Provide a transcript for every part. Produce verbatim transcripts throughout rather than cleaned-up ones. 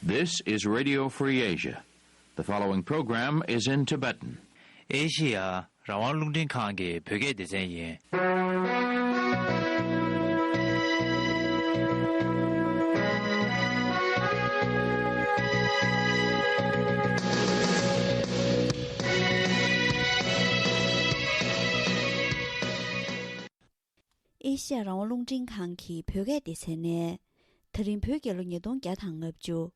This is Radio Free Asia. The following program is in Tibetan. ཨེ་ཤི་ཡ་རང་དབང་རླུང་འཕྲིན་ཁང་གི་བོད་སྐད་སྡེ་ཚན་ཡིན། ཨེ་ཤ་ཡ་རང་དབང་རླུང་འཕྲིན་ཁང་གི་བོད་སྐད་སྡེ་ཚན་ནས། ད་རིང་བོད་རྒྱལ་ལོ་ཉིས་སྟོང་བརྒྱ་དང་ལྔ་བཅུ།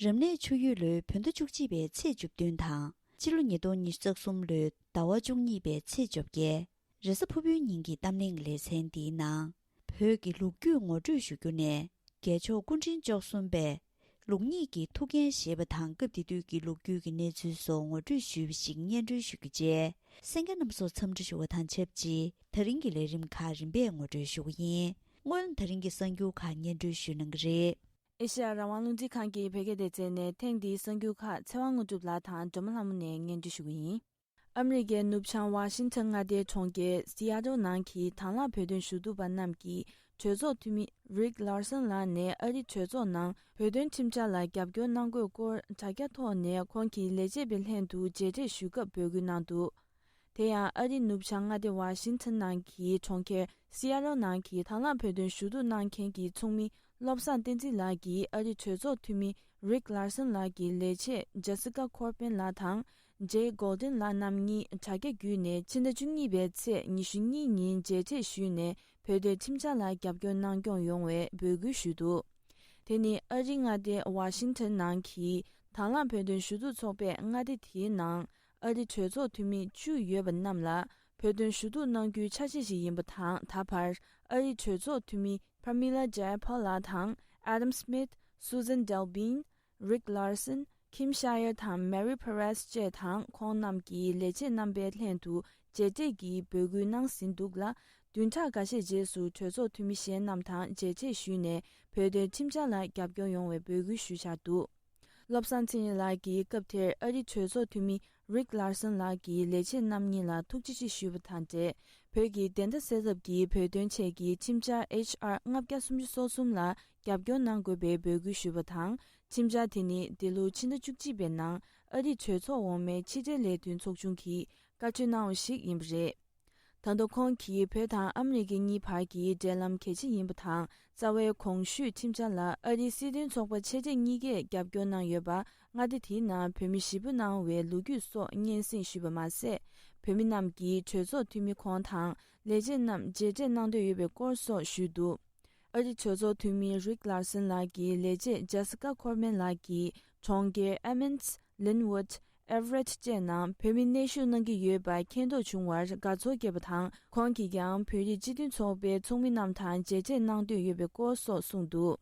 རབ་གནས་ཆུ་ཡོས་ལོའི་བོད་ཟླ་བཅུ་གཅིག་པའི་ཚེས་བཅུ་བདུན་དང་། སྤྱི་ལོ་ཉིས་སྟོང་ཉི་ཤུ་རྩ་གསུམ་ལོའི་ཟླ་བ་བཅུ་གཉིས་པའི་ཚེས་བཅོ་བརྒྱད། རེས་གཟའ་ཕུར་བུའི་ཉིན་གྱི་གཏམ་གླེང་ལེ་ཚན་འདིའི་ནང་། བོད་ཀྱི་ལོ་རྒྱུས་ངོ་སྤྲོད་ཞུ་རྒྱུ་ནས། རྒྱལ་མཆོག་སྐུ་ཕྲེང་བཅུ་གསུམ་པས། ལུགས་གཉིས་ཀྱི་ཐུགས་འགན་བཞེས་པ་དང་། སྐབས་དེ་དུས་ཀྱི་ལོ་རྒྱུས་ཀྱི་གནས་ཚུལ་སོགས་ངོ་སྤྲོད་ཞུས་པ་ཞིག་སྙན་སྒྲོན་ཞུ་རྒྱུ་བཅས། གསན་མཁན་རྣམ་པ་ཚོ་འཚམས་འདྲི་ཞུ་བ་དང་ཆབས་ཅིག་ད་རིང་གི་ལས་རིམ་ཁག་རིམ་པས་ངོ་སྤྲོད་ཞུ་གི་ཡིན། སྔོན་ད་རིང་གི་གསར་འགྱུར་ཁག་སྙན་སྒྲོན་ཞུ་གནང་གི་རེད། ཨེ་ཤ་ཡ་རང་དབང་རླུང་འཕྲིན་ཁང་གི་བོད་སྐད་སྡེ་ཚན་ནས་ཐེངས་འདིའི་གསར་འགྱུར་ཁག་ཚེ་དབང་དངོས་གྲུབ་ལགས་དང་སྒྲོལ་མ་ལྷ་མོ་ནས་སྙན་སྒྲོན་ཞུ་གི་ཡིན། ཨ་མི་རི་ཀའི་ནུབ་བྱང་ཝ་ཤིང་ཐན་མངའ་སྡེའི་གྲོང་ཁྱེར་སི་ཨ་ཏོལ་ནང་གི་དང་བླངས་བོད་དོན་ཞུ་གཏུག་པ་རྣམས་ཀྱིས་གྲོས་ཚོགས་འཐུས་མི་རིག་ལར་སན་ལགས་ནས་ཨ་རིའི་གྲོས་ཚོགས་ནང་བོད་དོན་ཁྲིམས་འཆར་ལ་རྒྱབ་སྐྱོར་གནང་དགོས་སྐོར་དྲ་རྒྱ་ཐོག་ནས་ཁོང་གི་ལས་བྱེད་པའི་ལྷན་དུ་མཇལ་འཕྲད་ཞུས་སྐབས་འབོད་སྐུལ་གནང་འདུག་དེ་ཡང་ཨ་རིའི་ནུབ་བྱང་མངའ་སྡེ་ཝ་ཤིང་ཐན་ནང་གི་གྲོང་ཁྱེར་སི་ཨ་ཏོལ་ནང་གི་དང་བླངས་བོད་དོན་ཞུ་གཏུག་གནང་མཁན་གྱི་ཚོགས་མི་བློ་བཟང་བསྟན་འཛིན་ལགས་ཀྱིས་ཨ་རིའི་གྲོས་ཚོགས་འཐུས་མི་རིག་ལར་སན་ལགས་ཀྱི་ལས་བྱེད་ཇེ་སི་ཀ་ཁོར་པན་ལགས་དང་། ཇེ་གོལ་ཏན་ལགས་རྣམ་གཉིས་དྲ་རྒྱ་བརྒྱུད་ནས་ཕྱི་ཟླ་བཅུ་གཉིས་པའི་ཚེས་ཉི་ཤུ་གཉིས་ཉིན་མཇལ་འཕྲད་ཞུས་ནས་བོད་དོན་ཁྲིམས་འཆར་ལ་རྒྱབ་སྐྱོར་གནང་སྐྱོང་ཡོང་བའི་འབོད་སྐུལ་ཞུས་འདུག་དེ་ནི་ཨ་རིའི་མངའ་སྡེ་ཝ་ཤིང་ཐན་ནང་གི་དང་བླངས་བོད་དོན་ཞུ་གཏུག་ཚོགས་པས་མངའ་སྡེ་དེའི་ནང་ཨ་རིའི་གྲོས་ཚོགས་འཐུས་མི་བཅུ་ཡོད་པ་རྣམས་ལ་བོད་དོན་ཞུ་གཏུག་གནང་རྒྱུའི་ཆ་ཤས་ཤིག་ཡིན་པ་དང་། ད་བར་ཨ་རིའི་གྲོས་ཚོགས་འཐུས་མི་Pramila Jayapal་ལགས་དང་། Adam Smith། Susan Dalbein། Rick Larsen། Kim Scheuer་དང་Mary Perez་བཅས་དང་ཁོང་རྣམས་ཀྱི་ལས་བྱེད་རྣམ་པའི་ལྷན་དུ་མཇལ་འཕྲད་ཀྱི་འབོད་སྐུལ་གནང་ཟིན་འདུག་ལ། བདུན་ཕྲག་འགའ་ཤས་རྗེས་སུ་གྲོས་ཚོགས་འཐུས་མི་གཞན་རྣམས་དང་མཇལ་འཕྲད་ཞུས་ནས་བོད་དོན་ཁྲིམས་འཆར་ལ་རྒྱབ་སྐྱོར་ཡོང་བའི་འབོད་སྐུལ་ཞུས་འཆར་འདུག་བློ་བཟང་ཚེ་རིང་ལགས་ཀྱིས་སྐབས་དེར་ཨ་རིའི་གྲོས་ཚོགས་འཐུས་མི་Rick Larsen་ལགས་ཀྱི་ལས་བྱེད་རྣམ་གཉིས་ལ་ཐུགས་རྗེ་ཆེ་ཞུས་པ་དང་འབྲེལ། བོད་ཀྱི་བདེན་མཐའ་གསལ་ཐབས་ཀྱི་བོད་དོན་ཆེད་ཀྱི་ཁྲིམས་འཆར་H R ལྔ་བརྒྱ་སུམ་ཅུ་སོ་གསུམ་ལ་རྒྱབ་སྐྱོར་གནང་དགོས་པའི་འབོད་སྐུལ་ཞུས་པ་དང་། ཁྲིམས་འཆར་དེ་ནི་འདི་ལོའི་ཕྱི་ཟླ་བཅུ་གཅིག་པའི་ནང་ཨ་རིའི་གྲོས་ཚོགས་འོག་མའི་ཕྱི་འབྲེལ་ལས་དོན་ཚོགས་ཆུང་གིས་བཀའ་འཁྲོལ་གནང་བ་ཞིག་ཡིན་པ་རེད། ད་དུང་ཁོང་གིས་བོད་དང་ཨ་མི་རི་ཀ་གཉིས་བར་གྱི་འབྲེལ་ལམ་གལ་ཆེ་ཡིན་པ་དང་། རྩ་བའི་གོང་ཞུས་ཁྲིམས་འཆར་ལ་ཨ་རིའི་སྲིད་དོན་ཚོགས་པ་ཆེ་གྲས་གཉིས་ཀས་རྒྱབ་སྐྱོར་གནང་ཡོད་པ། མངའ་སྡེ་དེའི་ནང་བོད་མི་ཞི་བོ་གནང་བའི་ལོ་རྒྱུས་སོགས་སྙན་སེང་ཞུས་པ་མ་ཟད། བོད་མི་རྣམས་ཀྱིས་གྲོས་ཚོགས་འཐུས་མི་ཁོང་དང་ལས་བྱེད་རྣམས་མཇལ་འཕྲད་གནང་འདོད་ཡོད་པའི་སྐོར་སོགས་ཞུས་འདུག་ཨ་རིའི་གྲོས་ཚོགས་འཐུས་མི་Rick Larsen་ལགས་ཀྱི་ལས་བྱེད་Jessica Corman་ལགས་ཀྱིས་གྲོང་ཁྱེར་Emmons། Linwood། Everett་བཅས་ནང་བོད་མི་གནས་བཞུགས་གནང་གི་ཡོད་པ་མཁྱེན་རྟོགས་བྱུང་བར་དགའ་ཚོར་སྐྱེས་པ་དང་། ཁོང་གིས་ཀྱང་བོད་རིགས་སྤྱི་མཐུན་ཚོགས་པའི་ཚོགས་མི་རྣམས་དང་མཇལ་འཕྲད་གནང་འདོད་ཡོད་པའི་སྐོར་སོགས་གསུངས་འདུག་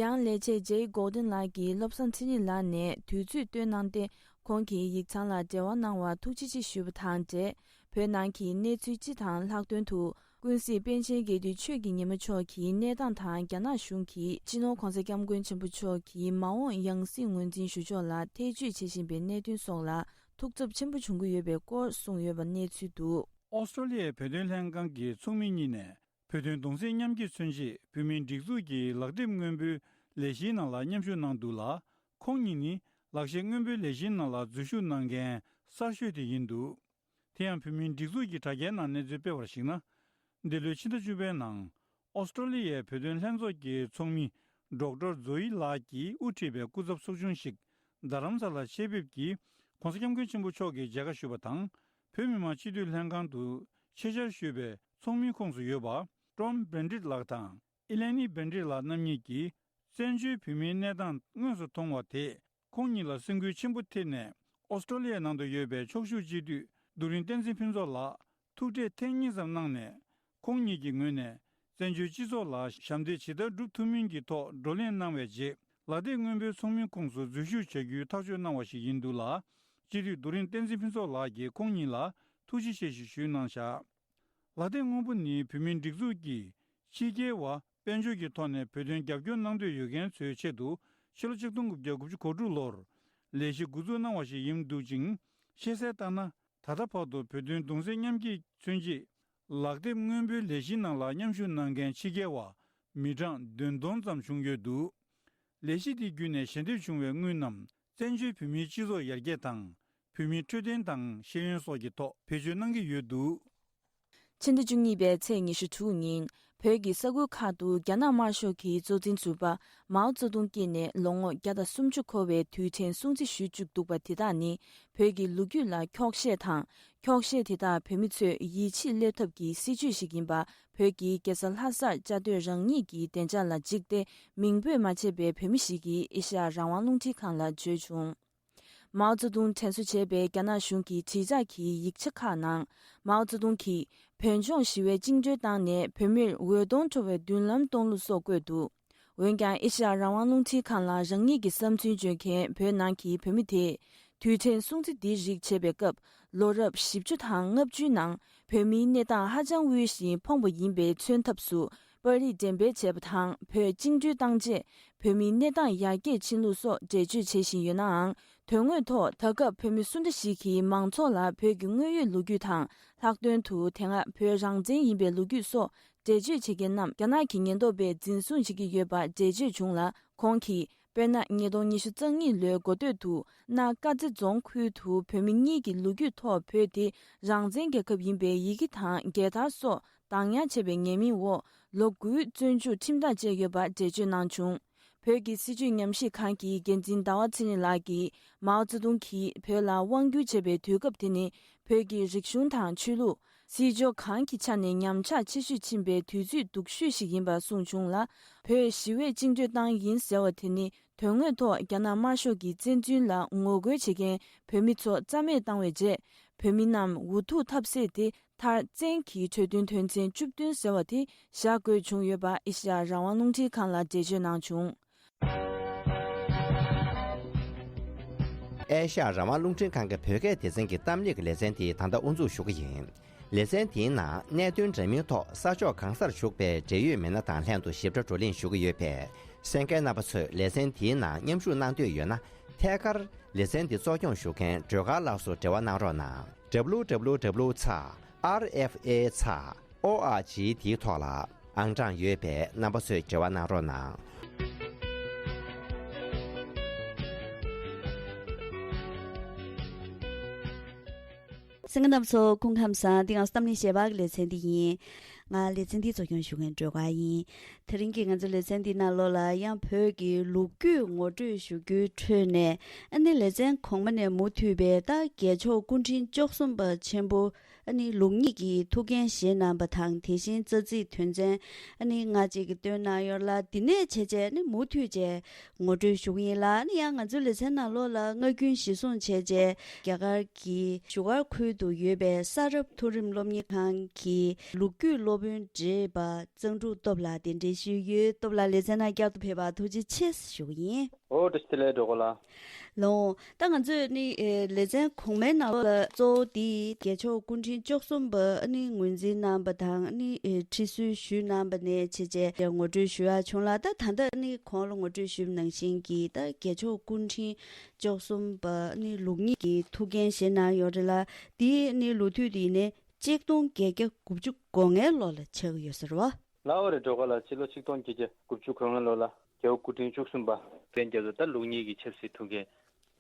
ཡང་ལས་བྱེད་Jay Golden་ལགས་ཀྱིས་བློ་བཟང་ཚེ་རིང་ལགས་ནས་དུས་ཚོད་བཏོན་གནང་སྟེ། ཁོང་གི་ཡིག་ཚང་ལ་འབྲེལ་བ་གནང་བར་ཐུགས་རྗེ་ཆེ་ཞུས་པ་དང་འབྲེལ། བོད་ནང་གི་གནས་ཚུལ་སྤྱི་དང་ལྷག་དོན་དུ། ཀུན་གཟིགས་པཎ་ཆེན་དགེ་འདུན་ཆོས་ཀྱི་ཉི་མ་མཆོག་གི་གནས་སྟངས་དང་། རྒྱ་ནག་གཞུང་གིས་སྤྱི་ནོར་༧གོང་ས་༧སྐྱབས་མགོན་ཆེན་པོ་མཆོག་གི་མ་འོངས་ཡང་སྲིད་ངོས་འཛིན་ཞུ་ཕྱོགས་ལ་ཐེ་བྱུས་བྱེད་བཞིན་པའི་གནད་དོན་སོགས་ལ་ཐུགས་འཚབ་ཆེན་པོ་བྱུང་གི་ཡོད་པའི་སྐོར་གསུངས་ཡོད་པ་གནས་ཚུལ་འདུག་ཨོ་སི་ཀྲོ་ལི་ཡའི་བོད་དོན་ལྷན་ཁང་གི་ཚོགས་མི་གཉིས་ནས་བོད་དོན་གདུང་སེམས་མཉམ་སྐྱེད་མཚོན་ཆེད་བོད་མིའི་སྒྲིག་འཛུགས་ཀྱི་ལག་དེབ་སྔོན་པོའི་ལས་གཞིའི་ནང་ལ་མཉམ་ཞུགས་གནང་འདུག་ལ། ཁོང་གཉིས་ནི་ལག་ཤེས་སྔོན་པོའི་ལས་གཞིའི་ནང་ལ་འཛུལ་ཞུགས་གནང་མཁན་གསར་ཤོས་དེ་ཡིན་འདུག་དེ་ཡང་བོད་མིའི་སྒྲིག་འཛུགས་ཀྱི་དྲ་རྒྱའི་ནང་གནས་ཚུལ་སྤེལ་བར་གཞིགས་ན། འདི་ལོའི་ཕྱི་ཟླ་བཅུ་པའི་ནང་། ཨོ་སི་ཀྲོ་ལི་ཡའི་བོད་དོན་ལྷན་ཚོགས་ཀྱི་ཚོགས་མི་ཌོག་ཊར་ཛོ་ཨི་ལགས་ཀྱིས་དབུ་ཁྲིད་པའི་སྐུ་ཚབ་ཚོགས་ཆུང་ཞིག་རྡ་རམ་ས་ལར་ཆེད་ཕེབས་ཀྱིས་༧གོང་ས་༧སྐྱབས་མགོན་ཆེན་པོ་མཆོག་གི་མཇལ་ཁ་ཞུས་པ་དང་། བོད་མི་མང་སྤྱི་འཐུས་ལྷན་ཁང་དུ་ཆེད་བཅར་ཞུས་པའི་ཚོགས་མིའི་ཁོངས་སུ་ཡོད་པ་ཊོམ་བྷེན་ཌིད་ལགས་དང་། ཨི་ལེ་ནི་བྷེན་ཌིད་ལགས་རྣམ་གཉིས་ཀྱིས་བཙན་བྱོལ་བོད་མིའི་གནས་སྟངས་དངོས་སུ་མཐོང་བ་དེས་ཁོང་གཉིས་ལ་སེམས་འགུལ་ཆེན་པོ་ཐེབས་ནས། ཨོ་སི་ཀྲོ་ལི་ཡའི་ནང་དུ་ཡོད་པའི་ཕྱོགས་བཞུགས་སྤྱི་འཐུས་རྡོ་རིང་བསྟན་འཛིན་ཕུན་ཚོགས་ལགས་ཐུག་འཕྲད་ཐེངས་གཉིས་ཙམ་གནང་ནས། ཁོང་གཉིས་ཀྱི་ངོས་ནས་བཙན་བྱོལ་སྤྱི་ཚོགས་ལ་ཞབས་འདེགས་ཇི་ལྟར་སྒྲུབ་ཐུབ་མིན་གྱི་ཐོག་བགྲོ་གླེང་གནང་བའི་རྗེས། ལག་དེབ་སྔོན་པོའི་ཚོགས་མིའི་ཁོངས་སུ་འཛུལ་ཞུགས་བྱ་རྒྱུའི་ཐག་གཅོད་གནང་བ་ཞིག་ཡིན་འདུག་ལ། སྤྱི་འཐུས་རྡོ་རིང་བསྟན་འཛིན་ཕུན་ཚོགས་ལགས་ཀྱིས་ཁོང་གཉིས་ལ་ཐུགས་རྗེ་ཆེ་ཞེས་ཞུས་གནང་བཞག་ལག་དེབ་སྔོན་པོ་ནི་བོད་མིའི་སྒྲིག་འཛུགས་ཀྱི་ཕྱི་རྒྱལ་བ་དཔལ་འབྱོར་གྱི་ཐོག་ནས་བོད་དོན་རྒྱབ་སྐྱོར་གནང་འདོད་ཡོད་མཁན་ཚོའི་ཆེད་དུ་ཕྱི་ལོ་ཆིག་སྟོང་དགུ་བརྒྱ་དགུ་བཅུ་གོ་དྲུག་ལོར་ལས་གཞི་འགོ་འཛུགས་གནང་བ་ཞིག་ཡིན་འདུག་ཅིང་། ཤེས་གསལ་ལྟར་ན། ད་ལྟ་བར་དུ་བོད་དོན་གདུང་སེམས་མཉམ་སྐྱེད་མཚོན་ཆེད་ལག་དེབ་སྔོན་པོའི་ལས་གཞི་ནང་ལ་མཉམ་ཞུགས་གནང་མཁན་ཕྱི་རྒྱལ་བ་མི་གྲངས་བདུན་སྟོང་ཙམ་བྱུང་ཡོད་འདུག་ལས་གཞི་དེ་བརྒྱུད་ནས་ཞལ་འདེབས་བྱུང་བའི་དངུལ་རྣམས་བཙན་བྱོལ་བོད་མིའི་སྤྱི་ཚོགས་ཡར་རྒྱས་དང་། བོད་མིའི་འཕྲོད་བསྟེན་དང་ཤེས་ཡོན་སོགས་ཀྱི་ཐོག་བེད་སྤྱོད་གནང་གི་ཡོད་འདུག་ཕྱི་ཟླ་བཅུ་གཉིས་པའི་ཚེས་ཉི་ཤུ་དྲུག་ཉིན། བོད་ཀྱི་ས་ཁུལ་ཁག་ཏུ་རྒྱ་ནག་དམར་ཤོག་གི་གཙོ་འཛིན་ཟུར་པ་མའོ་ཙེ་ཏུང་སྐྱེས་ནས་ལོ་ངོ་བརྒྱ་དང་སུམ་ཅུ་འཁོར་བའི་དུས་དྲན་སྲུང་བརྩི་ཞུ་བཅུག་འདུག་པ་དེ་དག་ནི། བོད་ཀྱི་ལོ་རྒྱུས་ལ་འཁྱོག་བཤད་དང་། འཁྱོག་བཤད་དེ་དག་བོད་མི་ཚོས་ཡིད་ཆེས་སླེབས་ཐབས་ཀྱི་སྲིད་བྱུས་ཤིག་ཡིན་པ། བོད་ཀྱི་རྒྱལ་ས་ལྷ་སར་བཅའ་སྡོད་རང་ཉིད་ཀྱི་བདེ་འཇགས་ལ་འཇིགས་ཏེ་མིང་འབོད་མ་བྱས་པའི་བོད་མི་ཞིག་གིས་ཨེ་ཤ་ཡ་རང་དབང་རླུང་འཕྲིན་ཁང་ལ་བརྗོད་བྱུང་། མའོ་ཙེ་ཏུང་དྲན་གསོ་བྱས་པའི་རྒྱ་ནག་གཞུང་གི་དྲིལ་བསྒྲགས་ཀྱི་ཡིག་ཆ་ཁག་ནང་། མའོ་ཙེ་ཏུང་གིས་བོད་ལྗོངས་ཞི་བའི་བཅིངས་འགྲོལ་བཏང་ནས་བོད་མིར་འོད་སྟོང་འཕྲོ་བའི་མདུན་ལམ་སྟོན་ལུགས་སོགས་བཀོད་འདུག་འོན་ཀྱང་ཨེ་ཤ་ཡ་རང་དབང་རླུང་འཕྲིན་ཁང་ལ་རང་ཉིད་ཀྱི་བསམ་ཚུལ་བརྗོད་མཁན་བོད་ནང་གི་བོད་མི་དེས། དུས་དྲན་སྲུང་བརྩི་འདི་རིགས་བྱེད་པའི་སྐབས། ལོ་རབས་བཞི་བཅུ་དང་ལྔ་བཅུའི་ནང་བོད་མིའི་གནས་སྟངས་ཧ་ཅང་དབུལ་ཞིང་ཕོངས་པ་ཡིན་པའི་མཚོན་ཐབས་སུ། པར་རིས་འགྲེམས་སྤེལ་བྱས་པ་དང་། བོད་བཅིངས་འགྲོལ་བཏང་རྗེས། བོད་མིའི་གནས་སྟངས་ཡར་རྒྱས་ཕྱིན་ལུགས་སོགས་འགྲེལ་བརྗོད་བྱེད་བཞིན་ཡོད་ནའང་། དོན་དངོས་ཐོག་ད་སྐབས་བོད་མི་སུ་འདྲ་ཞིག་གིས་མང་ཚོགས་ལ་བོད་ཀྱི་དངོས་ཡོད་ལོ་རྒྱུས་དང་། ལྷག་དོན་དུ་དེ་སྔ་བོད་རང་བཙན་ཡིན་པའི་ལོ་རྒྱུས་སོགས་འགྲེལ་བརྗོད་བྱེད་མཁན་རྣམས་རྒྱ་ནག་གི་ཉེན་རྟོག་པས་འཛིན་བཟུང་བྱེད་ཀྱི་ཡོད་པ་འགྲེལ་བརྗོད་བྱུང་ལ། ཁོང་གིས། དཔེར་ན། ཉིས་སྟོང་ཉི་ཤུ་རྩ་གཉིས་ལོའི་འགོ་སྟོད་དུ། སྣ་དཀར་རྩེ་རྫོང་ཁུལ་དུ་བོད་མི་གཉིས་ཀྱིས་ལོ་རྒྱུས་ཐོག་བོད་དེ་རང་བཙན་རྒྱལ་ཁབ་ཡིན་པའི་ཡི་གེ་དང་རྒྱལ་དར་སོགས་བདག་ཉར་བྱས་པའི་ཉེས་མིང་འོག་ལོ་དགུའི་བཙོན་འཇུག་ཁྲིམས་ཐག་བཅད་ཡོད་པ་འགྲེལ་བརྗོད་གནང་བྱུང་། བོད་ཀྱི་སྲིད་བྱུས་ཉམས་ཞིབ་ཁང་གི་འགན་འཛིན་ཟླ་བ་ཚེ་རིང་ལགས་ཀྱིས། མའོ་ཙེ་ཏུང་གིས་བོད་ལ་དབང་བསྒྱུར་བྱས་པའི་དུས་སྐབས་དེ་ནི། བོད་ཀྱི་རིག་གཞུང་དང་ཆོས་ལུགས། སྲིད་ཕྱོགས་གང་གི་ཆ་ནས་ཉམས་ཆག་ཆེ་ཤོས་ཕྱིན་པའི་དུས་ཚོད་སྡུག་ཤོས་ཤིག་ཡིན་པ་གསུངས་བྱུང་ལ། བོད་ཞི་བས་བཅིངས་འགྲོལ་བཏང་ཡིན་ཟེར་བ་དེ་ནི། དོན་དངོས་ཐོག་རྒྱ་ནག་དམར་ཤོག་གི་བཙན་འཛུལ་ལ་ངོ་རྒོལ་བྱེད་མཁན་བོད་མི་ཚོ་རྩ་མེད་བཏང་བའི་རྗེས། བོད་མི་རྣམས་འུ་ཐུག་ཐབས་ཟད་དེ། མཐར་བཙན་གྱིས་གྲོས་མཐུན་དོན་ཚན་བཅུ་བདུན་ཟེར་བ་དེ་བཞག་དགོས་བྱུང་ཡོད་པ། ཨེ་ཤ་ཡ་རང་དབང་རླུང་འཕྲིན་ཁང་ལ་འགྲེལ་བརྗོད་གནང་བྱུང་། ཨེ་ཤ་ཡ་རང་དབང་རླུང་འཕྲིན་ཁང་གི་བོད་སྐད་སྡེ་ཚན་གྱི་གཏམ་གླེང་གི་ལེ་ཚན་དེ་ད་ལྟ་དབུ་འཛུགས་ཞུ་གི་ཡིན། ལེ་ཚན་དེའི་ནང་གནད་དོན་འདྲ་མིན་ཐོག་ས་ཕྱོགས་གང་སར་བཞུགས་པའི་འབྲེལ་ཡོད་མི་སྣ་དང་ལྷན་དུ་ཞིབ་ཕྲ་བགྲོ་གླེང་ཞུ་གི་ཡོད་པས། གསན་མཁན་རྣམ་པ་ཚོས་ལེ་ཚན་དེའི་ནང་མཉམ་ཞུགས་གནང་འདོད་ཡོད་ན། ཐད་ཀར་ལེ་ཚན་འདི་གཙོ་སྐྱོང་ཞུ་མཁན་སྒྲོལ་དཀར་ལགས་སུ་འབྲེལ་བ་གནང་རོགས་གནང་། W W W ཚ་R F A ཚ་O R G དེའི་ཐོག་ལ་ཨང་གྲངས་ཡོད་པས་རྣམ་པ་ཚོས་འབྲེལ་བ་གནང་རོགས་གནང་། གསན་མཁན་རྣམ་པ་ཚོ་སྐུ་ཁམས་བཟང་། འདི་ང་ཚོ་གཏམ་གླེང་ཞལ་པར་གྱི་ལེ་ཚན་འདི་ཡིན། ང་ལེ་ཚན་འདི་གཙོ་སྐྱོང་ཞུ་མཁན་སྒྲོལ་དཀར་ཡིན། དེ་རིང་གི་ང་ཚོའི་ལེ་ཚན་འདི་ནང་ལོགས་ལ་ཡང་བོད་ཀྱི་ལོ་རྒྱུས་ངོ་སྤྲོད་ཞུ་རྒྱུའི་ཁྲོད་ནས། ཨ་ནི་ལེ་ཚན་གོང་མ་ནས་མུ་མཐུད་པའི་ད་རྒྱལ་མཆོག་སྐུ་ཕྲེང་བཅུ་གསུམ་པ་ཆེན་པོ་ཨ་ནི་ལུགས་གཉིས་ཀྱི་ཐུགས་འགན་བཞེས་གནང་བ་དང་། དེ་བཞིན་རྩ་ཚིག་དོན་ཚན་ཨ་ནི་ལྔ་གཅིག་གི་བཏོན་གནང་ཡོད་ལ། འདི་ནས་བྱས་རྗེས་ཨ་ནི་མུ་མཐུད་བྱས་ངོ་སྤྲོད་ཞུ་གི་ཡིན་ལ། ཨ་ནི་ཡང་ང་ཚོའི་ལེ་ཚན་ནང་ལོགས་ལ་སྔ་རྒྱུན་གཞིར་བཟུང་བྱས་རྗེས་རྒྱ་གར་གྱི་བཞུགས་སྒར་ཁུལ་དུ་ཡོད་པའི་ས་རཱབ་མཐོ་རིམ་སློབ་གཉེར་ཁང་གི་ལོ་རྒྱུས་སློབ་དཔོན་བགྲེས་པ་གཙང་ཕྲུག་སྟོབས་ལགས་གདན་འདྲེན་ཞུས་ཡོད། སྟོབས་ལགས་ལེ་ཚན་ནང་བསྐྱར་དུ་ཕེབས་པར་ཐུགས་རྗེ་ཆེ་ཞུ་གི་ཡིན། ཨོ་བཀྲ་ཤིས་བདེ་ལེགས་སྒྲོལ་དཀར་ལགས། ལགས་འོང་། ད་ང་ཚོས་ནི་ཨེ་ལེ་ཚན་གོང་མའི་ནང་ལོགས་ལ་གཙོ་བོ་དེ་རྒྱལ་མཆོག་སྐུ་ཕྲེང་བཅུ་གསུམ་པ་ཨ་ནི་ངོས་འཛིན་གནང་བ་དང་། ཨ་ནི་ཨེ་ཁྲི་གསོལ་ཞུས་གནང་བ་ནས་བྱས་རྗེས་ངོ་སྤྲོད་ཞུ་ཡག་བྱུང་ལ། ད་ད་ལྟ་ཨ་ནི་གོང་ལ་ངོ་སྤྲོད་ཞུས་པ་ནང་བཞིན་གྱི་ད་རྒྱལ་མཆོག་སྐུ་ཕྲེང་བཅུ་གསུམ་པ་ཨ་ནི་ལུགས་གཉིས་ཀྱི་ཐུགས་འགན་བཞེས་གནང་ཡོད་རེད་ལ། དེའི་ཨ་ནི་ལོ་དུས་དེ་ཡིན་ནའི་གཅིག་སྟོང་བརྒྱད་བརྒྱ་དགུ་བཅུ་གོ་ལྔའི་ལོ་ལ་ཆགས་ཀྱི་ཡོད་ཟེར་བ། ལགས་འོ་རེད། སྒྲོལ་དཀར་ལགས། སྤྱི་ལོ་ཆིག་སྟོང་བརྒྱད་བརྒྱ་དགུ་བཅུ་གོ་ལྔ་ལོ་ལ་རྒྱལ་བ་སྐུ་ཕྲེང་བཅུ་གསུམ་པ་དཔལ་རྒྱ་མཚོ་ད་ལུགས་གཉིས་ཀྱི་ཆབ་སྲིད་ཐུགས་འགན་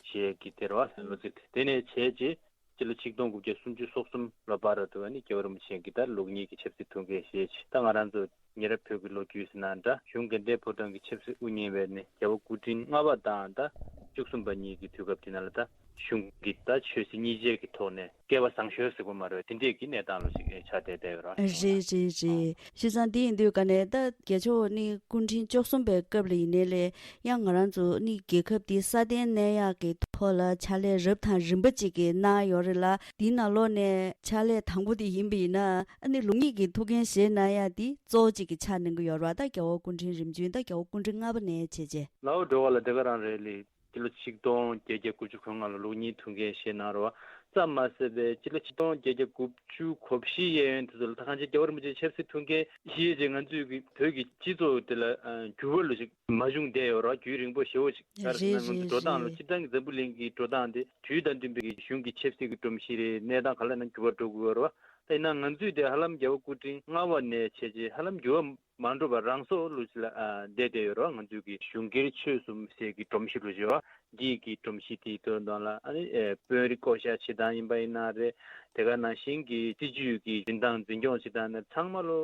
བཞེས་ཀྱི་དེ་རེད་བ། ལོ་ཚིགས་དེ་ནས་བྱས་རྗེས་སྤྱི་ལོ་ཆིག་སྟོང་དགུ་བརྒྱ་སུམ་ཅུ་སོ་གསུམ་ལོ་བར་དུ་ནི་རྒྱལ་བ་རིན་པོ་ཆེ་གིས་ད་ལུགས་གཉིས་ཀྱི་ཆབ་སྲིད་ཐུགས་འགན་བཞེས་རྗེས། ད་ང་རང་ཚོ་ཉེ་རབས་བོད་ཀྱི་ལོ་རྒྱུས་ཟེར་ན་འདྲ། གཞུང་གི་འབྲས་བུ་གྲངས་ཀྱི་ཆབ་སྲིད་དབུ་བརྙེས་པའི་ནི་རྒྱལ་བ་སྐུ་ཕྲེང་ལྔ་པ་དང་ད་བཅུ་གསུམ་པ་གཉིས་ཀྱི་དུས་སྐབས་དེ་ནང་ལ་ད་གཞུང་གི་ད་ཆོས་སྲིད་གཉིས་ཆར་གྱི་ཐོག་ནས་སྐལ་བ་བཟང་ཤོས་ཟེར་དགོས་མ་རེད། དེ་འདྲས་ཀྱི་གནས་སྟངས་ལོ་ཞིག་ཆགས་བསྡད་བསྡད་ཡོད་རེད། རེད་རེད་རེད། བྱས་ཙང་དེ་ཡིན་དུས་ག་ནས་ད་རྒྱལ་མཆོག་ནི་སྐུ་ཕྲེང་བཅུ་གསུམ་པའི་སྐབས་ལ་ཡིན་ནའི་ལས། ཡང་ང་རང་ཚོ་ནི་རྒྱལ་ཁབ་འདི་སྲ་བརྟན་གནས་ཡག་གི་ཐོག་ལ་ཕྱག་ལས་རབ་དང་རིམ་པ་ཅིག་གི་གནང་ཡོད་རེད་ལ། དེའི་ནང་ལོགས་ནས་ཕྱག་ལས་དང་པོ་དེ་ཡིན་པ་ཡིན་ན། ཨ་ནི་ལུགས་གཉིས་ཀྱི་ཐུགས་འགན་བཞེས་གནང་ཡག་དེ་གཙོ་བོ་ཅིག་གི་ཆགས་གནང་གི་ཡོད་རེད་བ། ད་རྒྱལ་བ་སྐུ་ཕྲེང་རིམ་བྱོན་ད་རྒྱལ་བ་སྐུ་ཕྲེང་ལྔ་པ་ནས་བྱས་རྗེས། ལགས་འོ་སྒྲོལ་དཀར་ལགས། དེ་ག་རང་རེད་ལེ། སྤྱི་ལོ་ཆིག་སྟོང་བརྒྱད་བརྒྱ་དགུ་བཅུ་གོ་ལྔ་ལོ་ལུགས་གཉིས་ཐུགས་འགན་བཞེས་གནང་རེད་བ། ཙམ་མ་ཟད་པའི་སྤྱི་ལོ་ཆིག་སྟོང་བརྒྱད་བརྒྱ་དགུ་བཅུ་གོ་བཞི་གཡས་གཡོན་དེ་ཚོ་ལ་ད་གང་ཅི་རྒྱལ་བ་རིན་པོ་ཆེའི་ཆབ་སྲིད་ཐུགས་འགན་བཞེས་རྗེས་ང་ཚོའི་གི་བོད་ཀྱི་སྤྱི་ཚོགས་དེ་ལ་ཨ་འགྱུར་བ་ལོ་ཞིག་མ་བྱུང་བསྡད་ཡོད་རེད་བ། རྒྱུན་རིང་པོ་ཞེ་བོ་ཞིག་རེད་རེད་རེད། ང་ཚོ་འགྲོ་སྟངས་ལོ་སྤྱིར་བཏང་གི་འཛམ་བུ་གླིང་གི་འགྲོ་སྟངས་དེ་དུས་དང་མཐུན་པའི་གི་གཞུང་གི་ཆབ་སྲིད་ཀྱི་སྒྲོམ་གཞི་རེད། གནས་སྟངས་ག་ལ་ན་འགྱུར་བ་འགྲོ་དགོས་ཡོད་རེད་བ། ད་ཡིན་ན་ང་ཚོས་དེ་ཧ་ལམ་རྒྱལ་བ་སྐུ་ཕྲེང་ལྔ་པ་ནས་བྱས་རྗེས་ཧ་ལམ་འགྱུར་བ་མ་འགྲོ་བར་རང་སོར་ལུགས་ལ་ཨ་བསྡད་བསྡད་ཡོད་རེད་བ། ང་ཚོའི་གི་གཞུང་སྒེར་ཆོས་གསུམ་ཟེར་གི་སྒྲོམ་གཞི་ལུགས་བྱེད་བ་འདིའི་གི་སྒྲོམ་གཞི་དེའི་དོན་དང་ལ་ཨ་ནི་ཨེ་དཔོན་རིགས་བསྐོ་བཞག་བྱེད་སྟངས་ཡིན་པ་ཡིན་ན་རེད། དེ་ག་ནང་བཞིན་གི་སྲིད་ཇུས་ཀྱི་འཛིན་སྟངས་འཛིན་སྐྱོང་བྱེད་སྟངས་ནི་ཚང་མ་ལོ་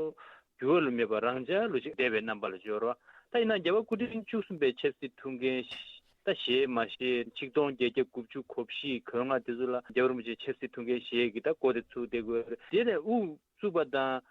འགྱུར་བ་ལ་མེད་པ་རང་འཇགས་ལུགས་ཅིག་བསྡད་པའི་རྣམ་པ་ལ་སྦྱོར་བ། ད་ཡིན་ན་རྒྱལ་བ་སྐུ་ཕྲེང་བཅུ་གསུམ་པའི་ཆབ་སྲིད་ཐུགས་འགན་ད་བཞེས་མ་བཞེས་ཆིག་སྟོང་བརྒྱད་བརྒྱ་དགུ་བཅུ་གོ་བཞི་གོ་ལྔ་དེ་ཚོ་ལ་རྒྱལ་བ་རིན་པོ་ཆེ་ཆབ་སྲིད་ཐུགས་འགན་བཞེས་ཀྱི་ད་འགོ་དེ་ཚུགས་བསྡད་དགོས་རེད། དེ་ནས་དབུ་བཙུགས་པ་དང་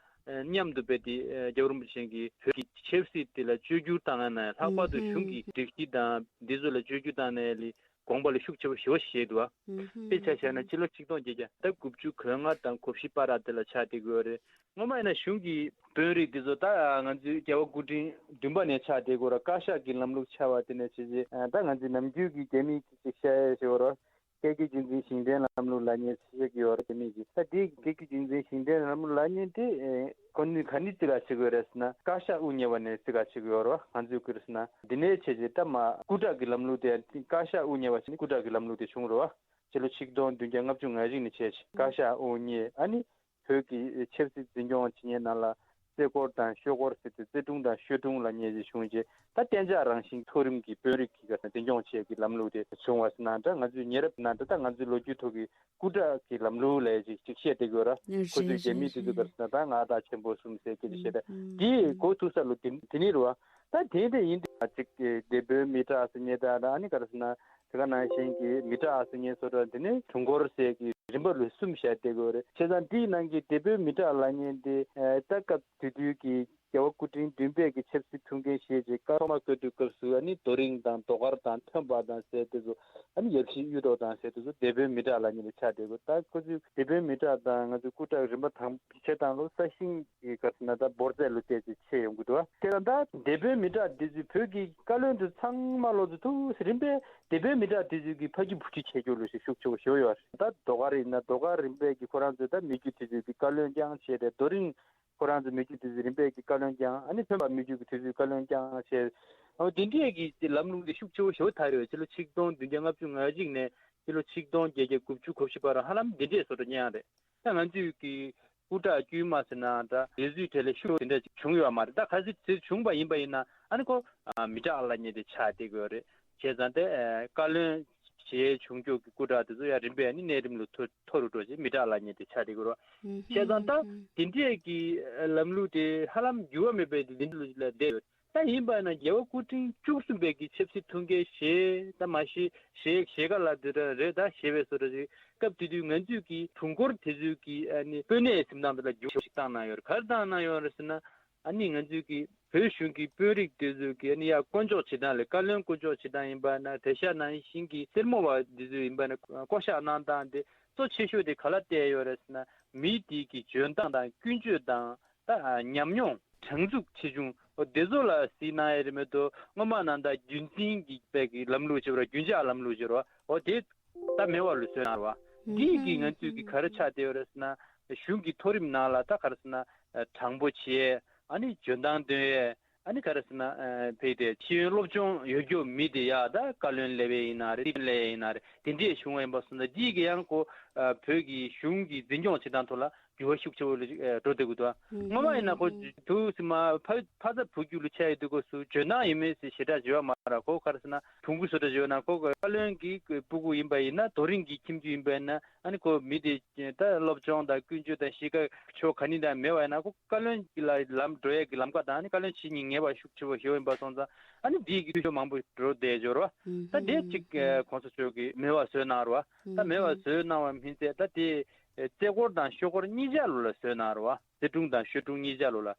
མཉམ་དུ་རྦད་དེ་རྒྱལ་བ་རིན་པོ་ཆེ་གིས་བོད་ཀྱི་ཆབ་སྲིད་དེ་ལ་བཅོས་བསྒྱུར་བཏང་ཡ་ན་ལྷག་པར་དུ་གཞུང་གི་སྒྲིག་གཞི་དང་འདི་ཚོ་ལ་བཅོས་བསྒྱུར་བཏང་ནས་ལས་དགོངས་པ་ལ་ཤུགས་ཆེ་བ་ཞེ་པོ་བཞེས་འདུག་བ། དཔེ་ཆ་བཞག་ན་ཕྱི་ལོ་ཆིག་སྟོང་བརྒྱད་བརྒྱ་ད་དགུ་བཅུ་གོ་ལྔ་དང་གོ་བཞི་བར་དེ་ལ་ཆགས་བསྡད་ཀྱི་ཡོད་རེད། སྔོན་མ་ཡིན་ན་གཞུང་གི་དཔོན་རིགས་འདི་ཚོ་ད་ང་ཚོའི་རྒྱལ་བ་སྐུ་ཕྲེང་བདུན་པ་ནས་ཆགས་བསྡད་ཀྱི་ཡོད་རེད། བཀའ་ཤག་གི་ལམ་ལུགས་ཆགས་པ་དེ་ནས་བྱས་རྗེས་ད་ང་ཚོའི་ནམ་རྒྱུན་གྱི་རྒྱ་མིས་ཅིག་བཤད་ཡ་ཞིག་ཡོད་རེད། སྐད་ཀྱི་རྒྱུན་འཛིན་ཞིང་བྲན་ལམ་ལུགས་ལབ་མཁན་ཞིག་ཡོད་རེད། རྒྱ་མི་གིས་ད་དེའི་སྐད་ཀྱི་རྒྱུན་འཛིན་ཞིང་བྲན་ལམ་ལུགས་ལབ་མཁན་དེ་ཨེ་ཁོ་ནི་ག་ནས་བརྩི་ག་བྱེད་ཀྱི་ཡོད་རེད་ཟེར་ན་བཀའ་ཤག་དབུ་བརྙེས་པ་ནས་བརྩི་ག་བྱེད་ཀྱི་ཡོད་རེད་བ། ང་ཚོས་ག་རེ་ཟེར་ན་འདི་ནས་བྱས་རྗེས་ད་མ་སྐུ་དྲག་གི་ལམ་ལུགས་དེ་བཀའ་ཤག་དབུ་བརྙེས་པ་བྱས་ནས་སྐུ་དྲག་གི་ལམ་ལུགས་དེ་བྱུང་རེད་བ། ཕྱི་ལོ་ཆིག་སྟོང་བདུན་བརྒྱ་ལྔ་བཅུ་ང་གཅིག་ནས་བྱས་བྱས་བཀའ་ཤག་དབུ་བརྙེས། ཨ་ནི་བོད་ཀྱི་ཆབ་སྲིད་འཛིན་སྐྱོང་བྱེད་མཁན་ནང་ལ་རྩེ་སྐོར་དང་ཤོད་སྐོར་ཟེར་ཏེ་རྩེ་དྲུང་དང་ཤོད་དྲུང་ལབ་མཁན་ཞིག་བྱུང་རྗེས་ད་གཏན་འཇགས་རང་བཞིན་མཐོ་རིམ་གྱི་དཔོན་རིགས་ཀྱི་འཛིན་སྐྱོང་བྱེད་ཀྱི་ལམ་ལུགས་དེ་བྱུང་བ་ཟེར་ན་འདྲ། ང་ཚོས་ཉེ་རབས་ན་འདྲ་ད་ང་ཚོའི་ལོ་རྒྱུས་ཐོག་གི་སྐུ་དྲག་གི་ལམ་ལུགས་ལབ་ཅིག་ཅིག་བཤད་བསྡད་ཀྱི་ཡོད་ར། ཁོ་ཚོས་རྒྱ་མི་དེ་ཚོ་ག་རེ་ཟེར་ན་ད་མངའ་བདག་ཆེན་པོ་གསུམ་ཟེར་སྐད་ཆ་བཤད། ད་དེ་གོ་ཐུབ་ས་ལོ་དེ་དེ་ནི་རེད་བ། ད་དེ་འདྲ་ཡིན་དུས་ཅིག་སྡེ་དཔོན་མི་དྲག་ཟེར་མཁན་དང་ཨ་ནི་ག་རེ་ཟེར་ན་དེ་ག་ནང་བཞིན་གྱི་མི་དྲག་ཟེར་མཁན་སོགས་དང་དེ་ནས་དྲུང་འཁོར་ཟེར་གྱི་རིམ་པ་ལོ་གསུམ་བཞག་བསྡད་ཀྱི་ཡོད་རེད། བྱས་ཙང་དེའི་ནང་གི་སྡེ་དཔོན་མི་དྲག་ལབ་མཁན་དེ་ད་སྐབས་དེ་དུས་ཀྱི་རྒྱལ་བ་སྐུ་ཕྲེང་བདུན་པའི་གི་ཆབ་སྲིད་ཐུགས་འགན་བཞེས་རྗེས་བཀའ་ཐོག་མ་བཀའ་འཁྲོལ་སྐབས་སུ་ཨ་ནི་རྡོ་རིང་དང་རྡོ་དཀར་དང་ཐོན་པ་དང་ཟེར་དེ་ཚོ་ཨ་ནི་ཡབ་གཞིས་གཡུ་ཐོག་དང་ཟེར་དེ་ཚོ་སྡེ་དཔོན་མི་དྲག་ལབ་མཁན་ལ་ཆགས་བསྡད་ཀྱི་ཡོད། ད་ཁོ་ཚོའི་སྡེ་དཔོན་མི་དྲག་དང་ང་ཚོའི་སྐུ་དྲག་རིམ་པ་དང་བྱེད་སྟངས་ལོ་ས་ཞིང་གི་ག་རེ་ཟེར་ན་ད་འབོར་རྫས་ལོ་བལྟས་ཚེ་ཆེ་ཡོང་གི་འདུག་བ། དེ་ལ་ད་སྡེ་དཔོན་མི་དྲག་འདི་ཚོས་བོད་ཀྱི་བཀའ་བློན་དུ་ཚང་མ་ལོ་ཚོ་ཐུགས་རིམ་པས་སྡེ་དཔོན་མི་དྲག་འདི་ཚོས་ཀྱི་ཕ་རྒྱུད་བུ་རྒྱུད་བྱེད་རྒྱུ་ལོ་ཞིག་ཤུགས་ཆེ་བོ་ཞེ་བོ་ཡོད་རེད། ད་རྡོ་དཀར་ཡིན་ན་རྡོ་དཀར་རིམ་པས་ཀྱི་ཁོ་རང་ཚོས་ད་མི་རྒྱུད་དེ་ཚོས་ཀྱི་བཀའ་བློན་རྐྱང་བྱས་ཏེ་རྡོ་རིང་ཁོ་རང་ཚོ་མི་རྒྱུད་དེ་ཚོས་རིམ་པས་ཀྱི་བཀའ་བློན་རྐྱང་ཨ་ནི་ཐོན་པ་མི་རྒྱུད་ཀྱི་དེ་ཚོས་བཀའ་བློན་རྐྱང་བྱས། འོ་དེ་འདྲས་ཀྱི་ལམ་ལུགས་དེ་ཤུགས་ཆེ་བོ་ཞེ་བོ་དར་ཡོད། ཕྱི་ལོ་ཆིག་སྟོང་བདུན་བརྒྱ་ལྔ་བཅུ་ང་གཅིག་ནས་ཕྱི་ལོ་ཆིག་སྟོང་བརྒྱད་བརྒྱ་དགུ་བཅུ་གོ་བཞི་བར་ཧ་ལམ་འདི་འདྲས་བཟོ་འདྲ་ཉན་ཡང་རེད། ད་ང་ཚོས་ཀྱི་སྐུ་དྲག་དཀྱུས་མ་ཟེར་ན་འདྲ་ལས་ཚུལ་གྲས་ལས་ཤུགས་དེ་འདྲ་ཅིག་བྱུང་ཡོད་མ་རེད། ད་གལ་སྲིད་དེ་བྱུང་པ་ཡིན་པ་ཡིན་ན་ཨ་ནི་ཁོ་མི་དྲག་ལབ་མཁན་དེ་ཆགས་བསྡད་ཀྱི་ཡོད་རེད། བྱས་ཙང་དེ་བཀའ་བློན་ཞེས་བྱུང་ཀྱོག་གི་སྐུ་དྲག་དེ་ཚོ་ཡང་རིམ་པས་ནི་གནས་རིམ་ལ་མཐོ་མཐོ་རུ་འགྲོ་ཆེད་མི་དྲག་ལབ་མཁན་དེ་ཆགས་བསྡད་ཀྱི་ཡོད་རེད། བྱས་ཙང་ད་དེ་འདྲས་ཀྱི་ལམ་ལུགས་དེ་ཧ་ལམ་འགྱུར་བ་མེད་པའི་དེ་འདྲ་ལ་བསྡད་ཡོད། ད་ཡིན་པ་ན་རྒྱལ་བ་སྐུ་ཕྲེང་བཅུ་གསུམ་པའི་གི་ཆབ་སྲིད་ཐུགས་འགན་བཞེས་ད་མ་བཞེས་བཞེས་བཞེས་ག་ལ་དེ་འདྲ་རེད། ད་བཞེས་པའི་བཟོ་འདྲ་ཞིག་སྐབས་དེ་དུས་ང་ཚོས་ཀྱི་དྲུང་འཁོར་དེ་ཚོས་ཀྱི་ཨ་ནི་དཔོན་གནས་ཟིན་སྟངས་དེ་ལ་འགྱུར་བ་ཞིག་བཏང་གནང་ཡོད་རེད། ག་རེ་བཏང་གནང་ཡོད་རེད་ཟེར་ན་ཨ་ནི་ང་ཚོས་ཀྱི་བོད་གཞུང་གི་དཔོན་རིགས་དེ་ཚོས་ཀྱི་ཨ་ནི་ཡ་བསྐོ་འཇོག་བྱེད་སྟངས་ལས་བཀའ་བློན་བསྐོ་འཇོག་བྱེད་སྟངས་ཡིན་པ་ན་དེ་ཤ་ནང་བཞིན་གྱི་སེར་མོ་བ་དེ་ཚོས་ཡིན་པ་ན་བསྐོ་བཞག་གནང་སྟངས་དེ་གཙོ་ཆེ་ཤོས་དེ་ག་ལ་བལྟས་ཡོད་རེད་ཟེར་ན་མི་དེ་གི་འཇོན་ཐང་དང་ཀུན་སྤྱོད་དང་། ད་ཉམས་མྱོང་དྲང་ཚུགས་ཆེ་ཆུང་འོ་དེ་ཚོ་ལ་གཟིགས་གནང་ཡ་རེད་མེད་དོ། སྔོན་མ་ནང་ལྟར་རྒྱུན་འཛིན་གྱི་དཔེ་གི་ལམ་ལུགས་བྱེད་པར་རྒྱུན་འཇགས་ལམ་ལུགས་བྱེད་རོགས་འོ་དེ་ད་མེད་པ་ལ་བཟོས་གནང་རོགས། འདིས་ཀྱི་ང་ཚོས་ཀྱི་ག་རེ་ཆགས་བསྡད་ཡོད་རེད་ཟེར་ན་གཞུང་གི་མཐོ་རིམ་ནང་ལ་ད་ག་རེ་ཟེར་ན་དྲང་པོ་བྱེད་ཡས་ཨ་ནི་འཇོན་ཐང་འདོན་ཡས་ཨ་ནི་ག་རེ་ཟེར་ན་ཕེབས་ཏེ་ཤེས་ཡོན་སློབ་སྦྱོང་ཡོད་རྒྱུ་མི་དེ་ཡ་ད་བཀའ་བློན་སླེབས་ཡས་ཡིན་ན་རེད། སྲིད་བློན་སླེབས་ཡས་ཡིན་ན་རེད། དེ་འདྲས་བྱུང་བ་ཡིན་པ་སོང་ཙང་འདིས་ཀྱི་ཡང་ཁོ་བོད་ཀྱི་གཞུང་གི་འཛིན་སྐྱོང་བྱེད་སྟངས་ཐོག་ལ། འགྱུར་བ་ཤུགས་ཆེ་བོ་ལ་ཅིག་འགྲོ་བསྡད་ཀྱི་འདུག་སྔོན་མ་ཡིན་ན་ཁོ་དུས་སི་མ་ཕ་ཕ་ཚ་བུ་རྒྱུད་ལ་ཆགས་ཡོད་དུས་སྐབས་སུ་འཇོན་ཐང་ཡོད་མེད་ཟེར་ཞེ་དྲག་བརྗོད་པ་མ་རེད། ཁོ་ག་རེ་ཟེར་ན་དྲུང་འཁོར་བཟོ་འདྲ་བརྗོད་ན་ཁོ་བཀའ་བློན་གྱི་སྤུ་གུ་ཡིན་པ་ཡིན་ན་རྡོ་རིང་གི་ཁྱིམ་རྒྱུད་ཡིན་པ་ཡིན་ན་ཨ་ནི་ཁོ་མི་དེ་ད་སློབ་སྦྱོང་དང་ཀུན་སྤྱོད་དང་གཤིས་ཀ་ཕྱོགས་ག་ནི་དང་མེད་པ་ཡིན་ན་ཁོ་བཀའ་བློན་གྱི་ལ་ལམ་འགྲོ་ཡས་ཀྱི་ལམ་ཁ་དང་ཨ་ནི་བཀའ་བློན་བྱེད་སྙིང་ངེས་པ་ཤུགས་ཆེ་བོ་ཞེ་པོ་ཡིན་པ་སོང་ཙང་ཨ་ནི་འདིའི་གི་འཐུས་ཤོར་མང་པོ་འགྲོ་བསྡད་འབྱོར་བ་ད་དེ་གཅིག་གོང་ས་མཆོག་གིས་མེད་པ་བཟོས་གནང་རོགས། ད་མེད་པ་བཟོས་གནང་བ་མིན་ཚད་ད་དེ། རྩེ་སྐོར་དང་ཤོད་སྐོར་གཉིས་ཆ་ལོ་ལ་བཟོས་གནང་རོགས། རྩེ་དྲུང་དང་ཤོད་དྲུང་གཉིས་ཆ་ལོ་ལ་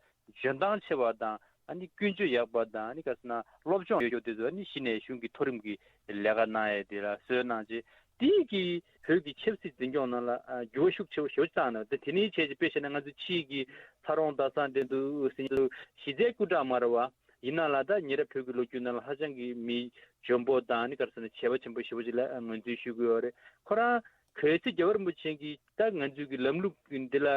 འཇོན་ཐང་ཆེ་བ་དང་ཨ་ནི་ཀུན་སྤྱོད་ཡག་པ་དང་ཨ་ནི་ག་ཟེར་ན་སློབ་སྦྱོང་ཡོད་རྒྱུ་དེ་ཚོ་ཨ་ནི་གཞི་ནས་གཞུང་གི་མཐོ་རིམ་གྱི་ལས་ཀ་གནང་ཡས་དེ་ལ་བཟོས་གནང་རྗེས་དེའི་གི་བོད་ཀྱི་ཆབ་སྲིད་འཛིན་སྐྱོང་ནང་ལ་འགྱུར་བ་ཤུགས་ཆེ་བོ་ཞེ་པོ་བཏང་ནས་དེ་དེ་ནས་བྱས་ཀྱི་དཔེ་བཤད་ན་ང་ཚོ་ཕྱིའི་གི་ཚ་རོང་ཟླ་བཟང་དེ་འདུག་ཟེར་གྱི་གཞི་རྩའི་སྐུ་དྲག་མ་རེད་བ། ཡིན་ན་ལ་ད་ཉེ་རབས་བོད་ཀྱི་ལོ་རྒྱུས་ནང་ལ་ཧ་ཅང་གི་མི་འཇོན་པོ་དང་ཨ་ནི་ག་ཟེར་ན་བྱས་པ་ཆེན་པོ་ཞེ་པོ་ཅིག་ལ་ངོས་འཛིན་ཞུ་གི་ཡོད་རེད། ཁོ་རང་གལ་སྲིད་རྒྱལ་བ་རིན་པོ་ཆེ་གིས་ད་ང་ཚོའི་གི་ལམ་ལུགས་འདི་ལ་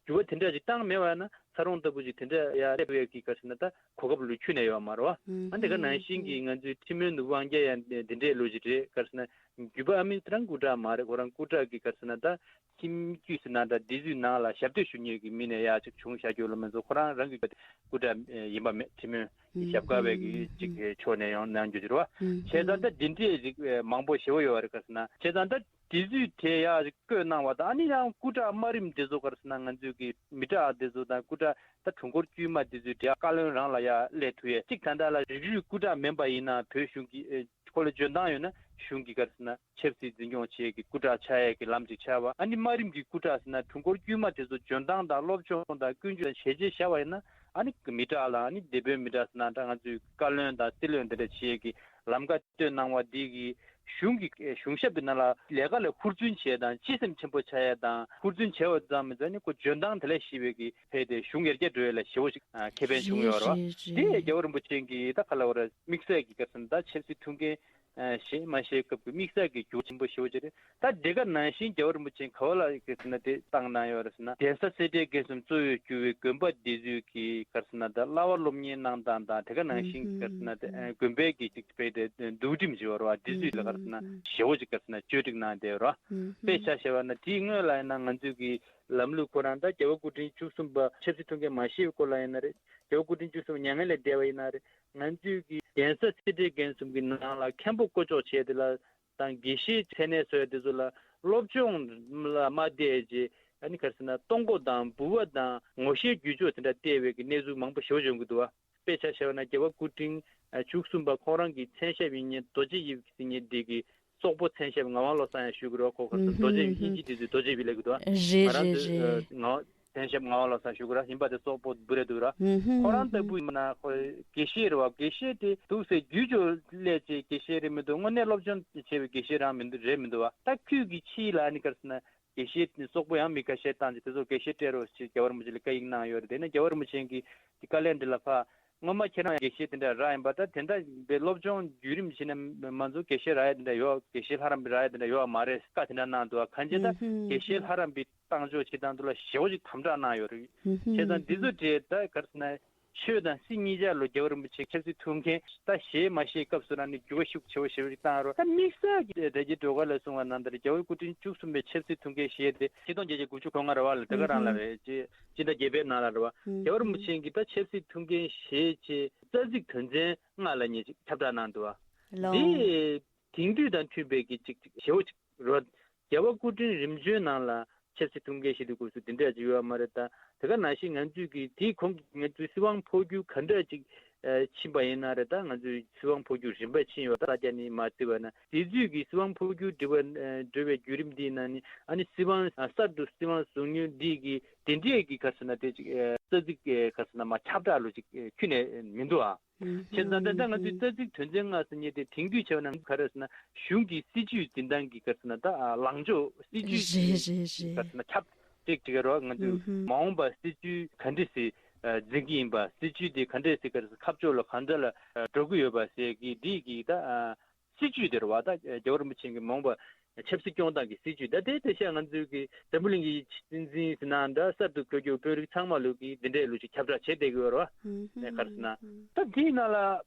འགྱུར་བ་དེ་འདྲ་ཞིག་བཏང་མེད་པ་ན་ཚ་རོང་ལྟ་བུ་ཞིག་དེ་འདྲ་ཡ་སླེབས་ཡས་ཀྱི་ག་ཟེར་ན་ད་གོ་སྐབས་ལོ་ཁྱོན་ནས་ཡོད་མ་རེད་བ། ཨ་འདི་ག་ནང་བཞིན་གྱི་ང་ཚོའི་ཁྲི་སྨོན་ནོར་བུ་དབང་རྒྱལ་ཡང་འདི་འདྲའི་ལོ་ཞིག་རེད། ག་ཟེར་ན་ བརྒྱུད་པ་ཨ་མི་དེ་རང་སྐུ་དྲག་མ་རེད། ཁོ་རང་སྐུ་དྲག་གི་ག་རེ་ཟེར་ན་ད་ཁྱིམ་རྒྱུད་ཟེར་ན་ད་འདི་ཚོའི་ནང་ལ་ཞབས་སྟོད་ཞུ་མཁན་གྱི་མི་ནས་ཡར་ཅིག་བྱུང་བཞག་རྒྱུ་ལ་མི་ཚོ་ཁོ་རང་རང་གི་སྐུ་དྲག་ཡིན་པ་མེད། ཁྲི་མོན་ཞབས་དཀར་བའི་གི་ཅིག་ཕྱོགས་ནས་ཡང་གནང་རྒྱུ་ཅིག་རེད་བ། བྱས་ཙང་ད་འདི་འདྲས་ཅིག་མང་པོ་ཞེ་པོ་ཡོད་རེད། ག་རེ་ཟེར་ན་བྱས་ཙང་ད། དེ་དུས་དེ་ཡག་བཀོད་གནང་བ་དང་། ཨ་ནི་ཡང་སྐུ་དྲག་དམའ་རིམ་དེ་ཚོ་ག་རེ་ཟེར་ན་ང་ཚོས་ཀྱི་མི་དྲག་དེ་ཚོ་དང་སྐུ་དྲག་ད་དྲུང་འཁོར་དཀྱུས་མ་དེ་ཚོས་དེ་བཀའ་བློན་རང་ལ་ཡར་སླེབས་ཐུབ་ཡས་གཅིག་ད་ལྟ་ལ་རིགས་རུས་སྐུ་དྲག་མིན་པ་ཡིན་ན་བོད་གཞུང་གི་ཨེ་ཁོ་ལ་འཇོན་ཐང་ཡོད་ན་གཞུང་གི་ག་རེ་ཟེར་ན་ཆབ་སྲིད་འཛིན་སྐྱོང་བྱེད་ཀྱི་སྐུ་དྲག་ཆགས་ཡས་ཀྱི་ལམ་ཅིག་ཆགས་པ། ཨ་ནི་དམའ་རིམ་གྱི་སྐུ་དྲག་ཟེར་ན་དྲུང་འཁོར་དཀྱུས་མ་དེ་ཚོ་འཇོན་ཐང་དང་སློབ་སྦྱོང་དང་ཀུན་སྤྱོད་དང་བྱས་རྗེས་བཞག་པ་ཡིན་ན་ཨ་ནི་མི་དྲག་ལ་ཨ་ནི་སྡེ་དཔོན་མི་དྲག་ཟེར་ན་འདྲ་ང་ཚོའི་བཀའ་བློན་དང་སྲིད་བློན་དེ་འདྲ་བྱེད་ཀྱི་ལམ་ཁ་སྟོན་གནང་བ་འདི་གི་གཞུང་གི་གཞུང་ཞབས་ཀྱི་ནང་ལ་ལས་ཀ་ལ་ཧུར་བརྩོན་བྱས་དང་སྤྱི་སེམས་ཆེན་པོ་ཆགས་ཡ་དང་ཧུར་བརྩོན་བྱས་པ་ཙམ་མི་ཚད་ནི་ཁོ་འཇོན་ཐང་དེ་ལས་ཤེས་པའི་གི་ཕེ་དེ་གཞུང་ཡར་རྒྱས་འགྲོ་ཡ་ལ་ཞེ་བོ་ཞིག་ཁེ་ཕན་བྱུང་ཡོད་རེད་བ། རེད་རེད་དེ་རེད། རྒྱལ་བ་རིན་པོ་ཆེ་གི་ད་ག་ལ་བ་ར་དམིགས་བསལ་གྱི་ག་རེ་ཟེར་ན་ད་ཆབ་སྲིད་ཐུགས་འགན་ཨ་བཞེས་མ་བཞེས་སྐབས་ཀྱི་དམིགས་བསལ་གྱི་འགྱུར་ཆེན་པོ་ཞེ་པོ་ཅིག་རེད། ད་དེ་ག་ནང་བཞིན་རྒྱལ་བ་རིན་པོ་ཆེས་ག་བ་ལ་ག་རེ་ཟེར་ན་དེ་བཏང་གནང་ཡོད་རེད་ཟེར་ན་གདན་ས་སེ་འབྲས་དགེ་གསུམ་གཙོ་བོར་གྱུར་པའི་དགོན་པ་འདི་ཚོའི་གི་ག་རེ་ཟེར་ན་ད་བསླབ་པ་སློབ་གཉེར་གནང་སྟངས་དང་དེ་ག་ནང་བཞིན་ག་རེ་ཟེར་ན་དེ་ཨ་དགོན་པའི་གི་ཅིག་དཔེ་དེ་འདུལ་ཁྲིམས་ཞེས་པ་རེད་བ། འདི་ཚོའི་ལ་ག་རེ་ཟེར་ན་ཞེ་པོ་ཅིག་ག་རེ་ཟེར་ན་བཅོས་སྒྲིག་གནང་བསྡད་ཡོད་རེད་བ། དཔེ་ཆ་བཞག་པ་ན་དེའི་སྔོན་ལ་ཡིན་ན་ང་ཚོའི་གི་ལམ་ལུགས་ཁོ་རང་ད་རྒྱལ་བ་སྐུ་ཕྲེང་བཅུ་གསུམ་པ་ཆབ་སྲིད་ཐུགས་འགན་མ་བཞེས་པའི་སྐོར་ལ་ཡིན་ན་རེད། རྒྱལ་བ་སྐུ་ཕྲེང་བཅུ་གསུམ་མྱ་ངན་ལས་འདས་པ་ཡིན་ན་རེད། ང་ཚོའི་གི་གདན་ས་སེ་འབྲས་དགེ་གསུམ་གྱི་ནང་ལ་མཁན་པོ་བསྐོ་གཅོག་བྱས་དེ་ལ་དང་དགེ་བཤེས་མཚན་གནས་སོགས་དེ་ཚོ་ལ་སློབ་སྦྱོང་ལ་མ་བལྟས་རྗེས་ཨ་ནི་ག་རེ་ཟེར་ན་གཏོང་སྒོ་དང་འབུལ་བ་དང་ངོ་ཤེས་རྒྱུ་ཕྱོགས་དེ་འདྲ་བལྟས་པའི་གི་གནས་ཚུལ་མང་པོ་ཞེ་པོ་ཅིག་ཡོང་གི་འདུག་བ། དཔེ་ཆ་བཞག་ན་རྒྱལ་བ་སྐུ་ཕྲེང་བཅུ་གསུམ་པ་ཁོང་རང་གི་མཚན་ཞབས་ཡིན་ཉིན་རྡོ་རྗེ་དབྱིབས་ཟེར་མཁན་འདི་གི་སོག་པོ་མཚན་ཞབས་ངག་དབང་བློ་བཟང་ཡང་ཞུ་གི་རེད་བ། ཁོ་ག་རེ་ཟེར་རྡོ་རྗེ་དབྱིབས་དབྱིན་ཇི་དེ་ཚོས་རྡོ་རྗེ་དབྱིབས་ལབ་གི་འདུག་བ། རེད་ང་རང་རེད་ཚོས་རེད། ངག་དབང་མཚན་ཞབས་ངག་དབང་བློ་བཟང་ཞུ་གི་ར་ཡིན་པ་དེ་སོག་པོ་བུ་རེད་འདུག་ར། ཁོ་རང་ལྟ་བུ་ཡིན་ན་ཁོ་དགེ་བཤེས་རེད་བ། དགེ་བཤེས་དེ་འདུག་སེ་རྒྱུད་སྦྱོར་སླད་ཀྱི་དགེ་བཤེས་རེད་མི་འདུག་དངོས་གནས་སློབ་སྦྱོང་བྱས་པའི་དགེ་བཤེས་རང་མི་འདུག་རེད་མི་འདུག་བ། ད་ཁྱོད་ཀྱི་ཕྱི་ལ་ནི་ག་རེ་ཟེར་ན་དགེ་བཤེས་ནི་སོག་པོ་ཡང་མི་ཁ་ཤས་བཏང་ཅིག་དེ་ཚོ་དགེ་བཤེས་སྤྲད་རོགས་ཞེས་རྒྱལ་བ་རིན་པོ་ཆེ་ལ་བཀའ་ཡིག་གནང་ཡོད་རེད། དེ་ནས་རྒྱལ་བ་རིན་པོ་ཆེ་གིས་དེ་བཀའ་ལན་འདི་ལ་ཕ་སྔོན་མ་ཁྱེད་རང་དགེ་བཤེས་དེ་འདྲ་རག་ཡིན་པ་ད་དེ་འདྲ་བའི་སློབ་སྦྱོང་བརྒྱུད་རིམ་བྱས་ནས་མ་ཚོ་དགེ་བཤེས་རག་ཡ་དེ་འདྲ་ཡོད། དགེ་བཤེས་ལྷ་རམས་པའི་རག་ཡ་དེ་འདྲ་ཡོད་མ་རེད། བཀའ་དེ་འདྲ་གནང་འདུག་གང་ཅི་ད་དགེ་བཤེས་ལྷ་རམས་པའི་བཏང་ཕྱོགས་བྱེད་སྟངས་དུ་ལ་ཞེ་པོ་ཅིག་དམ་དྲག་གནང་ཡོད་རེད། བྱས་ཙང་འདི་ཚོ་གྲས་ད་ག་རེ་ཟེར་ན་ཆོས་དང་སྲིད་གཉིས་ཆར་ལོ་རྒྱལ་བ་རིན་པོ་ཆེ་ཆབ་སྲིད་ཐུགས་འགན་ད་བཞེས་མ་བཞེས་སྐབས་སུ་རང་ནས་འགྱུར་བ་ཤུགས་ཆེ་བ་ཞེ་པོ་ཅིག་བཏང་ཡོད་རེད། ད་དམིགས་བསལ་གྱི་ད་རྒྱལ་བའི་སྐུ་ཕྲེང་བཅུ་གསུམ་པའི་ཆབ་སྲིད་ཐུགས་འགན་བཞེས་ཏེ་ཆིག་སྟོང་བརྒྱད་བརྒྱ་དགུ་བཅུ་གོ་ལྔ་རེད་བ། ལ་དེ་ག་རང་ལ་རེད། སྤྱི་ཟླ་བརྒྱད་པའི་ནང་ལ་རེད་བ། རྒྱལ་བ་རིན་པོ་ཆེ་གིས་ད་ཆབ་སྲིད་ཐུགས་འགན་བཞེས་རྗེས་རྩ་ཚིག་དོན་ཚན་ལྔ་ལ་ཉེ་ཅིག་ཁྱབ་བསྒྲགས་གནང་འདུག་བ། འདི་དེང་དུས་དང་མཐུན་པའི་གི་ཅིག་ཅིག་ཞེ་པོ་ཅིག་རེད་བ། རྒྱལ་བ་སྐུ་ཕྲེང་རིམ་བྱོན་ནང་ལ་ཆབ་སྲིད་ཐུགས་འགན་བཞེས་དུས་སྐབས་སུ་འདི་འདྲ་ཅིག་ཡོད་མ་རེད། ད་དེ་ག་ནང་བཞིན་ང་ཚོས་ཀྱི་དེའི་གོང་གི་ང་ཚོའི་སྲིད་དབང་འཕོ་འགྱུར་ག་འདྲ་ཅིག་ཕྱིན་པ་ཡིན་ན་རེད། ད་ང་ཚོའི་སྲིད་དབང་འཕོ་འགྱུར་རིམ་པ་ཕྱིན་ཡོད། ད་ལྟ་ནས་མར་བརྩིས་པ་ན་དེ་དུས་ཀྱི་སྲིད་དབང་འཕོ་འགྱུར་འགྲོ་བའི་འགྲོ་བའི་བརྒྱུད་རིམ་འདིའི་ནང་ནས་ཨ་ནི་སྲིད་དབང་གསར་དུ་སྲིད་དབང་བཟུང་མྱོང་འདི་གི་དེ་འདྲའི་གི་ག་རེ་ཟེར་ན་དེ་ཅིག་རྩ་ཚིག་གི་ག་རེ་ཟེར་ན་མ་ཁྱབ་བསྒྲགས་ལོ་ཅིག་ཁྱོན་ནས་མི་འདུག་ཨ། བྱས་ཙང་ད་ལྟ་ང་ཚོའི་རྩ་ཚིག་དོན་ཚན་ལྔ་ཟེར་མཁན་དེ་དེང་དུས་བྱས་པ་ན་ག་རེ་ཟེར་ན་གཞུང་གི་སྲིད་བྱུས་འཛིན་སྟངས་ཀྱི་ག་རེ་ཟེར་ན་ད་ལངས་ཕྱོགས་སྲིད་བྱུས་ཀྱི་རེད་རེད་རེད། ག་རེ་ཟེར་ན་ཁྱབ་བསྒྲགས་ཅིག་རེད་བ། ང་ཚོས་མ་འོངས་པ་སྲིད་བྱུས་ག་འདྲ་ཞིག་འཛིན་གྱི་ཡིན་པ། སྲིད་བྱུས་དེ་ག་འདྲ་ཞིག་ག་རེ་ཟེར་ཁ་ཕྱོགས་ལ་གང་འདྲ་ལ་འགྲོ་གི་ཡོད་པ་ཟེར་གི་འདི་གི་ད་སྲིད་བྱུས་དེ་རེད་བ། ད་རྒྱལ་བ་རིན་པོ་ཆེ་གི་མ་འོངས་པ་ཆབ་སྲིད་སྐྱོང་སྟངས་ཀྱི་སྲིད་བྱུས་ད་ལྟའི་ཆ་ཤས་ང་ཚོའི་གི་འཛམ་བུ་གླིང་གི་སྲིད་འཛིན་ཟེར་ན་འདྲ་གསར་དུ་བསྐོ་རྒྱུ་དཔོན་རིགས་ཚང་མ་ལོ་གི་འདི་འདྲའི་ལོ་ཅིག་ཁྱབ་བསྒྲགས་བྱེད་བསྡད་ཀྱི་ཡོད་རེད་བ། ནས་ག་རེ་ཟེར་ན་ད་འདིའི་ནང་ལ་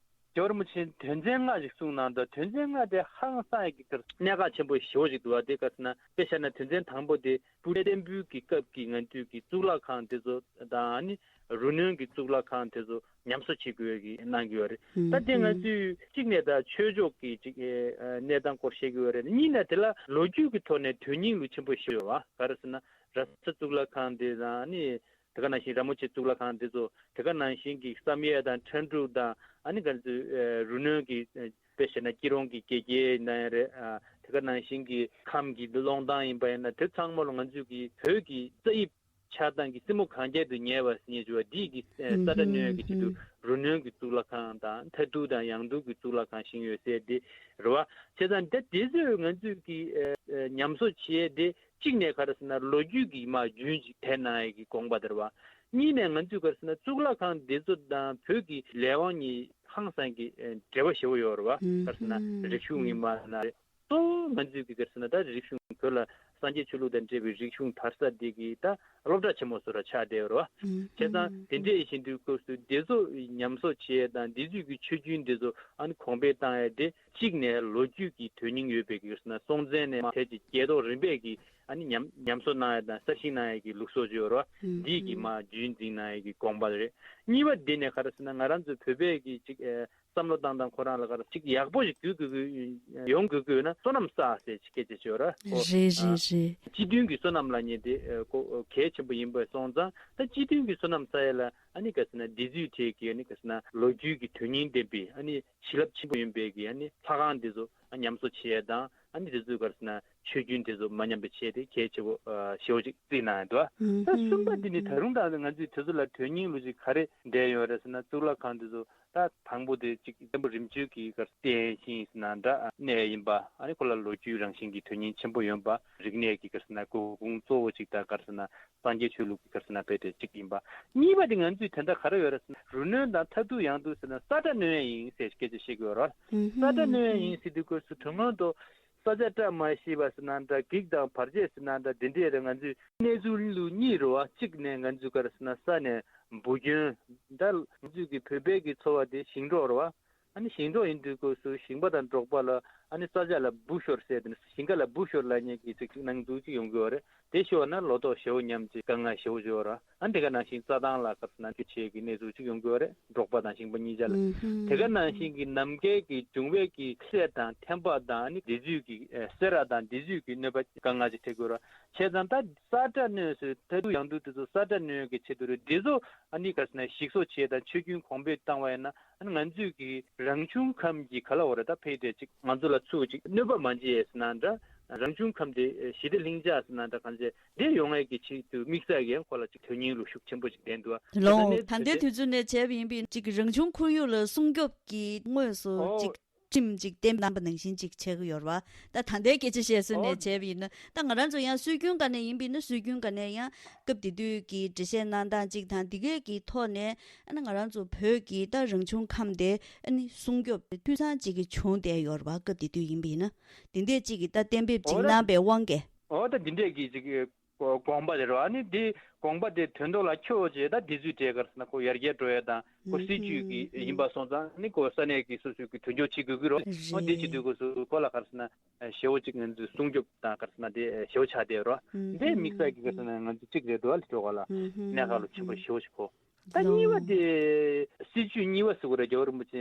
རྒྱལ་བ་རིན་པོ་ཆེས་དོན་ཚན་ལྔ་ཞིག་གསུངས་གནང་འདུག་དོན་ཚན་ལྔ་དེ་ཧང་སངས་ཡག་གི་ག་རེ་གནད་འགག་ཆེན་པོ་ཞེ་པོ་ཞིག་འདུག་བ། དེ་ག་རེ་ཟེར་ན་དཔེ་བཞག་ན་དོན་ཚན་དང་པོ་དེ་སྤུ་ལྡེ་བཙན་པོའི་གི་སྐབས་ཀྱི་ང་ཚོའི་གི་གཙུག་ལག་ཁང་དེ་ཚོ་དང་ཨ་ནི་རུ་སྣོན་གྱི་གཙུག་ལག་ཁང་དེ་ཚོ་ཉམས་གསོ་བྱེད་དགོས་ཀྱི་གནང་གི་ཡོད་རེད། ད་དེ་ང་ཚོས་གཅིག་ནས་ད་ཆོས་ཕྱོགས་ཀྱི་ཅིག་ཨེ་གནས་སྟངས་སྐོར་བཤད་ཀྱི་ཡོད་རེད། གཉིས་ནས་དེ་ལ་ལོ་རྒྱུས་ཀྱི་ཐོག་ནས་དོན་སྙིང་ལོ་ཆེན་པོ་ཞིག་ཡོད་བ། ག་རེ་ཟེར་ན་ར་ས་གཙུག་ལག་ཁང་དེ་དང་ཨ་ནི་དེ་ག་ནང་བཞིན་ར་མོ་ཆེ་གཙུག་ལག་ཁང་དེ་ཚོ་དེ་ག་ནང་བཞིན་གྱི་བསམ་ཡས་དང་ཁྲ་འབྲུག་དང་ཨ་ནི་ག་ཚོད་ཨེ་རུ་སྣོན་གྱི་ཨེ་དཔེ་བཤད་ན་སྐྱིད་གྲོང་གི་དགེ་རྒྱས་ཡིན་ན་ཡང་རེད། ཨ་དེ་ག་ནང་བཞིན་གྱི་ཁམས་ཀྱི་ཀློང་ཐང་ཡིན་པ་ཡིན་ན་དེ་ཚང་མ་ལ་ང་ཚོས་ཀྱི་བོད་ཀྱི་རྩ་དབྱིབས་ཆགས་སྟངས་ཀྱི་རྩེ་མོ་གངས་རྒྱན་དུ་ཉལ་བ་ཟེར་མཁན་ཅིག་ཡོད་པ་འདི་གི་ཨེ་ས་ཁྲ་སྣོན་གྱི་ཆེད་དུ་རུ་སྣོན་གྱི་གཙུག་ལག་ཁང་དང་མཐའ་ཐུག་དང་ཡང་ཐུག་གི་གཙུག་ལག་ཁང་བཞེངས་ཡོད་ཟེར་འདི་རེད་བ། བྱས་ཙང་ད་དེ་ཚོས་ང་ཚོས་ཀྱི་ཨེ་ཨེ་ཉམས་གསོ་བྱས་ཏེ་གཅིག་ནས་ག་རེ་ཟེར་ན་ལོ་རྒྱུས་ཀྱི་མ་རྒྱུན་ཅིག་དེད་གནང་ཡས་ཀྱི་དགོངས་པ་དེ་རེད་བ། གཉིས་ནས་ང་ཚོས་ག་རེ་ཟེར་ན་གཙུག་ལག་ཁང་འདི་ཚོ་དང་བོད་ཀྱི་ལས་དབང་གཉིས་ཧང་སང་གི་ཨེ་འབྲེལ་བ་ཞེ་པོ་ཡོད་རེད་བ། ག་རེ་ཟེར་ན་རིག་གཞུང་ཡིན་པ་ན་རེད། གཙོ་བོ་ང་ཚོས་ཀྱི་ག་རེ་ཟེར་ན་ད་རིག་གཞུང་བོད་ལ་ སངས་རྒྱས་ཆོས་ལུགས་དང་འབྲེལ་བའི་རིག་གཞུང་དར་ས་འདི་གི་ད་སློབ་གྲྭ་ཆེན་མོ་བཟོ་འདྲ་ཆགས་བསྡད་ཡོད་རེད་བ། བྱས་ཙང་དེ་འདྲ་ཡིན་བཞིན་དུས་སྐབས་སུ་འདི་ཚོ་ཉམས་གསོ་བྱེད་ཡས་དང་འདི་ཚོའི་གི་ཆོས་རྒྱུན་འདི་ཚོ་ཨ་ནི་གོང་འཕེལ་བཏང་ཡས་དེ་གཅིག་ནས་ལོ་རྒྱུས་ཀྱི་དོན་སྙིང་ཡོད་པའི་གི་ཟེར་ན་སྲོང་བཙན་ནས་མར་ཐལ་གྱི་རྒྱལ་ཐོག་རིམ་པས་ཀྱི་ཨ་ནི་ཉམས་ཉམས་གསོ་གནང་ཡས་དང་གསར་བཞེངས་གནང་ཡས་ཀྱི་ལུགས་སྲོལ་ཅིག་ཡོད་རེད་བ། འདིས་ཀྱི་མར་རྒྱུན་འཛིན་གནང་ཡས་ཀྱི་དགོངས་པ་རེད། གཉིས་པ་འདི་ནས་ག་རེ་ཟེར་ན་ང་རང་ཚོའི་བོད་པའི་གི་ཅིག་ཨེ་བསམ་བློ་བཏང་དང་ཁོ་རང་ལ་ག་རེ་ཅིག་ཡག་པོ་ཞིག་དགོས་དགོས་དགོས་ཡོང་དགོས་དགོས་ན་བསོད་ནམས་བསགས་ཟེར་ཅིག་སྐད་ཆ་ཅིག་ཡོད་རེད་ཁོ། རེད་རེད་རེད། སྤྱི་མཐུན་གྱི་བསོད་ནམས་ལབ་མཁན་དེ་ཨེ་ཁོ་གལ་ཆེན་པོ་ཡིན་པ་སོང་ཙང་ད་སྤྱི་མཐུན་གྱི་བསོད་ནམས་བསགས་ཡས་ལ་ཨ་ནི་ག་ཟེར་ན་འདི་ཚོའི་གྲས་ཀྱི་ཨ་ནི་ག་ཟེར་ན་ལོ་རྒྱུས་ཀྱི་དོན་སྙིང་ལྡན་པའི་ཨ་ནི་བྱིན་རླབས་ཆེན་པོ་ཡིན་པའི་གི་ཨ་ནི་ལྷ་ཁང་འདི་ཚོ་ཨ་ཉམས་གསོ་བྱེད་ཡས་དང་ཨ་ནི་འདི་ཚོའི་ག་ཟེར་ན་ཆོས་རྒྱུན་འདི་ཚོ་མ་ཉམས་པ་བྱས་ཏེ་གལ་ཆེ་བོ་ཨ་ཞེ་བོ་ཅིག་བརྩིས་གནང་ཡོད་འདུག་ད་གསུམ་པ་འདི་ནི་ད་རུང་ད་ང་ཚོས་དེ་ཚོ་ལ་དོན་སྙིང་ལོ་ཅིག་ག་རེ་འདྲེས་ཡོད་རེད་ཟེར་ན་གཙུག་ལག་ཁང་འདི་ཚོ་ད་དང་པོ་དེ་གཅིག་བཙན་པོ་རིམ་བྱོན་གྱི་གར་བསྟན་ཞིང་ཟེར་ན་འདྲ་གནས་ཡིན་པ། ཨ་ནི་ཁོ་ལ་ལོ་རྒྱུས་རང་བཞིན་གྱི་དོན་སྙིང་ཆེན་པོ་ཡོད་པ། རིག་གནས་ཀྱི་གར་ཟེར་ན་སྒོ་ཁུངས་གཙོ་བོ་གཅིག་དང་གར་ཟེར་ན་སངས་རྒྱས་ཆོས་ལུགས་ཀྱི་གར་ཟེར་ན་དཔེ་དེ་གཅིག་ཡིན་པ། གཉིས་པ་དེ་ང་ཚོས་དེ་འདྲ་ག་རེ་ཡོད་རེད་ཟེར་ན་རུ་གནོན་དང་མཐའ་ཐུག་ཡང་དུ་ཟེར་ན་ས་ཁྲ་གནོན་ཡ་ཡིན་ཟེར་སྐད་ཆ་བཤད་ཀྱི་ཡོད་རེད། ས་ཁྲ་གནོན་ཡ་ཡིན་ཟེར་དུས་སྐབས་སུ་དོན་དངོས་ཐོག་ས་ཆ་བཀྲ་མ་ཤིས་པ་ཟེར་ན་འདྲ་གེགས་དང་བར་ཆད་ཟེར་ན་འདྲ་འདི་འདྲས་རེད། ང་ཚོས་གནས་ཚུལ་ལུགས་གཉིས་རེད་བ། གཅིག་ནས་ང་ཚོས་ག་རེ་ཟེར་ན་ས་ནས་འབུ་གྱོན་ད་ང་ཚོས་ཀྱི་བོད་པའི་གི་འཚོ་བ་དེ་ཞིང་འབྲོག་རེད་བ། ཨ་ནི་ཞིང་འབྲོག་ཡིན་དུས་སྐབས་སུ་ཞིང་པ་དང་འབྲོག་པ་ལ་ཨ་ནི་ས་ཆ་ལ་འབུ་ཤོར་ཟེར་དེ་ནི་ཞིང་ཁ་ལ་འབུ་ཤོར་ལབ་མཁན་གྱི་ཚིག་ཅིག་གནང་འདུག་ཅིག་ཡོང་གི་ཡོད་རེད། དེ་ཤོར་ན་ལོ་ཏོག་ཞེ་བོ་ཉམས་ཅིག་དཀའ་ངལ་ཞེ་བོ་ཅིག་ཡོད་རེད། ཨ་ནི་དེ་ག་ནང་བཞིན་རྩྭ་ཐང་ལ་ག་རེ་ཟེར་ན་འདི་བྱེད་ཀྱི་གནས་ཚུལ་ཅིག་ཡོང་གི་ཡོད་རེད། འབྲོག་པ་དང་ཞིང་པ་གཉིས་ཆ་ལ། དེ་ག་ནང་བཞིན་གྱི་ནམ་མཁའི་གི་འབྱུང་བའི་གི་སད་དང་ཐན་པ་དང་ཨ་ནི་འདི་ཚོའི་གི་ཨེ་སེ་ར་དང་འདི་ཚོའི་གི་གནོད་པ་དཀའ་ངལ་ཅིག་འཕྲད་ཀྱི་ཡོད་རེད། བྱས་ཙང་ད་ས་ཁྲ་གནོན་ཟེར་མཐའ་ཐུག་ཡང་དུ་དེ་ཚོ་ས་ཁྲ་གནོན་གྱི་ཆེད་དུ་རེད། འདི་ཚོ་ཨ་ནི་ག་རེ་ཟེར་ན་ཞིག་གསོ་བྱས་དང་ཆོས་རྒྱུན་གོང་འཕེལ་བཏང་བ་ཡིན་ན་ཨ་ནི་ང་ཚོས་ཀྱི་རང་བྱུང་ཁམས་ཀྱི་ག་ལ་འོ་རེད་ད་ཕལ་ཆེར་ཅིག་ང་ཚོ་ལ་ཚུར་ཅིག་གནོད་པ་མ་བྱེད་ཟེར་ན་འདྲ། རང་བྱུང་ཁམས་དེ་ཞི་བདེ་ལྷིང་འཇགས་ཟེར་ན་འདྲ་གང་བྱས་དེ་ཡོང་ཡས་ཀྱི་ཆེད་དུ་དམིགས་བསལ་གྱི་ཁོ་ལ་ཅིག་དོན་སྙིང་ལོ་ཤུགས་ཆེན་པོ་ཅིག་ལྡན་འདུག་ཨ། ལོ་ད་ལྟའི་དུས་ཚོད་ནས་བྱས་པ་ཡིན་པའི་ཅིག་རང་བྱུང་ཁོར་ཡུག་ལ་སྲུང་སྐྱོབ་ཀྱི་དངོས་སུ་ཅིག་ཁྲིམས་ཅིག་གཏན་འབེབས་གནང་པ་ནང་བཞིན་ཅིག་བྱེད་ཀྱི་ཡོད་རེད་བ། ད་ད་ལྟའི་སྐད་ཆ་བཤད་སྲོལ་ནས་བྱས་པ་ཡིན་ན་ད་ང་རང་ཚོ་ཡང་སྲོལ་རྒྱུན་སྒང་ནས་ཡིན་པ་ཡིན་ན་སྲོལ་རྒྱུན་སྒང་ནས་ཡང་སྐབས་དེ་དུས་ཀྱི་འགྲེལ་བཤད་གནང་སྟངས་ཅིག་དང་དེ་གའི་གི་ཐོག་ནས་ཨ་ནི་ང་རང་ཚོ་བོད་ཀྱི་ད་རང་བྱུང་ཁམས་དེ་ཨ་ནི་སྲུང་སྐྱོབ་འཐུས་ཚང་ཅིག་གི་བྱུང་བསྡད་ཡོད་རེད་བ། སྐབས་དེ་དུས་ཡིན་པ་ཡིན་ན་དེ་འདྲས་ཅིག་གི་ད་གཏན་འབེབས་ཅིག་གནང་པའི་དབང་གིས། འོ་ད་འདི་འདྲས་ཀྱི་ཅིག་གི་དགོངས་པ་རེད་རོ། ཨ་ནི་འདི་དགོངས་པ་དེ་དོན་ཐོག་ལ་འཁྱོལ་བྱས་ད་འདི་ཚོའི་གྲས་ག་རེ་ཟེར་ན་ཁོ་ཡར་རྒྱས་འགྲོ་ཡ་དང་ཁོ་སྲིད་ཇུས་ཀྱི་ཡིན་པ་སོང་ཙང་ཨ་ནི་ཁོ་ས་གནས་ཀྱི་སོ་སོའི་གི་དོན་འཁྱོལ་བྱེད་དགོས་ཀྱི་རོ། ཨོ་འདི་བྱེད་དུས་སྐབས་སུ་ཁོ་ལ་ག་རེ་ཟེར་ན་ཞེ་བོ་གཅིག་ང་ཚོས་སྲུང་སྐྱོབ་དང་ག་རེ་ཟེར་ན་དེ་ཞེ་བོ་ཆགས་བསྡད་རོ། འདི་དམིགས་བསལ་གྱི་ག་རེ་ཟེར་ན་ང་ཚོ་གཅིག་རེད་འདུག་ཨ། ལི་ཀྲོ་ག་ལ་གནད་འགག་ལོ་ཆེན་པོ་ཞེ་བོ་ཞིག་གོ། ད་གཉིས་པ་དེ་སྲིད་ཇུས་གཉིས་པ་ཟེར་དགོས་རེད། རྒྱལ་བ་རིན་པོ་ཆེ་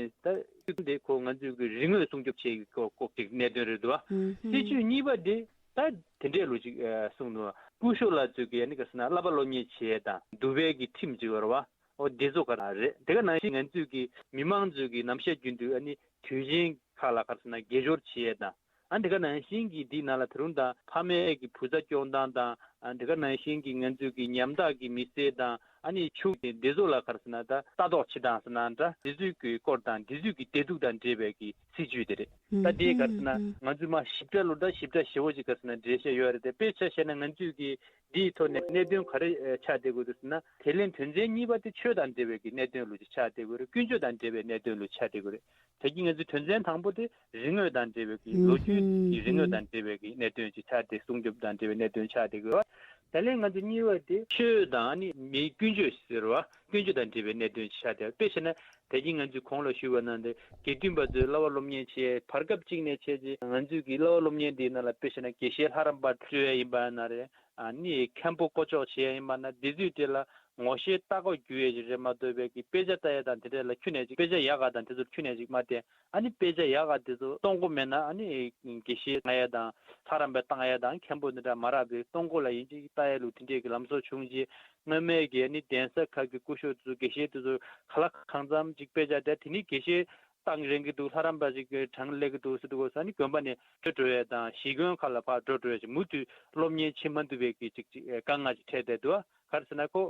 ད་དེ་ཁོ་ང་ཚོའི་གི་རིག་དངོས་སྲུང་སྐྱོབ་བྱེད་ཀྱི་སྐོར་སྐོར་གྱི་གནད་དོན་རེད་འདུག་ཨ། སྲིད་ཇུས་གཉིས་པ་དེ་ད་དེ་འདྲས་ལོ་ཅིག་གསུངས་འདུག་སྐུ་ཞབས་ལགས་ཚོས་གི་ཨ་ནི་ག་རེ་ཟེར་ན་བསླབ་པ་སློབ་གཉེར་བྱེད་ཡས་དང་འདུལ་བའི་གི་ཁྲིམས་ཅིག་ཡོད་རེད་བ། ཨོ་དེ་ཚོ་ག་རང་རེད། དེ་ག་ནང་བཞིན་ང་ཚོས་གི་མི་མང་ཚོས་གི་ནམ་ཞག་རྒྱུན་དུ་ཨ་ནི་དུས་ཆེན་ཁག་ལ་ག་རེ་ཟེར་ན་དགེ་སྦྱོར་བྱེད་ཡས་དང་། ཨ་འདི་ག་ནང་བཞིན་གྱི་འདི་ནང་ལ་ད་རུང་དང་ཕ་མའི་གི་བུ་ཚ་སྐྱོང་སྟངས་དང་། ཨ་འདི་ག་ནང་བཞིན་གྱི་ང་ཚོས་གི་ཉམ་ཐག་གི་མི་སེར་དང་ཨ་ནི་ཕྱུགས་དེ་འདི་ཚོ་ལ་ག་རེ་ཟེར་ན་ད་ལྟ་རྟོག་བྱེད་སྟངས་ཟེར་ན་འདྲ། འདི་ཚོའི་གི་སྐོར་དང་འདི་ཚོའི་གི་བདེ་སྡུག་དང་འབྲེལ་བའི་གི་སྲིད་ཇུས་དེ་རེད། ད་དེ་ག་རེ་ཟེར་ན་ང་ཚོས་མ་ཞིབ་ཕྲ་ལོ་ད་ཞིབ་ཕྲ་ཞེ་བོ་ཅིག་ག་རེ་ཟེར་ན་འགྲེལ་བཤད་ཡོད་རེད་དེ། དཔེ་ཆ་བཤད་ན་ང་ཚོས་གི་འདིའི་ཐོག་ནས་གནད་དོན་ག་རེ་ཆགས་བསྡད་དགོས་འདུག་ཟེར་ན། དེ་ལས་དོན་ཚན་གཉིས་པ་དེ་ཆོས་དང་འབྲེལ་བའི་གི་གནད་དོན་ལུགས་ཅིག་ཆགས་བསྡད་དགོས་རེད། ཀུན་སྤྱོད་དང་འབྲེལ་བའི་གནད་དོན་ལུགས་ཆགས་བསྡད་དགོས་རེད། ད་གིན་ང་ཚོའི་དོན་ཚན་དང་པོ་དེ་རིག་དངོས་དང་འབྲེལ་བའི་གི་ལོ་རྒྱུས་ཀྱི་རིག་དངོས་དང་འབྲེལ་བའི་གི་གནད་དོན་ཅིག་ཆགས་ཏེ་སྲུང་སྐྱོབ་དང་འབྲེལ་བའི་གནད་དོན་ཆགས་ཏེ་དགོས། ད་ལན་ང་ཚོ་གཉིས་པ་དེ་ཆོས་དང་ཨ་ནི་མིའི་ཀུན་སྤྱོད་ཟེར་བ་ཀུན་སྤྱོད་དང་འབྲེལ་བའི་གནད་དོན་ཅིག་ཆགས་ཏེ། དཔེ་བྱས་ན་ད་གིན་ང་ཚོས་གོང་ལ་ཞུས་པ་ནང་དེ་དགེ་འདུན་པ་ཚོས་བསླབ་པ་སློབ་གཉེར་བྱེད་བར་སྐབས་གཅིག་ནས་བྱས་རྗེས་ང་ཚོས་ཀྱི་བསླབ་པ་སློབ་གཉེར་འདིའི་ནང་ལ་དཔེ་བྱས་ན་དགེ་བཤེས་ལྷ་རམས་པ་བཙུགས་ཡས་ཡིན་པ་ན་རེད། ཨ་ནི་མཁན་པོ་བསྐོ་གཅོག་བྱེད་ཡས་ཡིན་པ་ན་འདི་ཚོའི་གྲས་ལ་ངོ་ཤེས་ལྟ་སྐོར་རྒྱུག་ཡས་ཅིག་རེད་མ་གཏོགས་པའི་གི་དཔེ་ཆ་ལྟ་ཡས་དང་དེ་འདྲས་ལ་ཁྱོན་ནས་ཅིག་དཔེ་ཆ་ཡག་ག་དང་དེ་ཚོར་ཁྱོན་ནས་ཅིག་མ་བལྟས། ཨ་ནི་དཔེ་ཆ་ཡག་ག་དེ་ཚོ་གཏོང་སྒོ་མེད་ན་ཨ་ནི་དགེ་བཤེས་གནང་ཡས་དང་ལྷ་རམས་པ་བཏང་ཡས་དང་མཁན་པོ་འདི་འདྲ་མ་རག་པའི་གཏོང་སྒོ་ལ་ཡིན་ཅིག་ལྟ་ཡས་ལུགས་དེ་འདྲས་གི་ལམ་སྲོལ་བྱུང་རྗེས་སྔོན་མའི་གི་ཨ་ནི་གདན་ས་ཁག་གི་སྐུ་ཞབས་ཚོ་དགེ་བཤེས་དེ་ཚོ་ག་ལ་གང་འཚམ་ཅིག་དཔེ་ཆ་དེ་དེ་ནི་དགེ་བཤེས་གཏང་རན་གི་འདུག་ལྷ་རམས་པ་ཅིག་གྲངས་སླེབས་གི་འདུག་ཟེར་དུས་སྐབས་སུ་ཨ་ནི་དགོན་པ་ནས་བྲོས་འགྲོ་ཡས་དང་གཞིས་དགོན་ཁག་ལ་ཕར་བྲོས་འགྲོ་ཡས་ཅིག་མུ་མཐུད་སློབ་གཉེར་བྱེད་མ་ཐུབ་པའི་གི་ཅིག་ཅིག་དཀའ་ངལ་ཅིག་འཕྲད་བསྡད་འདུག་ག་རེ་ཟེར་ན་ཁོ་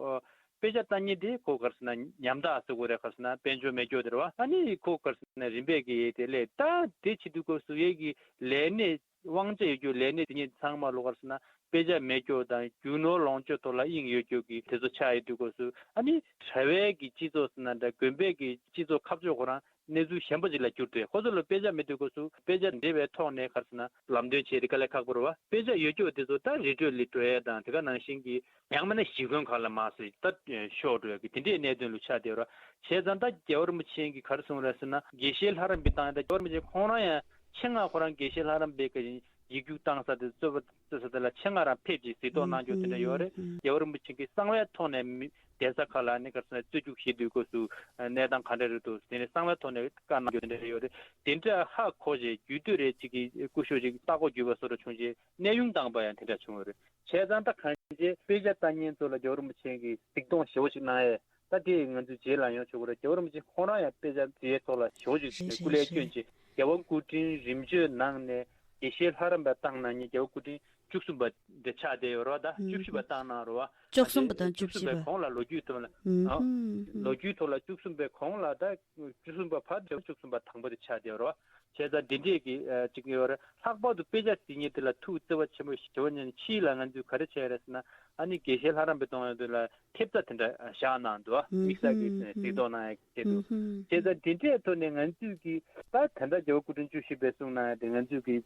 དཔེ་ཆ་ལྟ་མཁན་དེ་ཁོ་ག་རེ་ཟེར་ན་ཉམ་ཐག་ཟེར་དགོས་རེད། ག་རེ་ཟེར་ན་དཔལ་འབྱོར་མེད་སྐྱོ་དེ་རེད་བ། ཨ་ནི་ཁོ་ག་རེ་ཟེར་ན་རིམ་པས་ཀྱི་དེ་ལས་ད་དེ་བྱེད་དུས་སྐབས་སུ་ཡས་ཀྱི་ལས་གནས་དབང་ཆ་ཡོད་རྒྱུ་ལས་གནས་དེ་ཉིད་ཚང་མ་ལོ་ག་རེ་ཟེར་ན་ དཔེ་ཆ་མེད་སྐྱོ་དང་རྒྱུ་ནོར་ལོངས་སྤྱོད་ཐོག་ལ་དབྱིངས་ཡོད་སྐྱོ་གི་དེ་ཚོ་ཆགས་ཡོད་དུས་སྐབས་སུ། ཨ་ནི་གྲྭ་པའི་གི་སྤྱི་ཚོགས་ཟེར་ན་འདྲ། དགོན་པའི་གི་སྤྱི་ཚོགས་ཁ་ཕྱོགས་ཁོ་རང་གནས་ཚུལ་གཞན་པ་ཅིག་ལ་གྱུར་ཏེ། ཁོ་ཚོ་ལ་དཔེ་ཆ་མེད་དུས་སྐབས་སུ་དཔེ་ཆ་འབྲི་བའི་ཐོག་ནས་ག་རེ་ཟེར་ན་ལམ་སྟོན་བྱེད་དེ་དཀའ་ལས་ཁག་པོ་རེད་བ། དཔེ་ཆ་ཡོད་སྐྱོ་དེ་ཚོ་ད་རི་ཁྲོད་ལ་འགྲོ་ཡས་དང་དེ་ག་ནང་བཞིན་གྱི། ཡང་མིན་ན་གཞིས་དགོན་ཁག་ལ་མར་སོང་ད་ཤོར་འགྲོ་ཡ་གི་དེ་འདྲའི་གནད་དོན་ལ་ཆགས་བསྡད་ཡོད་རེད། བྱས་ཙང་ད་རྒྱལ་བ་རིན་པོ་ཆེ་གིས་ག་རེ་གསུངས་རེད་ཟེར་ན། དགེ་བཤེས་ལྷ་རམས་པའི་བཏང་ཡ། ད་རྒྱལ་བ་རིན་པོ་ཆེ་ཁོང་རང་ཡང་ཆེད་མངགས་ཁོ་རང་དགེ་བཤེས་ལྷ་རམས་པའི་གི་ཡིག་རྒྱུགས་བཏང་ས་དེ། རྩོད་པ་རྩོད་ས་དེ་ལ་ཆེད་མངགས་རང་ཕེབས་ཀྱིས་གཟིགས་རྟོག་གནང་རྒྱུ་དེ་འདྲ་ཡོད་རེད། རྒྱལ་བ་རིན་པོ་ཆེ་གིས་གསང་བའི་ཐོག་ནས་མི་གདན་ས་ཁག་ལ་ནི་ག་རེ་ཟེར་ན་རྩོད་རྒྱུགས་བྱེད་དུས་སྐབས་སུ་གནས་སྟངས་ག་འདྲ་རེད་འདུག་དེ་ནི་གསང་བའི་ཐོག་ནས་བཀའ་གནང་རྒྱུ་དེ་འདྲ་ཡོད་རེད། དེ་འདྲ་ཧ་གོ་བྱས་རྒྱུད་སྟོད་རེ་གཅིག་གི་སྐུ་ཞབས་ཅིག་ལྟ་སྐོར་བརྒྱུད་པ་བཟོ་འདྲ་བྱུང་རྗེས་གནས་དབྱུང་བཏང་པ་ཡང་དེ་འདྲ་བྱུང་ཡོད་རེད། བྱས་ཙང་ད་གང་ཅི་དཔེ་ཆ་ལྟ་མཁན་ཚོ་ལ་རྒྱལ་བ་རིན་པོ་ཆེ་གིས་གཟིགས་རྟོག་ཞེ་པོ་ཅིག་གནང་ཡས། ད་དེ་ང་ཚོས་རྗེས་ལ་ཡང་ཆོག་གི་རེད། རྒྱལ་བ་རིན་པོ་ཆེ་ཁོང་རང་ཡང་དཔེ་ཆ་འབྲི་ཡས་ཐོག་ལ་ཞེ་པོ་ཅིག་རེད། སྐུ་ལས་རེད། བསྐྱོན་རྗེས་རྒྱལ་བ་སྐུ་ཕྲེང་རིམ་བྱོན་ནང་ནས་དགེ་བཤེས་ལྷ་རམས་པ་བཏང་གནང་མཁན་རྒྱལ་བ་སྐུ་ཕྲེང་བཅུ་གསུམ་པ་འདི་ཆགས་བསྡད་ཡོད་རེད་བ། ད་བཅུ་བཞི་པ་བཏང་གནང་རེད་བ། བཅུ་གསུམ་པ་དང་བཅུ་བཞི་པ། བཅུ་གསུམ་པའི་གོང་ལ་ལོ་རྒྱུས་ཐོག་ལ། ཨ། ལོ་རྒྱུས་ཐོག་ལ་བཅུ་གསུམ་པའི་གོང་ལ་ད་བཅུ་གསུམ་པ་བར་དེ་བཅུ་གསུམ་པ་དང་པོ་དེ་ཆགས་བསྡད་ཡོད་རེད་བ། བྱས་ཙང་འདི་འདྲས་ཀྱི་ཨ་ཅིག་ཡོད་རེད། ལྷག་པར་དུ་དཔེ་ཆ་འབྲི་མཁན་དེ་ལ་ཐུགས་བརྩེ་བ་ཆེན་པོ་ཞེ་པོ་ཅིག་ཕྱིས་ལ་ང་ཚོས་ག་རེ་བྱས་རེད་ཟེར་ན། ཨ་ནི་དགེ་བཤེས་ལྷ་རམས་པའི་གཏོང་ཡ་དེ་ལ་ཐེབས་རྩ་དེ་འདྲ་བཞག་གནང་འདུག་དམིགས་བསལ་གྱི་གཟིགས་རྟོག་གནང་ཡ་ཆེད་དུ། བྱས་ཙང་དེ་འདྲའི་ཐོག་ནས་ང་ཚོས་ཀྱི་ད་ད་ལྟ་རྒྱལ་བ་སྐུ་ཕྲེང་བཅུ་བཞི་པས་གསུངས་གནང་ཡ་དེ། ང་ཚོས་ཀྱི་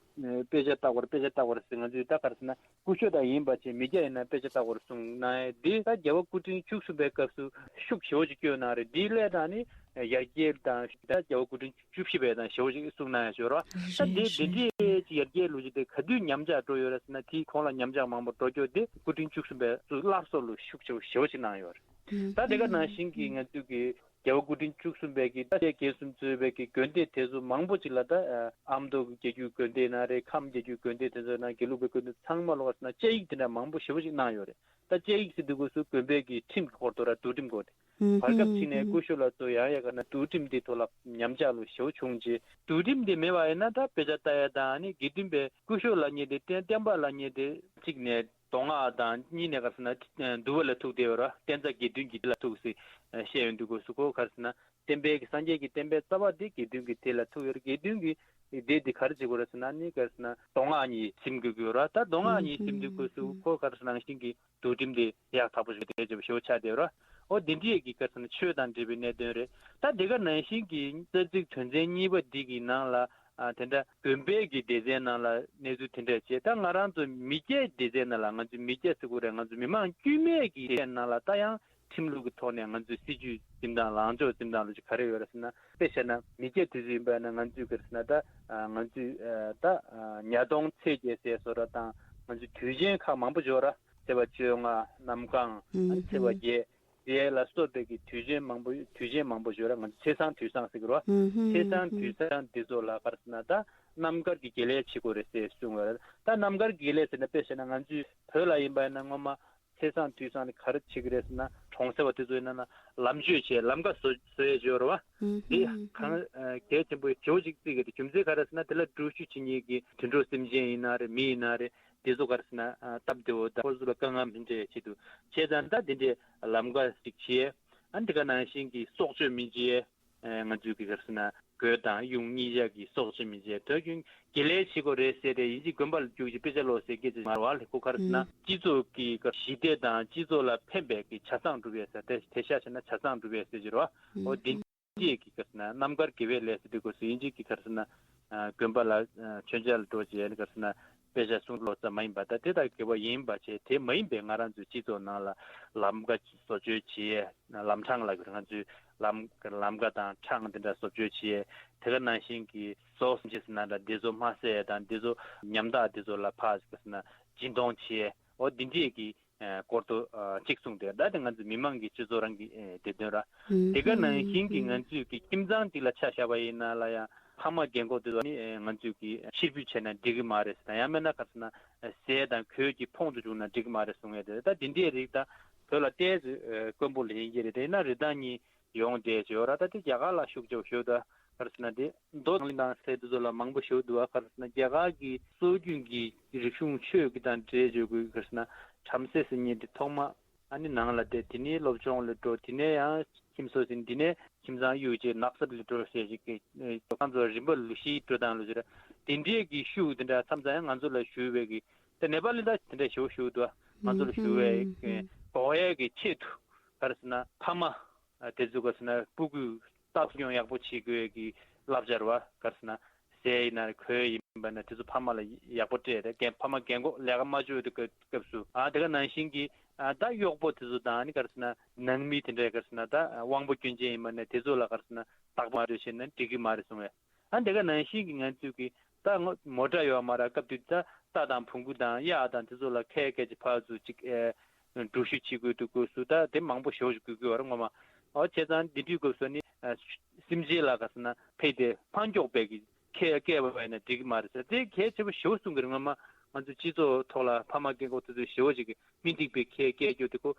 དཔེ་ཆ་ལྟ་དགོས་རེད། དཔེ་ཆ་ལྟ་དགོས་རེད་ཟེར། ང་ཚོས་ད་ག་རེ་ཟེར་ན་སྐུ་ཞབས་དང་ཡིན་པ་བྱས་མི་སྐྱ་ཡིན་ན་དཔེ་ཆ་ལྟ་དགོས་རེད་གསུངས་གནང་ཡ་འདི་ད་རྒྱལ་བ་སྐུ་ཕྲེང་བཅུ་གསུམ་པའི་སྐབས་སུ་ཤུགས་ཞེ་པོ་ཅིག་བསྐྱོན་གནང་རེད། འདིའི་སླད་དང་ནི་ཡར་རྒྱས་དང་ད་རྒྱལ་བ་སྐུ་ཕྲེང་བཅུ་བཞི་པའི་དང་ཞེ་པོ་ཅིག་གསུངས་གནང་ཡ་ཞིག་ཡོད་རེད། ད་འདི་འདི་འདྲའི་ཅིག་ཡར་རྒྱས་ལུགས་ཅིག་དེ་ག་དུས་ཉམས་ཆག་འགྲོ་ཡོད་རེད་ཟེར་ན། དེའི་གོང་ལ་ཉམས་ཆག་མང་པོ་འགྲོ་རྒྱུ་དེ་སྐུ་ཕྲེང་བཅུ་གསུམ་པའི་སླར་གསོ་ལ་ཤུགས་ཆེ་བོ་ཞེ་པོ་ཅིག་གནང་ཡོད་རེད། ད་དེ་ག་ནང་བཞིན་གྱི་ང་ཚོས་ཀྱི་རྒྱལ་བ་སྐུ་ཕྲེང་བཅུ་གསུམ་པའི་གི་ད་ཆེ་རྒྱལ་གསུམ་གཙོས་པའི་གི་དགོན་སྡེ་དེ་ཚོ་མང་པོ་ཅིག་ལ་ད་ཨ་ཨ་མདོ་གི་རྒྱལ་བརྒྱུད་དགོན་སྡེ་ན་རེད། ཁམས་རྒྱལ་བརྒྱུད་དགོན་སྡེ་དེ་ཚོ་ན་དགེ་ལུགས་པའི་དགོན་སྡེ་ཚང་མ་ལོག་པ་ཟེར་ན་བཅའ་ཡིག་དེ་འདྲ་མང་པོ་ཞེ་པོ་ཅིག་གནང་ཡོད་རེད། ད་བཅའ་ཡིག་ཟེར་དུས་སྐབས་སུ་དགོན་པའི་གི་ཁྲིམས་ཀྱི་སྐོར་དུ་ར་འདུལ་ཁྲིམས་སྐོར་དེ། བར་སྐབས་ཅིག་ནས་སྐུ་ཞབས་ལ་ཚོ་ཡང་ཡང་ག་ན་འདུལ་ཁྲིམས་འདི་ཐོག་ལ་ཉམས་ཆག་ལོ་ཞེ་པོ་བྱུང་རྗེས། འདུལ་ཁྲིམས་འདི་མེད་པ་ཡིན་ན་ད་དཔེ་ཆ་ལྟ་ཡ་དང་ནི་དགེ་འདུན་པའི་སྐུ་ཞབས་ལབ་མཁན་དེ་བསྟན་བསྟན་པ་ལབ་མཁན་དེ་གཅིག་ནས་མདོ་སྔགས་དང་གཉིས་ནས་ག་ཟེར་ན་འདུལ་བ་ལ་ཐུག་བསྡད་ཡོད་ར། བསྟན་རྩ་དགེ་འདུན་གྱི་འདི་ལ་ཐུག་ཟེར་བཤད་ཡོང་དུས་སྐབས་སུ་ཁོ་ག་ཟེར་ན་བསྟན་པའི་གི་སངས་རྒྱས་ཀྱི་བསྟན་པའི་རྩ་བ་དེ་དགེ་འདུན་གྱི་དེ་ལ་ཐུག་ཡོད་ར། དགེ་འདུན་གྱི་སྡེ་འདི་ག་རེ་བྱེད་དགོས་ར་ཟེར་ན་ནི་ག་ཟེར་ན་མདོ་སྔགས་གཉིས་ཟིན་དགོས་ཀྱི་ཡོད་ར། ད་མདོ་སྔགས་གཉིས་ཟིན་དུས་སྐབས་སུ་ཁོ་ག་ཟེར་ནང་བཞིན་གྱི་འདུལ་ཁྲིམས་དེ་ཡག་ཐག་པོ་ཞིག་དེ་ཅེས་ཞེ་པོ་ཆགས་བསྡད་ར། ཨོ་འདི་འདྲའི་གི་ག་ཟེར་ན་ཆོས་དང་འབྲེལ་བའི་གནད་དོན་རེད། ད་དེ་ག་ནང་བཞིན་གྱི་རྩ་ཚིག་དོན་ཚན་གཉིས་པ་འདི་གི་ནང་ལ་ཨ་དེ་འདྲ་དགོན་པའི་གི་སྡེ་ཚན་ནང་ལ་གནས་ཚུལ་དེ་འདྲ་བྱས། ད་ང་རང་ཚོ་མི་སྐྱའི་སྡེ་ཚན་ནང་ལ་ང་ཚོ་མི་སྐྱ་ཟེར་དགོས་རེད། ང་ཚོ་མི་མང་དཀྱུས་མའི་གི་སྡེ་ཚན་ནང་ལ་ད་ཡང་ཁྲིམས་ལུགས་ཀྱི་ཐོག་ནས་ང་ཚོའི་སྲིད་ཇུས་འཛིན་སྟངས་ལངས་ཕྱོགས་འཛིན་སྟངས་ལ་ཅིག་ག་རེ་ཡོད་རེད་ཟེར་ན། དཔེ་བཤད་ན་མི་སྐྱ་དེ་ཚོ་ཡིན་པ་ན་ང་ཚོས་ག་རེ་ཟེར་ན་ད་ང་ཚོས་ད་ཉ་སྟོང་ཚེས་བརྒྱད་ཟེར་བཟོ་འདྲ་དང་ང་ཚོའི་དུས་ཆེན་ཁག་མང་པོ་ཡོད་ར། ཚེས་པ་བཅོ་ལྔ་གནམ་གང་ཨ་ནི་ཚེས་པ་བརྒྱད། དེ་ལ་སོགས་པའི་གི་དུས་ཆེན་མང་པོ་དུས་ཆེན་མང་པོ་ཡོད་ར། ང་ཚོ་ཚེས་བཟང་དུས་བཟང་ཟེར་གི་རེད་བ། ཚེས་བཟང་དུས་བཟང་འདི་ཚོ་ལ་ག་རེ་ཟེར་ན་ད་རྣམ་དཀར་གྱི་དགེ་ལས་བྱེད་དགོས་རེད་ཟེར་གསུངས་ཡོད་ར། ད་རྣམ་དཀར་དགེ་ལས་ཟེར་ན་དཔེ་བཤད་ན་ང་ཚོའི་བོད་ལ་ཡིན་པ་ཡིན་ན་སྔོན་མ་ཚེས་བཟང་དུས་བཟང་ནི་ག་རེ་བྱེད་ཀྱི་རེད་ཟེར་ན། གྲོང་གསེབ་པ་དེ་ཚོ་ཡིན་ན་ན་ལམ་གཅོད་བྱས་ལམ་ཁ་བཟོ་བཟོ་ཡས་བྱས་ཡོད་ར་བ། འདི་གང་གལ་ཆེན་པོ་ཞེ་པོ་ཅིག་བརྩི་གི་རེད། རྒྱུ་མཚན་ག་རེ་ཟེར་ན་དེ་ལ་འགྲུལ་བཞུད་བྱེད་མཁན་གྱི་དུད་འགྲོ་སེམས་ཅན་ཡིན་ན་རེད། མི་ཡིན་ན་རེད། དེ་ཚོ་ག་རེ་ཟེར་ན་སྟབས་བདེ་བོ་དང་ཁོ་ཚོ་ལ་དཀའ་ངལ་མི་འཕྲད་ཡ་ཆེད་དུ་བྱས་ཙང་ད་དེ་འདྲའི་ལམ་ཁ་ཞིག་བྱས། ཨ་འདི་ག་ནང་བཞིན་གྱི་སྲོག་གཅོད་མི་བྱེད་ཡ། ང་ཚོའི་གི་ག་རེ་ཟེར་ན་གོས་དང་གཡུ་གཉིས་ཆ་གི་སྲོག་གཅོད་མི་བྱེད་ཡ། དོ་རྒྱུན་དགེ་ལས་བྱེད་དགོས་རེད་ཟེར་རེད། ཡིན་གཅིག་དགོན་པ་ལ་རྒྱུགས་ཀྱི་དཔེ་ཆ་ཀློག་ཟེར་སྐད་ཆ་མ་རེད་བ། ལས་ཁོ་ག་རེ་ཟེར་ན་སྤྱི་ཚོགས་ཀྱི་ཞི་བདེ་དང་སྤྱི་ཚོགས་ལ་ཕན་པའི་གི་ཆ་ཚང་སྒྲུབ་ཡ་ཟེར། དེ་དེ་ཤ་བྱས་ན་ཆ་ཚང་སྒྲུབ་ཡ་ཟེར་གྱི་རེད་བ། འོ་དེ། ཅེས་ཀྱི་ག་རེ་ཟེར་ན་རྣམ་དཀར་དགེ་བའི་ལས་ཟེར་དུས་སྐབས་སུ་ཡིན་གཅིག་གི་ག་རེ་ཟེར་ན་དགོན་པ་ལ་མཆོད་མཇལ་འགྲོ་བྱས་ག་རེ་ཟེར་ན་དཔེ་ཆ་གསུང་ཀློག་ཙམ་མ་ཡིན་པ། ད་དེ་དག་དགེ་བ་ཡིན་པ་བྱས། དེ་མ་ཡིན་པའི་ང་རང་ཚོའི་སྤྱི་ཚོགས་ནང་ལ་ལམ་ཁ་བཟོ་བཅོས་བྱེད་ཡས། ལམ་འཕྲང་ལ་ང་ཚོའི་ལམ་ལམ་ཁ་དང་འཕྲང་དེ་འདྲ་བཟོ་བཅོས་བྱེད་ཡས། དེ་ག་ནང་བཞིན་གྱི་ཟོག་ཅེས་ཟེར་ན་འདྲ་དེ་ཚོ་མ་བསད་ཡས་དང་དེ་ཚོ་ཉམ་ཐག་དེ་ཚོ་ལ་ཕར་ག་རེ་ཟེར་ན་སྦྱིན་གཏོང་བྱེད་ཡས། འོ་འདི་འདྲས་ཀྱི་སྐོར་དུ་གཅིག་གསུངས་ཏེ། ད་དེ་ང་ཚོ་མི་མང་གི་སྤྱི་ཚོགས་རང་གི་བདེ་དོན་ར། དེ་ག་ནང་བཞིན་གྱི་ང་ཚོས་ཀྱི་ཁྱིམ་ཚང་གཅིག་ལ་ཆ་བཞག་པ་ཡིན་ན་ལ་ཡང་ཕ་མ་རྒན་གོག་དེ་ཚོ་ནི་ང་ཚོས་ཀྱི་ཕྱིར་འབུད་བྱས་ན་འགྲིག་གི་མ་རེད་ཟེར་ན། ཡང་མིན་ན་ག་རེ་ཟེར་ན་ཟས་དང་གོས་ཀྱི་ཕོངས་སུ་བཅུག་ན་འགྲིག་གི་མ་རེད་གསུང་ཡས་དེ། ད་དེ་འདྲའི་རིགས་ད་བོད་ལ་ཏོག་ཙམ་དཀོན་པོ་ལེན་གྱི་རེད། དེ་ན་རི་ཐང་གཉིས་ཡོང་བསྡད་བྱས་ཡོད་ར། ད་དེ་རྒྱ་གར་ལ་ཤུགས་རྒྱབ་ཞུ་ད་ག་རེ་ཟེར་ན་དེ་མདོ་དང་ལི་དང་ཟེར་དེ་ཚོ་ལ་མང་པོ་ཞུ་འདུག་བ། ག་རེ་ཟེར་ན་རྒྱ་གར་གྱི་སྲོལ་རྒྱུན་གྱི་རིག་གཞུང་ཆོས་ཀྱི་དང་འབྲེལ་བྱེད་དགོས། ག་རེ་ཟེར་ན་བྲམ་ཟེ་ཟེར་མཁན་དེ་ཐོག་མ་ཨ་ནི་ནང་ལ་བསྡད། དེ་ནས་སློབ་སྦྱོང་ལ་འགྲོ། དེ་ནས་ཡང་ཁྱིམ་སོ་ཟིན། དེ་ནས་ཁྱིམ་ཚང་གཡུག་བྱས་ནགས་གསེབ་ལ་འགྲོ་ཟེར་ཞིག་གི་ཁོང་ཚོ་རིམ་པ་ལུགས་གཞིའི་འགྲོ་སྟངས་ལ་ཟེར། དེ་འདྲས་ཀྱི་ཤུགས་དེ་འདྲ་མཚམས་མཚམས་ཡང་ང་ཚོ་ལ་ཞུགས་པའི་གི་དེ་ནེ་པ་ལི་ད་དེ་འདྲ་ཞུ་ཞུ་འདུག་ང་ཚོ་ལ་ཞུ་བའི་འགོག་ཡས་ཀྱི་ཆེད་དུ་ག་རེ་ཟེར་ན་ཕ་མ་དེ་ཚོ་ག་རེ་ཟེར་ན་སྤུ་གུ་ལྟ་སྐྱོང་ཡག་པོ་བྱེད་དགོས་ཀྱི་བསླབ་བྱ་རེད་བ། ག་རེ་ཟེར་ན་ཟས་ཡིན་ན་རེད། གོས་ཡིན་པ་ན་དེ་ཚོ་ཕ་མ་ལ་ཡག་པོ་སྤྲད་རེད། རྒན་ཕ་མ་རྒན་གོག་ལས་ཀ་མ་བཅུག་དུས་སྐབས་སུ་ཨ་དེ་ག་ནང་བཞིན་གྱི་ཨ་ད་གཡོག་པོ་དེ་ཚོ་དང་ནི་ག་རེ་ཟེར་ན་ནང་མི་དེ་འདྲ་ག་རེ་ཟེར་ན་ད་དབང་པོ་སྐྱོན་ཅན་ཡིན་པ་ན་དེ་ཚོ་ལ་ག་རེ་ཟེར་ན་བདག་པོ་མ་སྤྲོད་བྱས་ན་འགྲིག་གི་མ་རེད་གསུང་བས། ཨ་འདི་ག་ནང་བཞིན་གྱི་ང་ཚོས་ཀྱི་ད་ངོ་མོ་ཊ་ཡོད་མ་ར་སྐབས་དུས་ད་རྟ་དང་བོང་བུ་དང་གཡག་དང་དེ་ཚོ་ལ་ཁལ་སྐད་ཅིག་ཕར་ཚུར་ཅིག་ཨེ་འགྲུལ་བཞུད་བྱེད་དགོས་འདུག་དགོས་སུ་ད་དེ་མང་པོ་ཞེ་པོ་ཞིག་དགོས་ཀྱི་ཡོད་རེད་ངོ་མ། ཨོ་བྱས་ཙང་འདི་དུས་སྐབས་སུ་ནི་ཨ་སེམས་ཅན་ལ་ག་ཟེར་ན་ཕལ་ཏེ་ཕར་འགྱོག་པའི་གི་ཁལ་སྐད་པ་ཡིན་ན་འགྲིག་གི་མ་རེད་ཟེར། དེ་གལ་ཆེ་པོ་ཞེ་པོ་གསུང་གི་རེད་ངོ་མ། ང་ཚོ་སྤྱི་ཚོགས་ཐོག་ལ་ཕ་མ་རྒན་གོག་དེ་ཚོས་ཞེ་པོ་ཞིག་གི་མི་འགྲིག་པའི་ཁལ་སྐད་རྒྱོབ་དེ་ཁོ་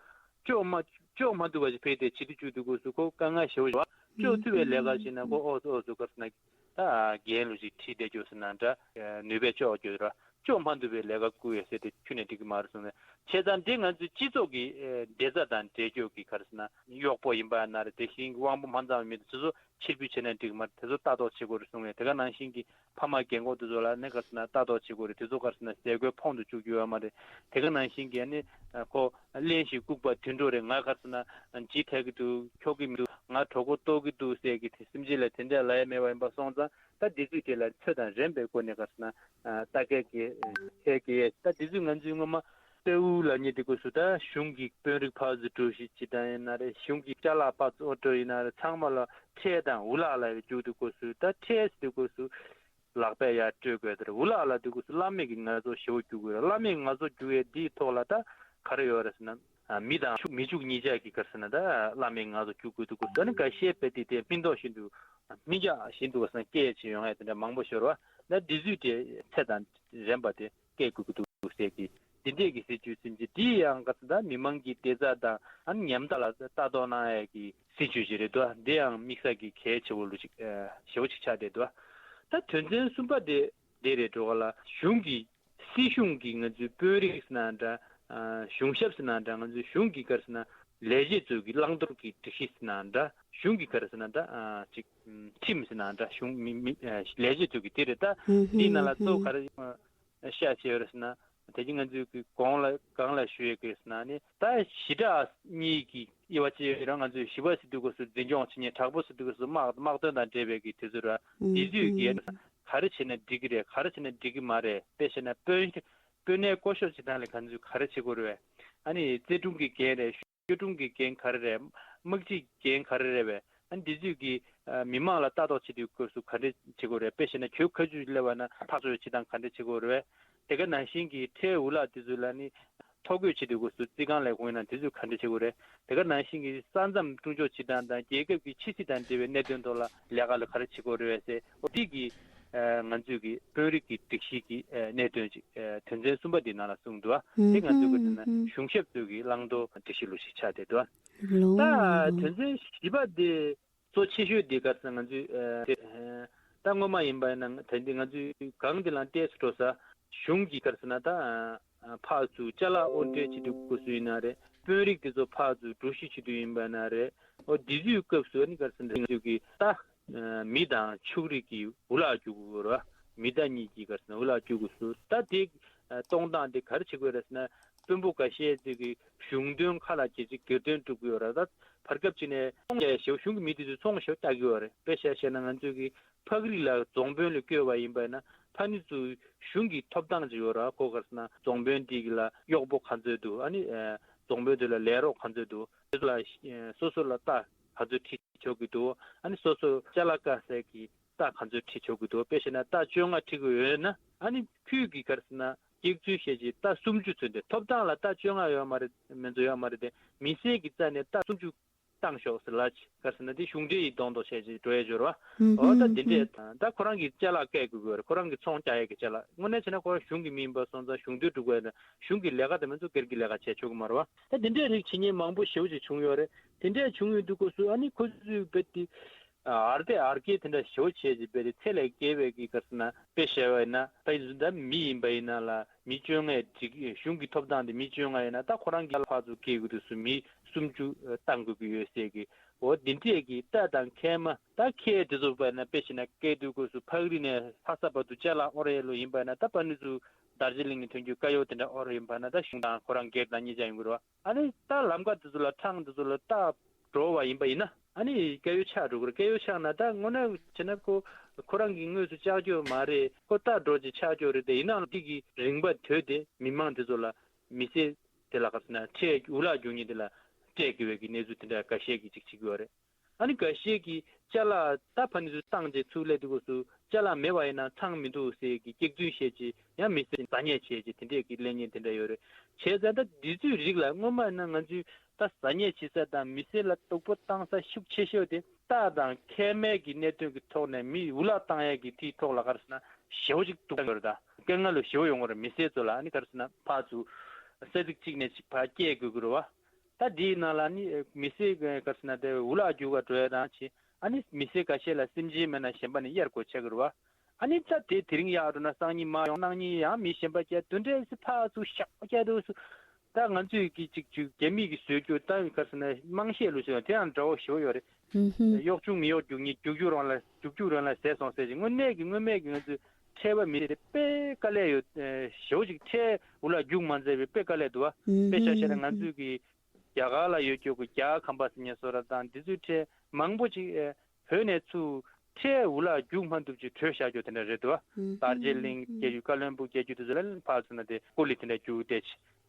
ལྕོགས་མ་ལྕོགས་མ་ཐུབ་པ་ཞིག་ཕལ་ཏེ་བྱེད་དུ་བཅུག་དུས་སྐབས་སུ་ཁོ་དཀའ་ངལ་ཞེ་པོ་ཞིག་བ། ལྕོགས་ཐུབ་པའི་ལས་ཀ་བྱེད་ན་ཁོ་ཨོ་ཙི་ཨོ་ཙི་ག་ཟེར་ན་ད་རྒན་ལུགས་ཤིག་ཁྲིད་བསྡད་རྒྱུ་ཟེར་ན་འདྲ། ནུས་པས་ལྕོགས་རྒྱུ་ར་ལྕོགས་མ་ཐུབ་པའི་ལས་ཀ་བསྐུལ་ཡོད་ཟེར་ཏེ་ཁྱོན་ནས་འགྲིག་གི་མ་རེད་གསུངས་ནས། བྱས་ཙང་འདི་ང་ཚོའི་སྤྱི་ཚོགས་ཀྱི་ཨེ་བདེ་རྩ་དང་འབྲེལ་རྒྱུ་གི་ག་རེ་ཟེར་ན་གཡོག་པོ་ཡིན་པ་ན་རེད། དེ་བཞིན་གྱི་དབང་པོ་མ་འཛོམས་པའི་མི་དེ་ཚོ་ཕྱིར་འབུད་བྱས་ན་འགྲིག་གི་མ་རེད། དེ་ཚོ་ལྟ་རྟོག་བྱེད་དགོས་རེད་གསུངས་ནས། དེ་ག་ནང་བཞིན་གྱི་ཕ་མ་རྒན་གོག་དེ་ཚོ་ལ་ནི་ག་རེ་ཟེར་ན་ལྟ་རྟོག་བྱེད་དགོས་རེད། དེ་ཚོ་ག་རེ་ཟེར་ན་ཟས་གོས་ཕོངས་སུ་བཅུག་རྒྱུ་ཡོད་མ་རེད། དེ་ག་ནང་བཞིན་གྱི་ནི་ཁོ་གླེན་ཞིང་ལྐུགས་པ་དུད་འགྲོ་རེད། ང་ག་རེ་ཟེར་ན་ལྗིད་ཐེག་གི་འདུག་འཁྱོག་གི་མི་འདུག་ང་གྲོད་ཁོག་ལྟོགས་ཀྱི་འདུག་ཟེར་གི་དེ་སེམས་ཅན་ལ་དེ་འདྲ་ལབ་ཡ་མེད་པ་ཡིན་པ་སོང་ཙང་ད་དེ་དུས་དེ་ལ་ཚོད་དང་རན་པའི་སྒོ་ནས་ག་རེ་ཟེར་ན་ལྟ་སྐལ་གྱི་ཁྱེད་ཀྱི་ད་དེ་དུས་ང་ཚོའི་སྔོན་མ་གསེར་དབུ་ལ་ཉེ་དུས་སྐབས་སུ་ད་གཞུང་གི་དཔོན་རིགས་ཕར་ཚུར་འགྲོ་ཞིག་ཇི་ལྟར་ཡིན་ན་རེད། གཞུང་གི་ཅ་ལག་ཕར་ཚུར་འགྲོ་ཡིན་ན་རེད། ཚང་མ་ལ་ཁྲལ་དང་འུ་ལག་ལ་རྒྱུག་དུས་སྐབས་སུ་ད་ཁྲལ་ཟེར་དུས་སྐབས་སུ་ལག་པས་ཡར་སྤྲོད་དགོས་དེར་འུ་ལག་ལ་དུས་སྐབས་སུ་བླ་མེད་ཀྱི་ངལ་རྩོལ་ཞེ་པོ་རྒྱུག་དགོས་རེད། བླ་མེད་ངལ་རྩོལ་རྒྱུག་ཡས་འདིའི་ཐོག་ལ་ད་ག་རེ་ཡོད་རེད་ཟེར་ན། མི་དང་ཕྱུགས་མི་ཕྱུགས་གཉིས་ཆ་གི་ག་རེ་ཟེར་ན་ད་བླ་མེད་ངལ་རྩོལ་རྒྱུག་དགོས་འདུག་གོ་ད་ནི་འགའ་ཤས་དཔེ་དེ་དེ་སྨིན་ཐོག་བཞིན་དུ་སྨིན་རྒྱག་བཞིན་དུ་བ་སང་སྐད་ཆེ་ཡོང་ཡ་དེ་འདྲ་མང་པོ་ཤོར་བ། ད་འདི་ཚོས་དེ་ཚད་དང་རན་པ་དེ་སྐད་དགོས་ཀྱི་འདུག་ཟེར་གི་འདི་འདྲས་ཀྱི་སྲིད་ཇུས་ཟིན་གྱི་འདི་ཡང་ག་ཚོད་ད་མི་མང་གི་བདེ་རྩ་དང་ཨ་ནི་ཉམ་ཐག་ལ་ལྟ་རྟོག་གནང་ཡ་གི་སྲིད་ཇུས་ཅིག་རེད་འདུག་འདི་ཡང་དམིགས་བསལ་གྱི་གལ་ཆེ་བོ་ལུ་ཅིག་ཞེ་བོ་ཅིག་ཆགས་བསྡད་འདུག་ད་དོན་ཚན་གསུམ་པ་དེ་དེ་རེད་འགྲོ་ག་ལ་གཞུང་གི་སྲིད་གཞུང་གི་ང་ཚོའི་དཔོན་རིགས་ཟེར་ན་འདྲ། གཞུང་ཞབས་ཟེར་ན་འདྲ། ང་ཚོའི་གཞུང་གི་ག་རེ་ཟེར་ན་ལས་བྱེད་ཚོ་གི་བླང་དོར་གྱི་སྒྲིག་གཞི་ཟེར་ན་འདྲ། གཞུང་གི་ག་རེ་ཟེར་ན་འདྲ། ཅིག་ཁྲིམས་ཟེར་ན་འདྲ། གཞུང་མི་མི་ལས་བྱེད་ཚོ་གི་དེ་རེད། ད་འདི་ནང་ལ་གཙོ་བོ་ག་རེ་བཤད་བྱས་ཡོད་རེད་ཟེར་ན། དེ་བཞིན་ང་ཚོའི་གི་གོང་ལ་གང་ལ་ཞུ་ཡས་ཀྱི་ཟེར་ན་ནི་ད་ཞི་དྲག་གཉིས་ཀྱི་དབྱེ་བ་ཕྱེ་ཡོད་རེད། ང་ཚོས་ཞི་བ་ཟེར་དུས་སྐབས་སུ་འཛིན་སྐྱོང་བྱེད་མཁན། དྲག་པོ་ཟེར་དུས་སྐབས་སུ་དམག་དམག་དོན་དང་འབྲེལ་བའི་གི་དེ་ཚོ་ར་འདི་ཚོས་གི་ག་རེ་བྱས་ན་འགྲིག་གི་རེད། ག་རེ་བྱས་ན་འགྲིག་གི་མ་རེད། དཔེ་བཤད་ན་དཔོན་དཔོན་གནས་བསྐོ་གཞག་བྱེད་སྟངས་ལ་ང་ཚོས་ག་རེ་བྱེད་དགོས་རེད། ཨ་ནི་རྩེ་དྲུང་གི་འགན་རེད། གཡོ་དྲུང་གི་འགན་ག་རེ་རེད། དམག་སྤྱིའི་འགན་ག་རེ་རེད་བས། ཨ་ནི་འདི་ཚོས་ཀྱི་མི་མང་ལ་ལྟ་རྟོག་བྱེད་དུས་སྐབས་སུ་ག་འདྲ་བྱེད་དགོས་རེད། དཔེ་བཤད་ན་གྱོད་ཁ་མཆུ་སླེབས་པ་ན་ཐག་གཅོད་བྱེད་སྟངས་ག་འདྲ་བྱེད་དགོས་རེད་བས། དེ་ག་ནང་བཞིན་གྱི་ཁྲལ་འུ་ལག་འདི་ཚོ་ལ་ནི་ཐོ་འགོད་བྱེད་དུས་སྐབས་སུ་རྩིས་ཁང་ལས་ཁུངས་ཡིན་ན་འདི་ཚོས་ག་འདྲ་བྱེད་དགོས་རེད། དེ་ག་ནང་བཞིན་གྱི་ས་མཚམས་སྲུང་སྐྱོབ་བྱེད་སྟངས་དང་རྒྱལ་ཁབ་ཀྱི་ཕྱི་སྲིད་དང་འབྲེལ་བའི་གནད་དོན་ཐོག་ལ་ལས་ཀ་ལ་ག་རེ་བྱེད་དགོས་རེད་བས་ཟེར། འོ་འདི་གི་ང་ཚོས་ཀྱི་དཔོན་རིགས་ཀྱི་སྒྲིག་གཞི་གི་གནད་དོན་ཅིག་དོན་ཚན་གསུམ་པ་འདི་ནང་ལ་གསུངས་འདུག་དེ་ང་ཚོས་ཀྱི་ན་གཞུང་ཞབས་ཚོས་ཀྱི་བླང་དོར་སྒྲིག་གཞི་ལུགས་ཤིག་ཆགས་བསྡད་འདུག་ད་དོན་ཚན་བཞི་པ་འདི་གཙོ་ཆེ་ཤོས་འདི་ག་རེ་ཟེར་ན་ང་ཚོས་ད་སྔོན་མ་ཡིན་པ་ཡིན་ན་ད་འདི་ང་ཚོས་གང་འདི་ལ་ཏོག་ཙམ་འགྲོ་ས་གཞུང་གི་ག་རེ་ཟེར་ན་ད་ཕར་ཚུར་ཅ་ལག་དབོར་འདྲེན་བྱེད་དུས་སྐབས་སུ་ཡིན་ན་རེད། དཔོན་རིགས་དེ་ཚོ་ཕར་ཚུར་འགྲོ་གཞི་བྱེད་དུས་ཡིན་པ་ན་རེད། འོ་འདི་ཚོའི་སྐབས་སུ་ཨ་ནི་ག་རེ་ཟེར་ན་ང་ཚོས་ཀྱི་ད་མི་དང་ཕྱུགས་རིགས་ཀྱི་འུ་ལག་རྒྱུག་དགོས་རེད་བ། མི་ད་གཉིས་ཀྱི་ག་རེ་ཟེར་ན་འུ་ལག་རྒྱུག་དགོས་སུ་ད་དེ་གཏོང་སྟངས་དེ་ག་རེ་བྱེད་དགོས་རེད་ཟེར་ན། དཔོན་པོ་འགའ་ཤས་ཅིག་གིས་གཞུང་དོན་ཁ་ལ་བྱེད་ཅིག་སྒེར་དོན་སྒྲུབ་ཀྱི་ཡོད་རེད། ད་བར་སྐབས་ཅིག་ནས་ཚོང་རྒྱག་ཞེ་པོ་གཞུང་གི་མི་དེ་ཚོས་ཚོང་ཞེ་པོ་རྒྱག་གི་ཡོད་རེད། དཔེ་བཞག་བཤད་ན་ང་ཚོས་ཀྱི་ཕག་རི་ལ་རྫོང་དཔོན་ལ་བསྐོས་པ་ཡིན་པ་ཡིན་ན་ཕ་ནི་ཚོ་གཞུང་གི་ཐོབ་ཐང་ཅིག་ཡོད་རེད། ཁོ་ག་རེ་ཟེར་ན་རྫོང་དཔོན་དེ་གི་ལ་གཡོག་པོ་ག་ཚོད་འདུག་ཨ་ནི་རྫོང་དཔོན་དེ་ལ་ལས་རོགས་ག་ཚོད་འདུག་དེ་ཚོ་ལ་སོ་སོ་ལ་རྟ་ག་ཚོད་ཁྲིད་ཆོག་གི་འདུག་ཨ་ནི་སོ་སོ་ཅ་ལག་དཀའ་སའི་གི་རྟ་ག་ཚོད་ཁྲིད་ཆོག་གི་འདུག་དཔེ་བཤད་ན་རྟ་བཅོ་ལྔ་ཁྲིད་དགོས་ཡོད་ན་ཨ་ནི་ཁུལ་གྱི་ག་རེ་ཟེར་ན་སྐྱེག་ཚུལ་བཤད་ཅིག་རྟ་སུམ་ཅུ་ཚོད་དེ་ཐོབ་ཐང་ལ་རྟ་བཅོ་ལྔ་ཡོད་མ་རེད། མི་ཚོ་ཡོད་མ་རེད་དེ་མི་སེར་གྱི་རྩ་ནས་རྟ་སུམ་ཅུ་བཏང་ཤོག་ཟེར་ལ་ཅིག་ག་རེ་ཟེར་ན་དེ་གཞུང་འབྲེལ་ཡི་གདོང་དུ་བཤད་ཅིག་འགྲོ་ཡས་འབྱོར་བ། འོ་ད་དེ་འདྲས་ད་ཁོ་རང་གི་ཅ་ལག་བཀལ་དགོས་ཀྱི་ཡོད་རེད། ཁོ་རང་གི་ཚོང་རྒྱག་ཡས་ཀྱི་ཅ་ལག་དངོས་གནས་བྱས་ན་ཁོ་རང་གཞུང་གི་མི་ཡིན་པ་སོང་ཙང་གཞུང་དོན་སྒྲུབ་དགོས་ཡོད་ན་གཞུང་གི་ལས་ཀ་དེ་མི་ཚོ་སྒེར་གྱི་ལས་ཀ་བྱས་ཆོག་གི་མ་རེད་བ། ད་དེ་འདྲས་རིགས་བྱེད་མཁན་མང་པོ་ཞེ་པོ་ཅིག་བྱུང་ཡོད་རེད། དེ་འདྲས་བྱུང་ཡོད་དུས་སྐབས་སུ་ཨ་ནི་ཁོ་ཚོས་རྦད་དེ། ཨར་དེ་ཨར་ཀེ་དེ་འདྲ་ཞོ་བྱས་ཅིག་པའི་ཚེ་ལས་སྐྱེས་པའི་གི་ག་རེ་ཟེར་ན་དཔེ་བཤད་པ་ཡིན་ན་ད་ཡིན་ད་མི་ཡིན་པ་ཡིན་ན་ལ་མི་བཅོ་ལྔའི་སྒྲིག་གཞུང་གི་ཐོབ་ཐང་དེ་མི་བཅོ་ལྔ་ཡིན་ན་ད་ཁོ་རང་གི་ཕར་ཚུར་སྐྱེས་དགོས་དུས་སུ་མི་སུམ་ཅུ་བཏང་དགོས་ཀྱི་ཡོད་ཟེར་གི། འོ་འདི་འདྲས་ཀྱི་རྟ་དང་མཁལ་མ་ད་ཁལ་དེ་ཚོ་པ་ཡིན་ན་དཔེ་བཤད་ན་སྐྱེས་དུས་སྐབས་སུ་ཕག་རི་ནས་ལྷ་ས་བར་དུ་ཅ་ལག་དབོར་ཡས་ལོ་ཡིན་པ་ཡིན་ན་ད་པ་ནི་ཚུ་ དར་ཇི་གླིང་ནས་ཐོན་རྒྱུའི་དཀར་ཡོལ་དེ་འདྲ་དབོར་ཡིན་པ་ན་ད་གཞུང་དང་ཁོ་རང་སྒེར་དང་གཉིས་ཆ་ཡོང་གི་རེད་བ། ཨ་ནི་ད་ལམ་ཁ་དེ་ཚོ་ལ་འཕྲང་དེ་ཚོ་ལ་རྟ་འགྲོ་བ་ཡིན་པ་ཡིན་ན་ཨ་ནི་དཀར་ཡོལ་ཆག་འགྲོ་གི་རེད། དཀར་ཡོལ་ཆག་ན་ད་དངོས་གནས་བྱས་ན་ཁོ་ཁོ་རང་གི་དངོས་སུ་ཆག་རྒྱུ་མ་རེད། ཁོ་རྟ་འགྲོ་ཅིག་ཆག་རྒྱུ་རེད་དེ། ཡིན་ནའང་དེ་གི་རིན་པ་དོད་དེ་མི་མང་དེ་ཚོ་ལ་མི་སེར་དེ་ལ་ག་ཟེར་ན་ཁྲལ་འུ་ལག་རྒྱུག་མཁན་དེ་ལ་སྤྲད་དགོས་པའི་གི་གནས་ཚུལ་དེ་འདྲ་འགའ་ཤས་ཀྱིས་ཅིག་བྱེད་ཀྱི་ཡོད་རེད། ཨ་ནི་འགའ་ཤས་ཀྱིས་ཅ་ལག་ད་ཕ་ནི་ཚུར་བཏང་རྗེས་ཚུར་སླེབས་དུས་སྐབས་སུ་ཅ་ལག་མེད་པ་ཡིན་ན་ཚང་མི་འདུག་ཟེར་གྱི་སྐྱག་རྫུན་བཤད་ཀྱི་ཡང་མི་སེར་ཟ་ཉལ་བྱེད་ཀྱི་དེ་འདྲས་ཀྱི་གླེང་མཁན་དེ་འདྲ་ཡོད་རེད། བྱས་ཙང་ད་འདི་ཚོའི་རིགས་ལ་སྔོན་མ་ཡིན་ན་ང་ཚོས་ད་ཟ་ཉལ་བྱེད་ས་དང་མི་སེར་ལ་སྡུག་པོ་བཏང་ས་ཤུགས་ཆེ་ཤོས་དེ་རྟ་དང་ཁལ་མའི་གི་གནད་དོན་གྱི་ཐོག་ནས་མི་འུ་ལག་བཏང་ཡས་ཀྱི་དེའི་ཐོག་ལ་ག་རེ་ཟེར་ན་ཞེ་པོ་ཅིག་སྡུག་ཡོད་རེད། ད་དཀའ་ངལ་ལ་ཞེ་པོ་ཡོང་གི་རེད། མི་སེར་ཚོ་ལ་ཨ་ནི་ག་རེ་ཟེར་ན་ཕར་ཚུར་ས་ཚིགས་གཅིག་ནས་གཅིག་ཕར་སྐྱེལ་དགོས་ཀྱི་རེད་བ། ད་འདིའི་ནང་ལ་ནི་མི་སེར་ག་རེ་ཟེར་ན་དེ་འུ་ལག་རྒྱུག་ག་འགྲོ་ཡ་རང་བྱེད། ཨ་ནི་མི་སེར་ཁ་ཤས་ལ་སེམས་ཅན་མེད་ན་གཞན་པ་ནས་གཡར་དགོས་ཆགས་ཀྱི་རེད་བ། ཨ་ནི་ད་དེ་དེ་རིང་གཡར་འགྲོ་ན་སང་ཉིན་མར་ཡོང་། གནངས་ཉིན་ཡང་མི་གཞན་པ་བསྐྱལ། དེ་འདྲས་སེ་ཕར་ཚུར་ཤག་བསྐྱལ་དུས་སུ་ད་ང་ཚོས་ཀྱི་ཅིག་ཅིག་རྒྱ་མི་གིས་བཟོས་རྒྱུ་ད་ག་རེ་ཟེར་ན་དམངས་གཞས་ལུགས་ཟེར་བ་དེ་ཡང་འདྲ་བོ་ཞེ་པོ་ཡོད་རེད། ཧུམ་ཧུམ། གཡོག་ཆུང་མི་གཡོག་རྒྱུག་མཁན། རྒྱུག་རྒྱུག་རང་ལ་རྒྱུག་རྒྱུག་རང་ལ་ཟས་སོང་ཟེར་ཅིག་དངོས་གནས་ཀྱི་དངོས་མེད་ཀྱི་ང་ཚོའི་ཁྲལ་པ་མི་རེད། དཔེ་དཀའ་ལས་ཡོད། ཞེ་པོ་ཅིག་ཁྲལ་འུ་ལག་རྒྱུག་མ་མཛད་པའི་དཔེ་དཀའ་ལས་འདུག་བ། དཔེ་ཆ་བཞག་ན་ང་ཚོས་ཀྱི་རྒྱ་གར་ལ་ཡོད་རྒྱུ་གི་རྒྱ་གར་ཁམས་པ་ཟེར་མཁན་བཟོ་འདྲ་དང་འདི་ཚོའི་ཁྲལ་མང་པོ་ཅིག་ཨེ། བོད་ནས་ཚུར་ཁྲལ་འུ་ལག་རྒྱུག་མ་ཐུབ་ཅིག་བྲོས་བཞག་རྒྱུ་དེ་འདྲ་རེད་འདུག་བ། དར་རྒྱས་གླིང་བསྐྱལ་རྒྱུ། བཀའ་བློན་སྦུག་བསྐྱལ་རྒྱུ་དེ་ཚོ་ལ་ཕར་ཚུར་ན་དེ་ཀོ་ལི་དེ་འདྲ་རྒྱུག་བསྡད་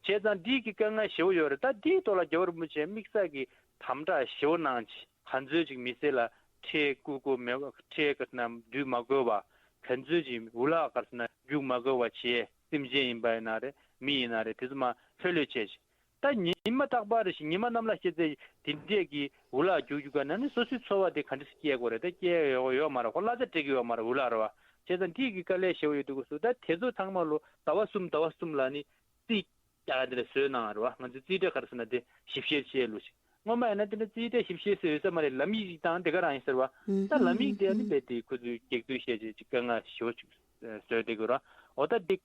ཅིག་བྱས་ཙང་འདི་གི་དཀའ་ངལ་ཞེ་པོ་ཡོད་རེད། ད་འདིའི་ཐོག་ལ་རྒྱལ་བ་རིན་པོ་ཆེ་དམིགས་བསལ་གྱི་དམ་དྲག་ཞེ་པོ་གནང་ཅིག་ག་ཚོད་ཅིག་མི་སེར་ལ་ཁྲལ་བསྐུར་དགོས་མེད། ཁྲལ་ག་རེ་ཟེར་ན་བསྡུ་མ་དགོས་པ། ག་ཚོད་ཅིག་འུ་ལག་ག་རེ་ཟེར་ན་རྒྱུག་མ་དགོས་པ་བྱས། སེམས་ཅན་ཡིན་པ་ཡིན་ན་རེད། མི་ཡིན་ན་རེད། དེ་ཚོ་མར་ལྷོད་ལྷོད་བྱས་ཅིག་ད་ཉི་མ་རྟག་པར་རེ་ཞིག་ཉི་མ་གནམ་ལ་ཤར་ཚེ་དེ་འདྲས་ཀྱི་འུ་ལག་རྒྱུག་རྒྱུག་ག་ན་ནི་སོ་སོའི་འཚོ་བ་དེ་ག་འདྲས་སེ་སྐྱེལ་དགོས་རེད། ད་སྐྱེལ་ཡོད་ཡོད་མ་རེད། ཁོ་གླ་ཆ་སྤྲད་ཀྱི་ཡོད་མ་རེད། འུ་ལག་རེད་བ། བྱས་ཙང་འདི་གི་དཀའ་ལས་ཞེ་པོ་ཡོད་དུས་སྐབས་སུ་ད་དེ་ཚོ་ཚང་མ་ལོ་ཟླ་བ་གསུམ་ཟླ་བ་གསུམ་ལ་ནི་རྩིས་རྒྱག་ཡ་དེ་འདྲ་བཟོས་གནང་རེད་བ། ང་ཚོས་རྩིས་ཁྲ་ག་རེ་ཟེར་ན་དེ་ཞིབ་བཤེར་བྱས་ལོ་ཞིག་སྔོན་མ་ཡིན་ན་དེ་འདྲ་རྩིས་ཁྲ་ཞིབ་བཤེར་ཟེར་ཡོད་ས་མ་རེད། ལམ་ཡིག་ཅིག་བཏང་དེ་ག་རང་ཡིན་ཟེར་བ། ད་ལམ་ཡིག་དེ་ཨ་ནི་རྦད་དེ་ཁོ་ཚོས་སྒེར་འཛུལ་བཤད་བྱས་ཅིག་དཀའ་ངལ་ཞེ་པོ་ཅིག་བཟོས་བསྡད་ཀྱི་རེད་བ། འོ་ད་དེ་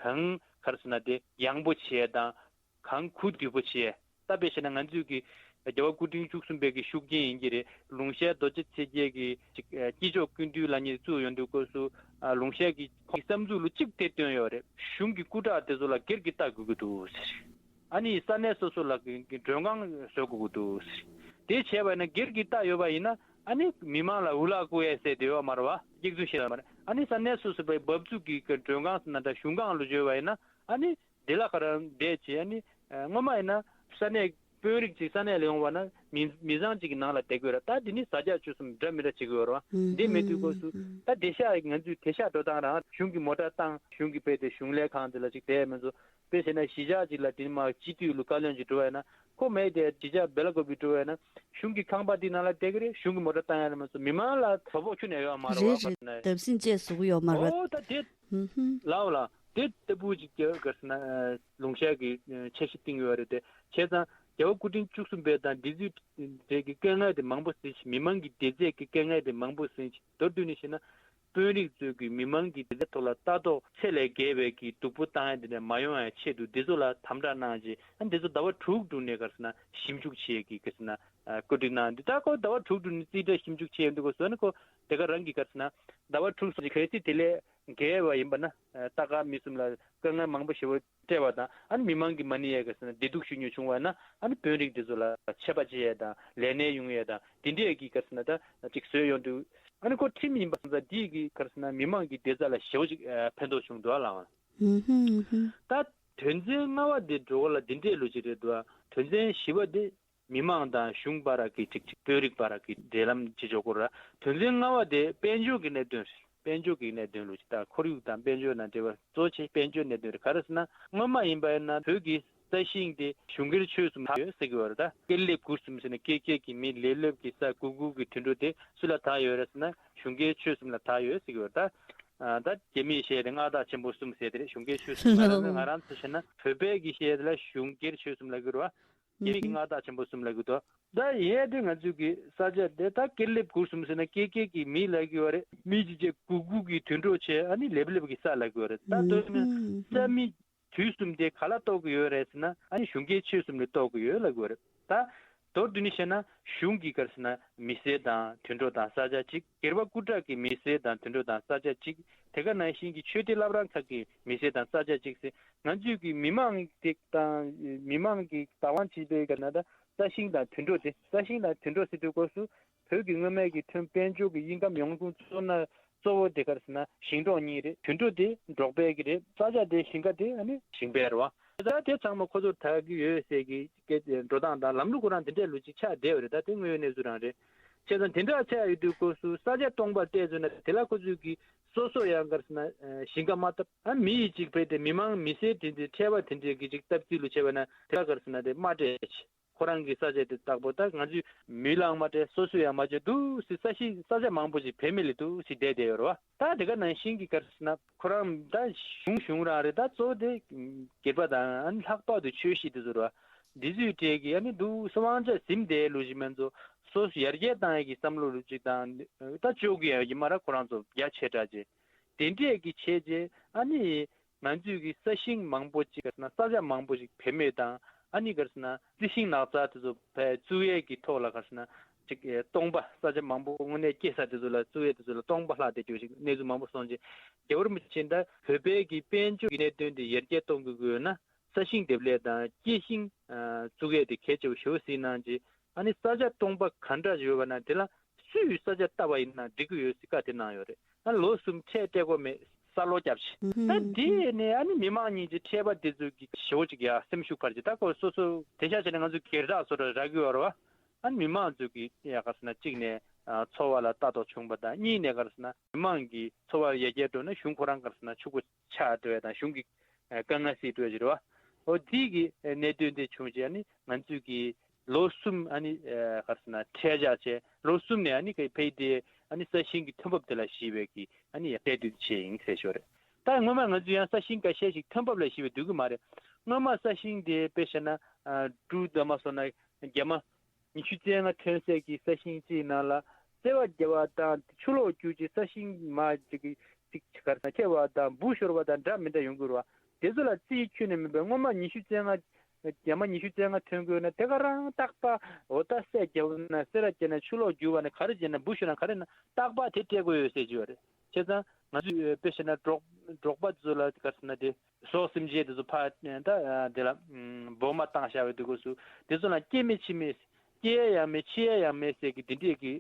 གང་ག་རེ་ཟེར་ན་དེ་ཡངས་པོ་བྱས་དང་། གང་གོ་བདེ་པོ་བྱས། ད་དཔེ་བཤད་ན་ང་ཚོས་ཀྱི་རྒྱལ་བ་སྐུ་ཕྲེང་བཅུ་གསུམ་པའི་གི་ཤུགས་རྐྱེན་ཡིན་གྱི་རེད། ལུང་ཤར་རྡོ་རྗེ་འཆད་རྒྱལ་གྱི་ཅིག་ཨ་སྐྱེས་མཆོག་ཀུན་འདུས་ལབ་མཁན་བཙུགས་ཡོང་དུས་སྐབས་སུ་ཨ་ལུང་ཤར་གྱི་ཁོང་གི་བསམ་ཚུལ་ལ་གཅིག་དེ་བཏོན་ཡོད་རེད། གཞུང་གི་སྐུ་དྲག་དེ་ཚོ་ལ་སྒེར་གྱི་རྟ་དགོས་ཀྱི་འདུག་ཟེར། ཨ་ནི་ས་གནས་སོ་སོ་ལ་གི་གི་མགྲོན་ཁང་བཟོ་དགོས་ཀྱི་འདུག་ཟེར། དེ་བྱས་པ་ཡིན་ན་སྒེར་གྱི་རྟ་ཡོད་པ་ཡིན་ན་ཨ་ནི་མི་མང་ལ་འུ་ལག་བསྐུར་ཡས་ཟེར་དེ་ཡོད་མ་རེད་བ། སྐྱག་རྫུན་བཤད་ཡོད་མ་རེད། ཨ་ནི་ས་གནས་སོ་སོ་པའི་འབབ་ཚུགས་ཀྱི་གི་མགྲོན་ཁང་ཟེར་ན་འདྲ་གཞུང་ཁང་ལ་བརྗོད་པ་ཡིན་ན་ཨ་ནི། དེ་ལ་ག་རང་བསྡད་བྱས་ཨ་ནི་ཨ་སྔོན་མ་ཡིན་ན་ས་གནས་དཔོན་རིགས་ཅིག་ས་གནས་ལ་ཡོང་བ་ན་མི་མི་ཚང་གཅིག་གི་ནང་ལ་བསྡད་དགོས་ར། ད་དེ་ནི་ཟ་རྒྱག་བཅུ་གསུམ་འདྲ་མི་འདྲ་བྱེད་དགོས་ར། འདི་མེད་དུས་སྐབས་སུ་ད་བདེ་ཤག་ང་ཚོས་བདེ་ཤག་འགྲོ་སྟངས་རང་གཞུང་གི་མོ་ཊ་བཏང་། གཞུང་གི་དཔེ་དེ་གཞུང་ལས་ཁང་དེ་ལ་ཅིག་བསྡད་མི་ཚོ་དཔེ་བྱས་ན་གཞིས་ཆགས་ཅིག་ལ་དེ་ནི་མ་སྤྱི་འཐུས་ལ་བཀའ་བློན་ཅིག་འགྲོ་བས་ན་ཁོ་མེད་དེ་གཞིས་ཆགས་སྦེ་ལ་ཀོ་པི་འགྲོ་བས་ན་གཞུང་གི་ཁང་པ་དེ་ནང་ལ་བསྡད་ཀྱི་རེད། གཞུང་གི་མོ་ཊ་བཏང་ཡ་རེད་མ་གཏོགས་མི་མང་ལ་དོ་ཕོག་ཁྱོན་ནས་ཡོད་མ་རེད་རེད་བ། རེད། བརྡབ་གསིག་བཅས་བཟོ་གི་ཡོད་མ་རེད་བ། ཨོ་ད་དེ། ཧུམ་ཧུམ། ལའོ་ལ། དེ་ལྟ་བུ་ཅིག་ག་རེ་ཟེར་ན་ལུང་ཤར་གྱི་འཆར་གཞི་བཏིང་ཡོད་རེད་དེ། བྱས་ཙང་རྒྱལ་བ་སྐུ་ཕྲེང་བཅུ་གསུམ་པའི་དང་འདི་ཚོའི་གྲས་ཀྱི་དཀའ་ངལ་དེ་མང་པོ་ཟིན་ཞིང་། མི་མང་གི་བདེ་རྩའི་གི་དཀའ་ངལ་དེ་མང་པོ་ཟིན་ཞིང་། མདོར་བསྡུས་ནས་བཤད་ན་དཔོན་རིགས་ཚོས་ཀྱི་མི་མང་གི་བདེ་རྩའི་ཐོག་ལ་ལྟ་རྟོག་ཚད་ལས་བརྒལ་བའི་གི་སྡུག་པོ་བཏང་ཡ་དེ་འདྲ་མ་ཡོང་ཡ་ཆེད་དུ་འདི་ཚོ་ལ་དམ་དྲག་གནང་རྗེས་ཨ་འདི་ཚོ་ཟླ་བ་དྲུག་དྲུག་ནས་ག་རེ་ཟེར་ན་ཞིབ་འཇུག་བྱེད་ཀྱི་ག་རེ་ཟེར་ན་བཀོད་སྒྲིག་གནང་འདུག་ད་ཁོ་ཟླ་བ་དྲུག་དྲུག་ནས་རྩིས་ཁྲ་ཞིབ་འཇུག་བྱེད་ཡོང་དུས་སྐབས་སུ་ཨ་ནི་ཁོ་དེ་ག་རང་གི་ག་རེ་ཟེར་ན་ཟླ་བ་དྲུག་གི་གལ་སྲིད་དེ་ལས་བརྒལ་བ་ཡིན་པ་ན་ལྟ་ག་མི་གསུམ་ལ་དཀའ་ངལ་མང་པོ་ཞེ་པོ་སྤྲད་པ་དང་ཨ་ནི་མི་མང་གི་མ་ཎི་ཡས་ག་རེ་ཟེར་ན་བདེ་སྡུག་ཞུ་མྱོང་བྱུང་བ་ན་ཨ་ནི་དཔོན་རིགས་དེ་ཚོ་ལ་ཆད་པ་བཅད་ཡས་དང་ལས་གནས་དབྱུང་ཡས་དང་དེ་འདྲས་ཀྱི་ག་རེ་ཟེར་ན་ད་ཅིག་བཟོས་ཡོང་དུས་ཨ་ནི་ཁོ་ཁྲིམས་ཡིན་པ་སོང་ཙང་འདི་གི་ག་རེ་ཟེར་ན་མི་མང་གི་བདེ་རྩ་ལ་ཞེ་པོ་ཅིག་ཕན་ཐོགས་བྱུང་འདུག་ཨ་ལགས། ཧུམ་ཧུམ་ཧུམ། ད་དོན་ཚན་ལྔ་པ་དེ་འགྲོ་བ་ལ་འདི་འདྲས་ལོ་ཅིག་རེད་འདུག་ཨ། དོན་ཚན་བཞི་པ་དེ་མི་མང་དང་གཞུང་བར་གྱི་ཅིག་ཅིག་དཔོན་རིགས་བར་གྱི་འབྲེལ་ལམ་ཅིག་འཇོག་དགོས་ར། དོན་ཚན་ལྔ་པ་དེ་དཔལ་འབྱོར་གྱི་གནད་དོན་རེད། དཔལ་འབྱོར་གྱི་གནད་དོན་ལོ་ཅིག་ད་ཁོར་ཡུག་དང་དཔལ་འབྱོར་དང་འབྲེལ་བ་གཙོ་ཆེ་དཔལ་འབྱོར་གནད་དོན་རེད། ག་རེ་ཟེར་ན་སྔོན་མ་ཡིན་པ་ཡིན་ན་བོད་ཀྱི་ས་ཞིང་དེ་གཞུང་སྒེར་ཆོས་སུ་མ་ཡོད་ཟེར་གྱི་ཡོད་རེད། ད་ཀེ་ལེབ་གུར་གསུམ་ཟེར་ན་ཀེ་ཀེ་གི་མི་ལེབ་ལེབ་ཀྱི་ས་གུ་གུ་གི་དུད་འགྲོ་དེ་སུ་ལ་བདག་ཡོད་རེད་ཟེར་ན་གཞུང་སྒེར་ཆོས་གསུམ་ལ་བདག་ཡོད་ཟེར་གྱི་ཡོད་རེད། ད་ཨ་ད་རྒྱ་མིས་བཤད་དེ་མངའ་བདག་ཆེན་པོ་གསུམ་ཟེར་དེ་རེད། གཞུང་སྒེར་ཆོས་གསུམ་ལ་ང་རང་ཚོ་བཤད་ན་བོད་པའི་གི་བཤད་དེ་ལ་གཞུང་སྒེར་ཆོས་གསུམ་ལབ་ཀྱི་རེད་བ། རྒྱ་མི་གི་མངའ་བདག་ཆེན་པོ་གསུམ་ལབ་ཀྱི་འདུག་ད་ཡིན་དུས་ང་ཚོས་ཀྱི་ས་ཆ་དེ་ད་ཀེ་ལེབ་གུར་གསུམ་ཟེར་ན་ཀེ་ཀེ་གི་མི་ལབ་ཀྱི་ཡོད་རེད། མི་གཅིག་བྱས་གུ་གུ་གི་དུད་འགྲོ་བྱས་ཨ་ནི་ལེབ་ལེབ་ཀྱི་ས་ལབ་ཀྱི་ཡོད་རེད། ད་དོན་ནི་ས་མིག་དུས་གསུམ་དེ་ག་ལ་གཏོགས་ཀྱི་ཡོད་རེད་ཟེར་ན་ཨ་ནི་གཞུང་སྒེར་ཆོས་གསུམ་ལ་གཏོགས་ཀྱི་ཡོད་ལབ་ཀྱི་ཡོད་རེད། ད་ མདོར་བསྡུས་ནས་བཤད་ན་གཞུང་གི་ག་རེ་ཟེར་ན་མི་སེར་དང་དུད་འགྲོ་དང་ས་ཆ་གཅིག་སྒེར་པ་སྐུ་དྲག་གི་མི་སེར་དང་དུད་འགྲོ་དང་ས་ཆ་གཅིག་དེ་ག་ནང་བཞིན་གྱི་ཆོས་སྡེ་བླ་བྲང་ཁག་གི་མི་སེར་དང་ས་ཆ་གཅིག་ཟེར། ང་ཚོས་ཀྱི་མི་མང་དེ་དང་མི་མང་གི་བདག་དབང་བྱེད་པའི་ག་ན་ད་ས་ཞིང་དང་དུད་འགྲོ་དེ་ས་ཞིང་དང་དུད་འགྲོ་ཟེར་དུས་སྐབས་སུ་བོད་ཀྱི་སྔོན་མའི་གི་ཐོན་དཔལ་འབྱོར་གྱི་དབྱིན་ཁམས་ཡོངས་རྫོགས་གཙོ་ན་གཙོ་བོ་དེ་ག་རེ་ཟེར་ན་ཞིང་འབྲོག་གཉིས་རེད། དུད་འགྲོ་དེ་འབྲོག་པའི་གི་རེད། ས་ཆ་དེ་ཞིང་ཁ་དེ་ཨ་ནི་ཞིང་པའི་རེད་བ། ད་དེ་ཚང་མ་ཁོ་ཚོར་ད་གི་ཡོད་ཟེར་གི་སྐད་འགྲོ་སྟངས་དང་ལམ་ལུགས་ཁོ་རང་དེ་འདྲས་ལུགས་ཅིག་ཆགས་བསྡད་པ་རེད། ད་དེ་དངོས་ཡོད་གནས་ཚུལ་རང་རེད། བྱས་ཙང་དེ་འདྲ་ཆགས་ཡོད་དུས་སྐབས་སུ་ས་ཆ་སྟོང་པར་བལྟས་ཚུལ་ན་དེ་ལ་ཁོ་ཚོས་ཀྱི་སོ་སོ་ཡང་ག་རེ་ཟེར་ན་ཞིང་ཁ་མ་བཏབ་ཨ་མི་ཡི་གཅིག་བལྟས་ཏེ་མི་མང་མི་སེར་དེ་འདྲའི་འཕྲལ་བ་དེ་འདྲའི་གི་ཅིག་སྟབས་ཚིག་ལུ་བྱས་པ་ན་དེ་ལ་ག་རེ་ཟེར་ན་དེ་མ་སྤྲད་ཅིག་ཁོ་རང་གི་ས་ཆ་དེ་བཏགས་པོ་ད་ང་ཚོས་མི་ལའང་མ་སྤྲད་སོ་སོས་ཡང་མ་སྤྲད་འདུག་སེ་ས་ཞིང་ས་ཆ་མང་པོ་ཞིག་བེད་མེད་ལས་འདུག་སེ་བསྡད་བསྡད་ཡོད་རེད་བ། ད་དེ་ག་ནང་བཞིན་གྱི་ག་རེ་ཟེར་ན་ཁོ་རང་ད་གཞུང་གཞུང་རང་རེད། ད་གཙོ་བོ་དེ་སྒེར་པ་དང་ཨ་ནི་ལྷག་པར་དུ་ཆོས་གཞིས་དེ་ཚོ་རེད་བ། འདི་ཚོའི་གྲས་ཀྱི་ཨ་ནི་འདུག་སེ་དབང་ཆ་ཟིན་བསྡད་ལུགས་ཤིག་མིན་འགྲོ། སོ་སོ་ཡར་རྒྱས་བཏང་ཡས་ཀྱི་བསམ་བློ་ལུགས་ཅིག་དང་ད་ཅོག་གི་ཡ་གི་མ་ར་ཁོ་རང་ཚོ་རྒྱ་ཆེ་དྲགས་ཅིག་དེ་འདྲས་ཀྱི་བྱས་རྗེས་ཨ་ནི་ང་ཚོས་ཀྱི་ས་ཞིང་མང་པོ་ཅིག་ག་རེ་ཟེར་ན་ས་ཆ་མང་པོ་ཞིག་བེད་མེད་དང་ཨ་ནི་ག་རེ་ཟེར་ན་རྩི་ཤིང་ནགས་ཚལ་དེ་ཚོ་ཕར་བཙུགས་ཡས་ཀྱི་ཐོག་ལ་ག་རེ་ཟེར་ན་ཅིག་སྟོང་པ་ས་ཆ་མང་པོ་དངོས་གནས་སྐྱེ་ས་དེ་ཚོ་ལ་བཙུགས་ཡས་དེ་ཚོ་ལ་སྟོང་པ་ལྷག་བསྡད་རྒྱུ་ཞིག་གནས་ཚུལ་མང་པོ་སོང་རྗེས་རྒྱལ་བ་རིན་པོ་ཆེ་ད་བོད་པའི་གི་དཔལ་འབྱོར་གྱི་གནད་དོན་དེ་ཡར་རྒྱས་གཏོང་དགོས་ཀྱི་ཡོད་ན་ས་ཞིང་འདེབས་ལས་དང་སྐྱེ་ཤིང་བཙུགས་ཡས་དེ་གལ་ཆེ་བ་ཞེ་པོ་ཅིག་གནང་རྗེས་ཨ་ནི་ས་ཆ་སྟོང་པ་ག་འདྲ་ཡོད་པ་ན་དེ་ལ། སུས་ས་ཆ་བཏབ་པ་ཡིན་ན་འགྲིག་གི་ཡོད་ཟེར་བཀའ་དེ་གནང་ཡོད་རེད། ཨ་ལོ་གསུམ་ཁྲལ་སྤྲད་དགོས་མེད་ས་ལོ་བརྒྱབ་ཤིག་ད་དེ་ནས་ཨ་ནི་མི་མང་གཉིས་ཀྱི་ཁྲལ་པ་དེ་ཚོ་གི་ཞེ་པོ་ཅིག་ཡ་སེམས་ཤུགས་འཕར་གྱི་ད་ཁོ་སོ་སོ་དེ་ཤ་བྱས་ནས་ང་ཚོ་སྒེར་བདག་སོ་ར་རག་གི་ཡོད་རེད་བ། ཨ་ནི་མི་མང་ཚོ་གི་ཡ་ག་རེ་ཟེར་ན་གཅིག་ནས་འཚོ་བ་ལ་ལྟ་རྟོག་བྱུང་པ་དང་གཉིས་ནས་ག་རེ་ཟེར་ན་མི་མང་གི་འཚོ་བ་ཡར་རྒྱས་འགྲོ་ན་གཞུང་ཁོ་རང་ག་རེ་ཟེར་ན་ཕྱུག་པོ་ཆགས་འགྲོ་ཡ་དང་གཞུང་གི་དཀའ་ངལ་སེལ་འགྲོ་ཡ་ཅིག་རེད་བ། འོ་དེ་གི་གནད་དོན་དེ་བྱུང་རྗེས་ཨ་ནི་ང་ཚོས་གི་ལོ་གསུམ་ཨ་ནི་ཨ་ག་རེ་ཟེར་ན་ཁྲལ་བཞག་བྱས་ལོ་གསུམ་ནས་ཨ་ནི་ཕ་གི་དེ་ཨ་ནི་ས་ཞིང་གི་ཐོན་འབབ་དེ་ལ་གཞིགས་པའི་གི་ཨ་ནི་དཔེ་སྟོན་བྱས་ཡིན་ཟེར་ཞོར་རེད། ད་སྔོན་མ་ང་ཚོ་ཡང་ས་ཞིང་འགའ་ཤས་ཤིག་ཐོན་འབབ་ལ་གཞིགས་པའི་སྡོད་ཀྱི་མ་རེད། སྔོན་མ་ས་ཞིང་དེ་དཔེ་བཞག་ན་ཨ་འབྲུ་འདྲ་མ་སོང་ན་རྒྱ་མ་ཉི་ཤུ་རྩ་ལྔ་ཐོན་སའི་གི་ས་ཞིང་གཅིག་ནང་ལ་བརྩེ་བ་རྒྱབ་པ་དང་ཆུ་ལོག་རྒྱུག་ཅིག་ས་ཞིང་མ་ཅིག་གི་ཅིག་ག་རེ་ཟེར་ན་ཁྱེར་བ་དང་འབུ་ཤོར་བ་དང་འདྲ་མི་འདྲ་ཡོང་གི་རེད་བ། དེ་ཚོ་ལ་རྩིས་ཁྱོན་ནས་མིན་པའི་སྔོན་མ་ཉི་ཤུ་རྩ་ལྔ། རྒྱ་མ་ཉི་ཤུ་རྩ་ལྔ་ཐོན་དགོས་ན་དེ་ག་རང་རྟག་པར་འོ་ད་སེ་རྒྱབ་ན་སེ་ར་བརྒྱབ་ན་ཆུ་ལོག་རྒྱུག་པ་ན་ག་རེ་བྱས་ན་འབུ་ཤོར་ན་ག་རེ་ན་རྟག་པར་དེ་སྤྲད་དགོས་ཡོད་ཟེར་གྱི་ཡོད་རེད། བྱས་ཙང་ང་ཚོས་དཔེ་བཤད་ན་འབྲོག་འབྲོག་པ་ཚོ་ལ་ག་རེ་ཟེར་ན་དེ་ཟོག་སེམས་ཅན་དེ་ཚོ་ཕར་ད་དེ་ལ་འབོ་མ་བཏང་བཞག་པའི་དུས་སྐབས་སུ་དེ་ཚོ་ལ་སྐྱེ་མེད་འཆི་མེད་སྐྱེ་ཡ་ཡང་མེད་འཆི་ཡ་ཡང་མེད་ཟེར་གི་དེ་འདྲས་ཀྱི་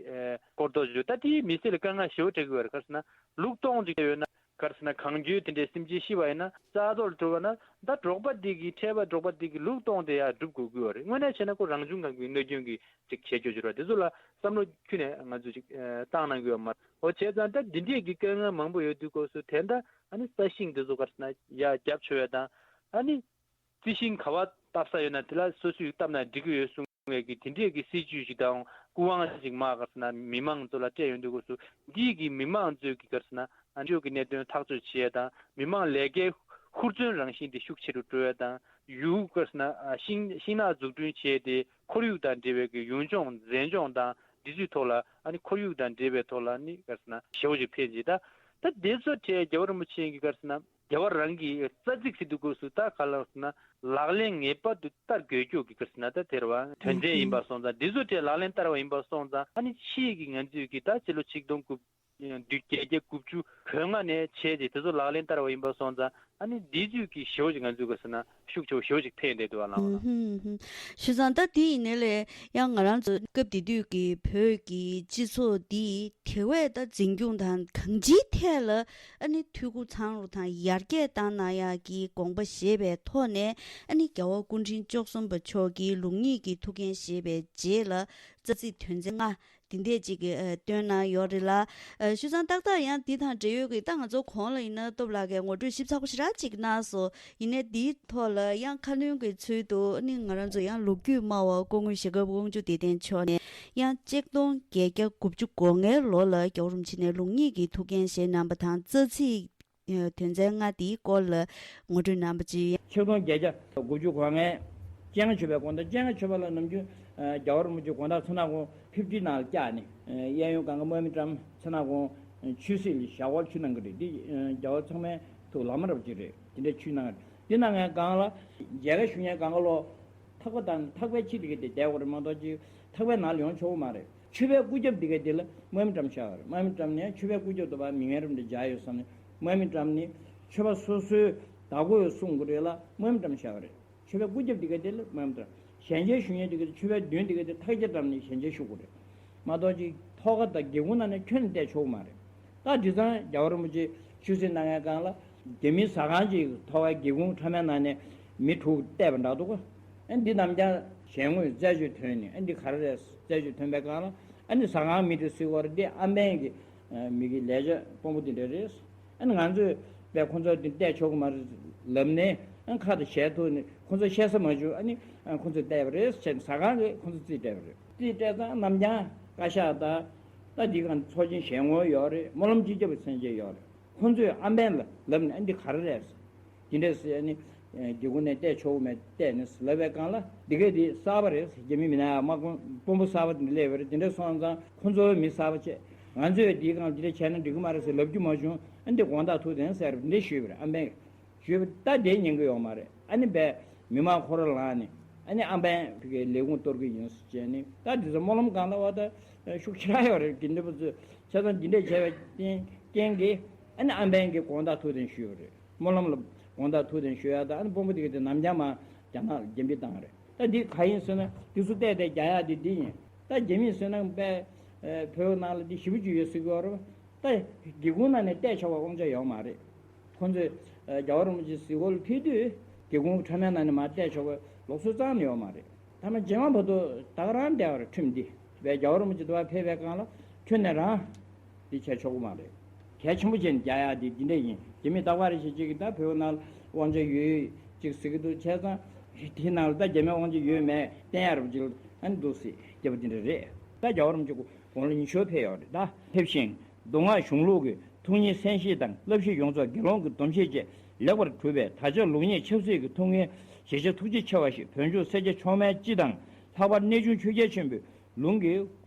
སྐོར་ཐོག་བརྗོད་ད་དེའི་མི་ཚེ་ལ་དཀའ་ངལ་ཞེ་པོ་འཕྲད་ཀྱི་ཡོད་རེད། ག་རེ་ཟེར་ན་ལུག་སྟོང་ཅིག་ཡོད་ན། ག་རེ་ཟེར་ན་གང་བྱོའི་དེ་འདྲའི་སེམས་ཅན་ཤི་བ་ཡིན་ན་རྩ་གཏོར་གྲུབ་པ་ན་ད་འབྲོག་པ་འདི་གི་ཁྲལ་པ་འབྲོག་པ་འདི་གི་ལུག་སྟོང་དེ་ཡང་སྒྲུབ་དགོས་ཀྱི་ཡོད་རེད། དངོས་གནས་བྱས་ན་ཁོ་རང་བྱུང་ཁམས་ཀྱི་གནོད་སྐྱོན་གྱི་ཅིག་བྱེད་རྒྱུ་ཅིག་རེད། དེ་ཚོ་ལ་བསམ་བློ་ཁྱོན་ནས་ང་ཚོས་ཅིག་བཏང་གནང་གི་ཡོད་མ་རེད། འོ་བྱས་ཙང་ད་འདི་འདྲས་ཀྱི་དཀའ་ངལ་མང་པོ་ཡོད་དུས་སྐབས་སུ་དེ་འདྲ་ཨ་ནི་ས་ཞིང་འདི་ཚོ་ག་རེ་ཟེར་ན་ཡར་རྒྱབ་ཆོག་ཡ་དང་ཨ་ནི། རྩི་ཤིང་ག་པར་བཏབ་ས་ཡོད་ན་དེ་ལ་སོ་སོས་བཏབ་ན་འགྲིག་གི་ཡོད་གསུང་བའི་གི་དེ་འདྲས་ཀྱི་སྲིད་ཇུས་ཤིག་དང་སྐུ་དབང་ཞིག་མར་ག་རེ་ཟེར་ན་མི་མང་ཚོ་ལ་སྤྲད་ཡོང་དུས་སྐབས་སུ་འདིས་ཀྱི་མི་མང་ཚོའི་གི་ག་རེ་ཟེར་ན་ཨ་འཇོག་གི་གནད་དོན་ཐག་གཅོད་བྱེད་ཡས་དང་མི་མང་ལས་ཀའི་ཧུར་བརྩོན་རང་བཞིན་དེ་ཤུགས་ཆེ་རུ་འགྲོ་ཡས་དང་ཡུལ་ག་རེ་ཟེར་ན་ཤིང་ཤིང་ནགས་འཛུགས་སྐྲུན་བྱས་ཏེ་ཁོར་ཡུག་དང་འབྲེལ་བའི་གི་ཡུལ་ལྗོངས་མཛེས་ལྗོངས་དང་འདི་ཚོའི་ཐོག་ལ་ཨ་ནི་ཁོར་ཡུག་དང་འབྲེལ་བའི་ཐོག་ལ་ནི་ག་རེ་ཟེར་ན་ཞེ་པོ་ཅིག་ཕན་ཅིག་ད་ད་དེ་ཚོ་གྲས་རྒྱལ་བ་རིན་པོ་ཆེ་གི་ག་རེ་ཟེར་ན། རྒྱལ་བ་རང་གི་རྩ་ཚིག་ཟེར་དུས་སྐབས་སུ་ད་ག་ལ་ཟེར་ན་ལག་ལེན་ངེས་པར་དུ་བསྟར་དགོས་རྒྱུ་གི་ག་རེ་ཟེར་ན་ད་དེ་རེད་བ་དོན་ཚན་ཡིན་པ་སོང་ཙང་འདི་ཚོ་གྲས་ལག་ལེན་བསྟར་བ་ཡིན་པ་སོང་ཙང་ཨ་ནི་ཕྱིའི་གི་ང་ཚོས་གི་ད་ཕྱི་ལོ་ཆིག་སྟོང་དགུ་བརྒྱད་བརྒྱ་དགུ་བཅུ་གོ་ལྔ་ནས་བྱས་ཏེ་དེ་ཚོ་ལག་ལེན་བསྟར་བ་ཡིན་པ་སོང་ཙང་ཨ་ནི་འདི་ཚོས་གི་ཞེ་པོ་ཅིག་ང་ཚོས་ག་རེ་ཟེར་ན་ཤུགས་ཆེ་བོ་ཞེ་པོ་ཅིག་ཕན་བསྡད་འདུག་བ་ལགས། ཧུམ་ཧུམ། བྱས་ཙང་ད་དེ་ཡིན་ནའི་ལས་ཡང་ང་རང་ཚོ་སྐབས་དེ་དུས་ཀྱི་བོད་ཀྱི་སྤྱི་ཚོགས་འདི་དེ་བས་ད་འཛིན་སྐྱོང་དང་གང་ཅིའི་ཐད་ལ་ཨ་ནི་འཐུས་སྒོ་ཚང་རུ་དང་ཡར་རྒྱས་བཏང་གནང་ཡག་གི་དགོངས་པ་བཞེས་པའི་ཐོག་ནས་ཨ་ནི་རྒྱལ་བ་སྐུ་ཕྲེང་བཅུ་གསུམ་པ་མཆོག་གིས་ལུགས་གཉིས་ཀྱི་ཐུགས་འགན་བཞེས་པའི་རྗེས་ལ་རྩ་ཚིག་དོན་ཚན་ལྔ་འདི་འདྲས་ཅིག་གི་ཨ་བཏོན་གནང་ཡོད་རེད་ལ། ཨ་བྱས་ཙང་ཏག་ཏག་ཡང་འདི་དང་འབྲེལ་ཡོད་ཀྱི་ད་ང་ཚོ་གོང་ལ་ཡིན་ན་སྟོབས་ལགས་ཀྱིས་ངོ་སྤྲོད་ཞིབ་ཚགས་པོ་ཞེ་དྲག་ཅིག་གནང་སོང་། ཡིན་ནའི་འདིའི་ཐོག་ལ་ཡང་ཁ་སྣོན་གྱི་ཚུལ་དུ་ཨ་ནི་ང་རང་ཚོ་ཡང་ལོ་རྒྱུས་སྨྲ་བ་སྐུ་ངོ་ཞྭ་སྒབ་དབང་ཕྱུག་བདེ་ལྡན་མཆོག་ནས་ཡང་ཆིག་སྟོང་བརྒྱད་བརྒྱ་དགུ་བཅུ་གོ་ལྔའི་ལོ་ལ་རྒྱལ་བ་རིན་པོ་ཆེ་ནས་ལུགས་གཉིས་ཀྱི་ཐུགས་འགན་བཞེས་གནང་པ་དང་རྩ་ཚིག་དོན་ཚན་ལྔ་འདིའི་སྐོར་ལ་ངོ་སྤྲོད་གནང་པ་ཅིག་ཆིག་སྟོང་བརྒྱད་བརྒྱ་དགུ་བཅུ་གོ་ལྔའི་སྤྱན་སྔ་ཆོས་པའི་དགོང་དག་སྤྱན་སྔ་ཆོས་པ་ལ་ནམ་རྒྱུན་རྒྱལ་བ་རིན་པོ་ཆེ་དགོང་དག་མཚོ་སྣ་དགོན་ཕེབས་ཁྲིད་ནང་ལ་བཅར་ནས་གཡས་གཡོན་གངྒཱ་དམར་མེ་བཀྲམ་མཚོ་སྣ་དགོན་ཆོས་སྲིད་ལ་ཞབས་ཀྱི་ཆུ་གནང་གི་རེད། འདི་རྒྱལ་བ་ཚང་མའི་ཐུགས་ལ་མ་རབ་ཅིག་རེད། དེ་འདྲའི་ཆུ་གནང་གི་རེད། དེ་གནང་མཁན་སྒང་ལ་མཇལ་ཁ་ཞུ་མཁན་སྒང་ག་ལོ། ཐག་པ་བཏགས་ནས་ཐག་པའི་ཕྱི་དེ་ག་དེ་བསྡད་དགོས་རེད་མ་གཏོགས་ཅིག་ཐག་པའི་ནང་ལ་ཡོང་ཆོག་གི་མ་རེད། མཆོད་པའི་སྐུ་རྒྱབ་དེ་ག་དེ་ལ་དམག་མི་བཀྲམ་བཞག་པ་རེད། དམག་མི་བཀྲམ་ནས་མཆོད་པའི་སྐུ་རྒྱབ་དུ་བ་མི་ངན་རུ་འདྲ་བཞག་ཡོད་བསམ་ནས་དམག་མི་བཀྲམ་ནས་མཆོད་པ་སོ་སོའི་བདག་པོས་གསུང་དགོས་རེད་ལ་དམག་མི་བཀྲམ་བཞག་པ་རེད། མཆོད་པའི་སྐུ་རྒྱབ་དེ་ག་དེ་ལ་དམག་མི་བཀྲམ། ཞལ་མཇལ་ཞུ་མཁན་དེ་ག་དེ་མཆོད་པའི་མདུན་དེ་ག་དེ་ཐག་ཆ་བཀྲམ་ནས་ཞལ་མཇལ་ཞུ་དགོས་རེད་མ་གཏོགས་ཅིག་ཐོག་ཁ་དང་སྒེའུ་ཁུང་ནང་ནས་ཁྱོན་ནས་བལྟས་ཆོག་གི་མ་རེད། ད་དེང་སང་རྒྱལ་བ་རིན་པོ་ཆེ་ཆོས་སྲིད་གནང་མཁན་སྒང་ལ་རྒྱ་མིའི་ཟ་ཁང་ཅིག་ཐོག་ཁའི་སྒེའུ་ཁུང་ཁྲ་མའི་ནང་ནས་མི་དྲུག་བལྟས་པ་འདྲ་འདུག་ག་ཨ་འདི་ནམ་རྒྱང་ཞལ་ངོས་རྩད་གཅོད་ཐོན་ནས་ཨ་འདི་ག་རེ་རེད་ཟེར་རྩད་གཅོད་ཐོན་པའི་སྒང་ལ་ཨ་ནི་ཟ་ཁང་མི་དེ་གཟིགས་པར་འདི་ཨམ་བན་གྱི་མི་གི་ལས་བྱེད་དཔོན་པོ་དེ་འདྲ་རེད། ཨ་ནི་ང་ཚོས་པས་ཁོང་ཚོ་འདི་བལྟས་ཆོག་གི་མ་རེད་ལབ་ནས་ཨ་ཁ་དང་ཞལ་ཐུག་ནས་ཁོང་ཚོ་བཤད་ས་མ་བྱུང་ཨ་ནི་ཁོང་ཚོས་བལྟས་པ་རེད་ཟེར་ནས་ཟ་ཁང་གིས་ཁོང་ཚོ་རྩིས་སྤྲད་པ་རེད། རྩིས་སྤྲད་ཙང་ནམ་རྒྱང་བཀའ་ཤག་དང་ད་འདི་གང་ཚོགས་ཆེན་ཞལ་ངོ་ཡོད་རེད། སྨོན་ལམ་སྤྱི་ཁྱབ་ཀྱི་མཚན་བཅས་ཡོད་རེད། ཁོང་ཚོས་ཨམ་བན་ལ་ལབ་ནས་ཨ་འདི་ག་རེ་རེད་ཟེར། འདི་འདྲས་ཟེར་ཨ་ནི་སྒེའུ་ཁུང་ནས་བལྟས་ཆོག་གི་མེད་བལྟས་ནས་ལབ་པའི་སྒང་ལ་འདི་གས་འདི་གསར་པ་རེད་ཟེར། རྒྱ་མི་མི་ནག་དམག་དཔོན་དཔོན་པོ་གསར་པ་འདི་སླེབས་པ་རེད། འདི་འདྲས་སོང་ཙང་ཁོང་ཚོའི་མི་གསར་པ་བྱས་ང་ཚོས་འདིའི་སྒང་འདི་འདྲས་བྱས་ན་འགྲིག་གི་མ་རེད་ཟེར་ལབ་རྒྱུ་མ་བྱུང་ཨ་འདི་དགོངས་དག་ཐུགས་བདེན་ཟེར་འདི་འདྲས་ཞུས་པ་རེད་ཨམ་བན་གྱིས། ཞུས་པ་ད་དེ་ཉན་གི་ཡོད་མ་རེད། ཨ་ནི་བས་མི་མང་ཁོ་ར་ལངས་ནས་ཨ་ནི་ཨམ་བན་ཕ་གིའི་ལས་ཁུངས་གཏོར་གི་ཡིན་ཟེར་བྱས་ནས་ད་དེ་ཚོ་སྨོན་ལམ་སྒང་ལ་བ་ད་ཤུགས་ཆེ་ར་ཡོད་རེད། དགེ་འདུན་པ་ཚོས་བྱས་ཙང་འདི་འདྲས་བྱས་པའི་རྐྱེན་རྐྱེན་གྱིས་ཨ་ནི་ཨམ་བན་གྱིས་དགོངས་དག་ཐུགས་བདེན་ཞུས་ཡོད་རེད། སྨོན་ལམ་ལ་དགོངས་དག་ཐུགས་བདེན་ཞུ་ཡ་ད་ཨ་ནི་དཔོན་པོ་དེ་ག་དེ་ནམ་རྒྱང་མ་རྒྱ་ནག་ལ་རྒྱ་འབུད་བཏང་རེད། ད་འདི་ག་ཡིན་ཟེར་ན་དེ་ཚོ་བལྟས་བལྟས་རྒྱག་ཡ་དེ་འདི་ཡིན། ད་རྒྱ་མིས་ཟེར་ན་དཔེ་བོད་ནང་ལ་འདི་ཞེ་པོ་ཅིག་ཡོད་ཟེར་གི་ཡོད་རེད། ད་སྒེའུ་ཁུང་ནང་ནས་བལྟས་ཆོག་པ་དབང་ཆ་ཡོད་མ་རེད། ཁོང་ཚོས་རྒྱལ་བ་རིན་པོ་ཆེ་གཟིགས་སྐོར་ལ་ཕེབས་དུས་སྒེའུ་ཁུང་ཁྲ་མའི་ནང་ནས་མར་བལྟས་ཆོག་པའི་ལུགས་སྲོལ་རྩ་ནས་ཡོད་མ་རེད། ཐ་མ་རྗེས་མ་བར་དུ་ད་ག་རང་བསྡད་པ་རེད། ཁྲིམས་འདི་བས་རྒྱལ་བ་རིན་པོ་ཆེ་འདི་བར་ཕེབས་པའི་སྒང་ལ་ཁྱོན་ནས་རང་འདི་བྱས་ཆོག་གི་མ་རེད། གལ་ཆེན་པོ་བྱས་ནས་རྒྱག་ཡག་འདི་འདི་འདྲ་ཡིན། རྒྱ་མིས་རྟག་པར་རེ་བཞིན་གཅིག་གིས་ད་བོད་ནང་དབང་ཆ་ཡོད་ཅིག་ཟེར་གི་འདུག་བྱས་ཙང་དེའི་ནང་ལ་ད་རྒྱ་མིའི་དབང་ཆ་ཡོད་མེད་བསྟན་ཡག་རུ་ཅིག་ཨ་ནི་འདུག་སེ་རྒྱབ་པ་འདི་འདྲ་རེད། ད་རྒྱལ་བ་རིན་པོ་ཆེ་དགུང་ལོ་ཉི་ཤུ་ཕེབས་ཡོད་རེད། ད་ཕེབས་ཤིང་། མདོ་སྔགས་གཞུང་ལུགས་ཀྱི་ཐུགས་ཉིད་གསན་བཞེས་དང་བསླབ་གཞི་ཡོངས་རྫོགས་དགེ་སློང་གི་སྡོམ་བཞེས་བཅས་ལེགས་པར་གྲུབ་པས། ད་ཆ་ལུགས་གཉིས་ཆབ་སྲིད་ཀྱི་ཐུགས་འགན་བཞེས་བྱ་ཐུགས་རྗེ་ཆེ་བ་ཞིག་བོད་ལྗོངས་སེར་སྐྱ་མཆོག་དམན་སྤྱི་དང་ལྷག་པར་གནས་ཆུང་ཆོས་རྒྱལ་ཆེན་པོའི་ལུང་གིས་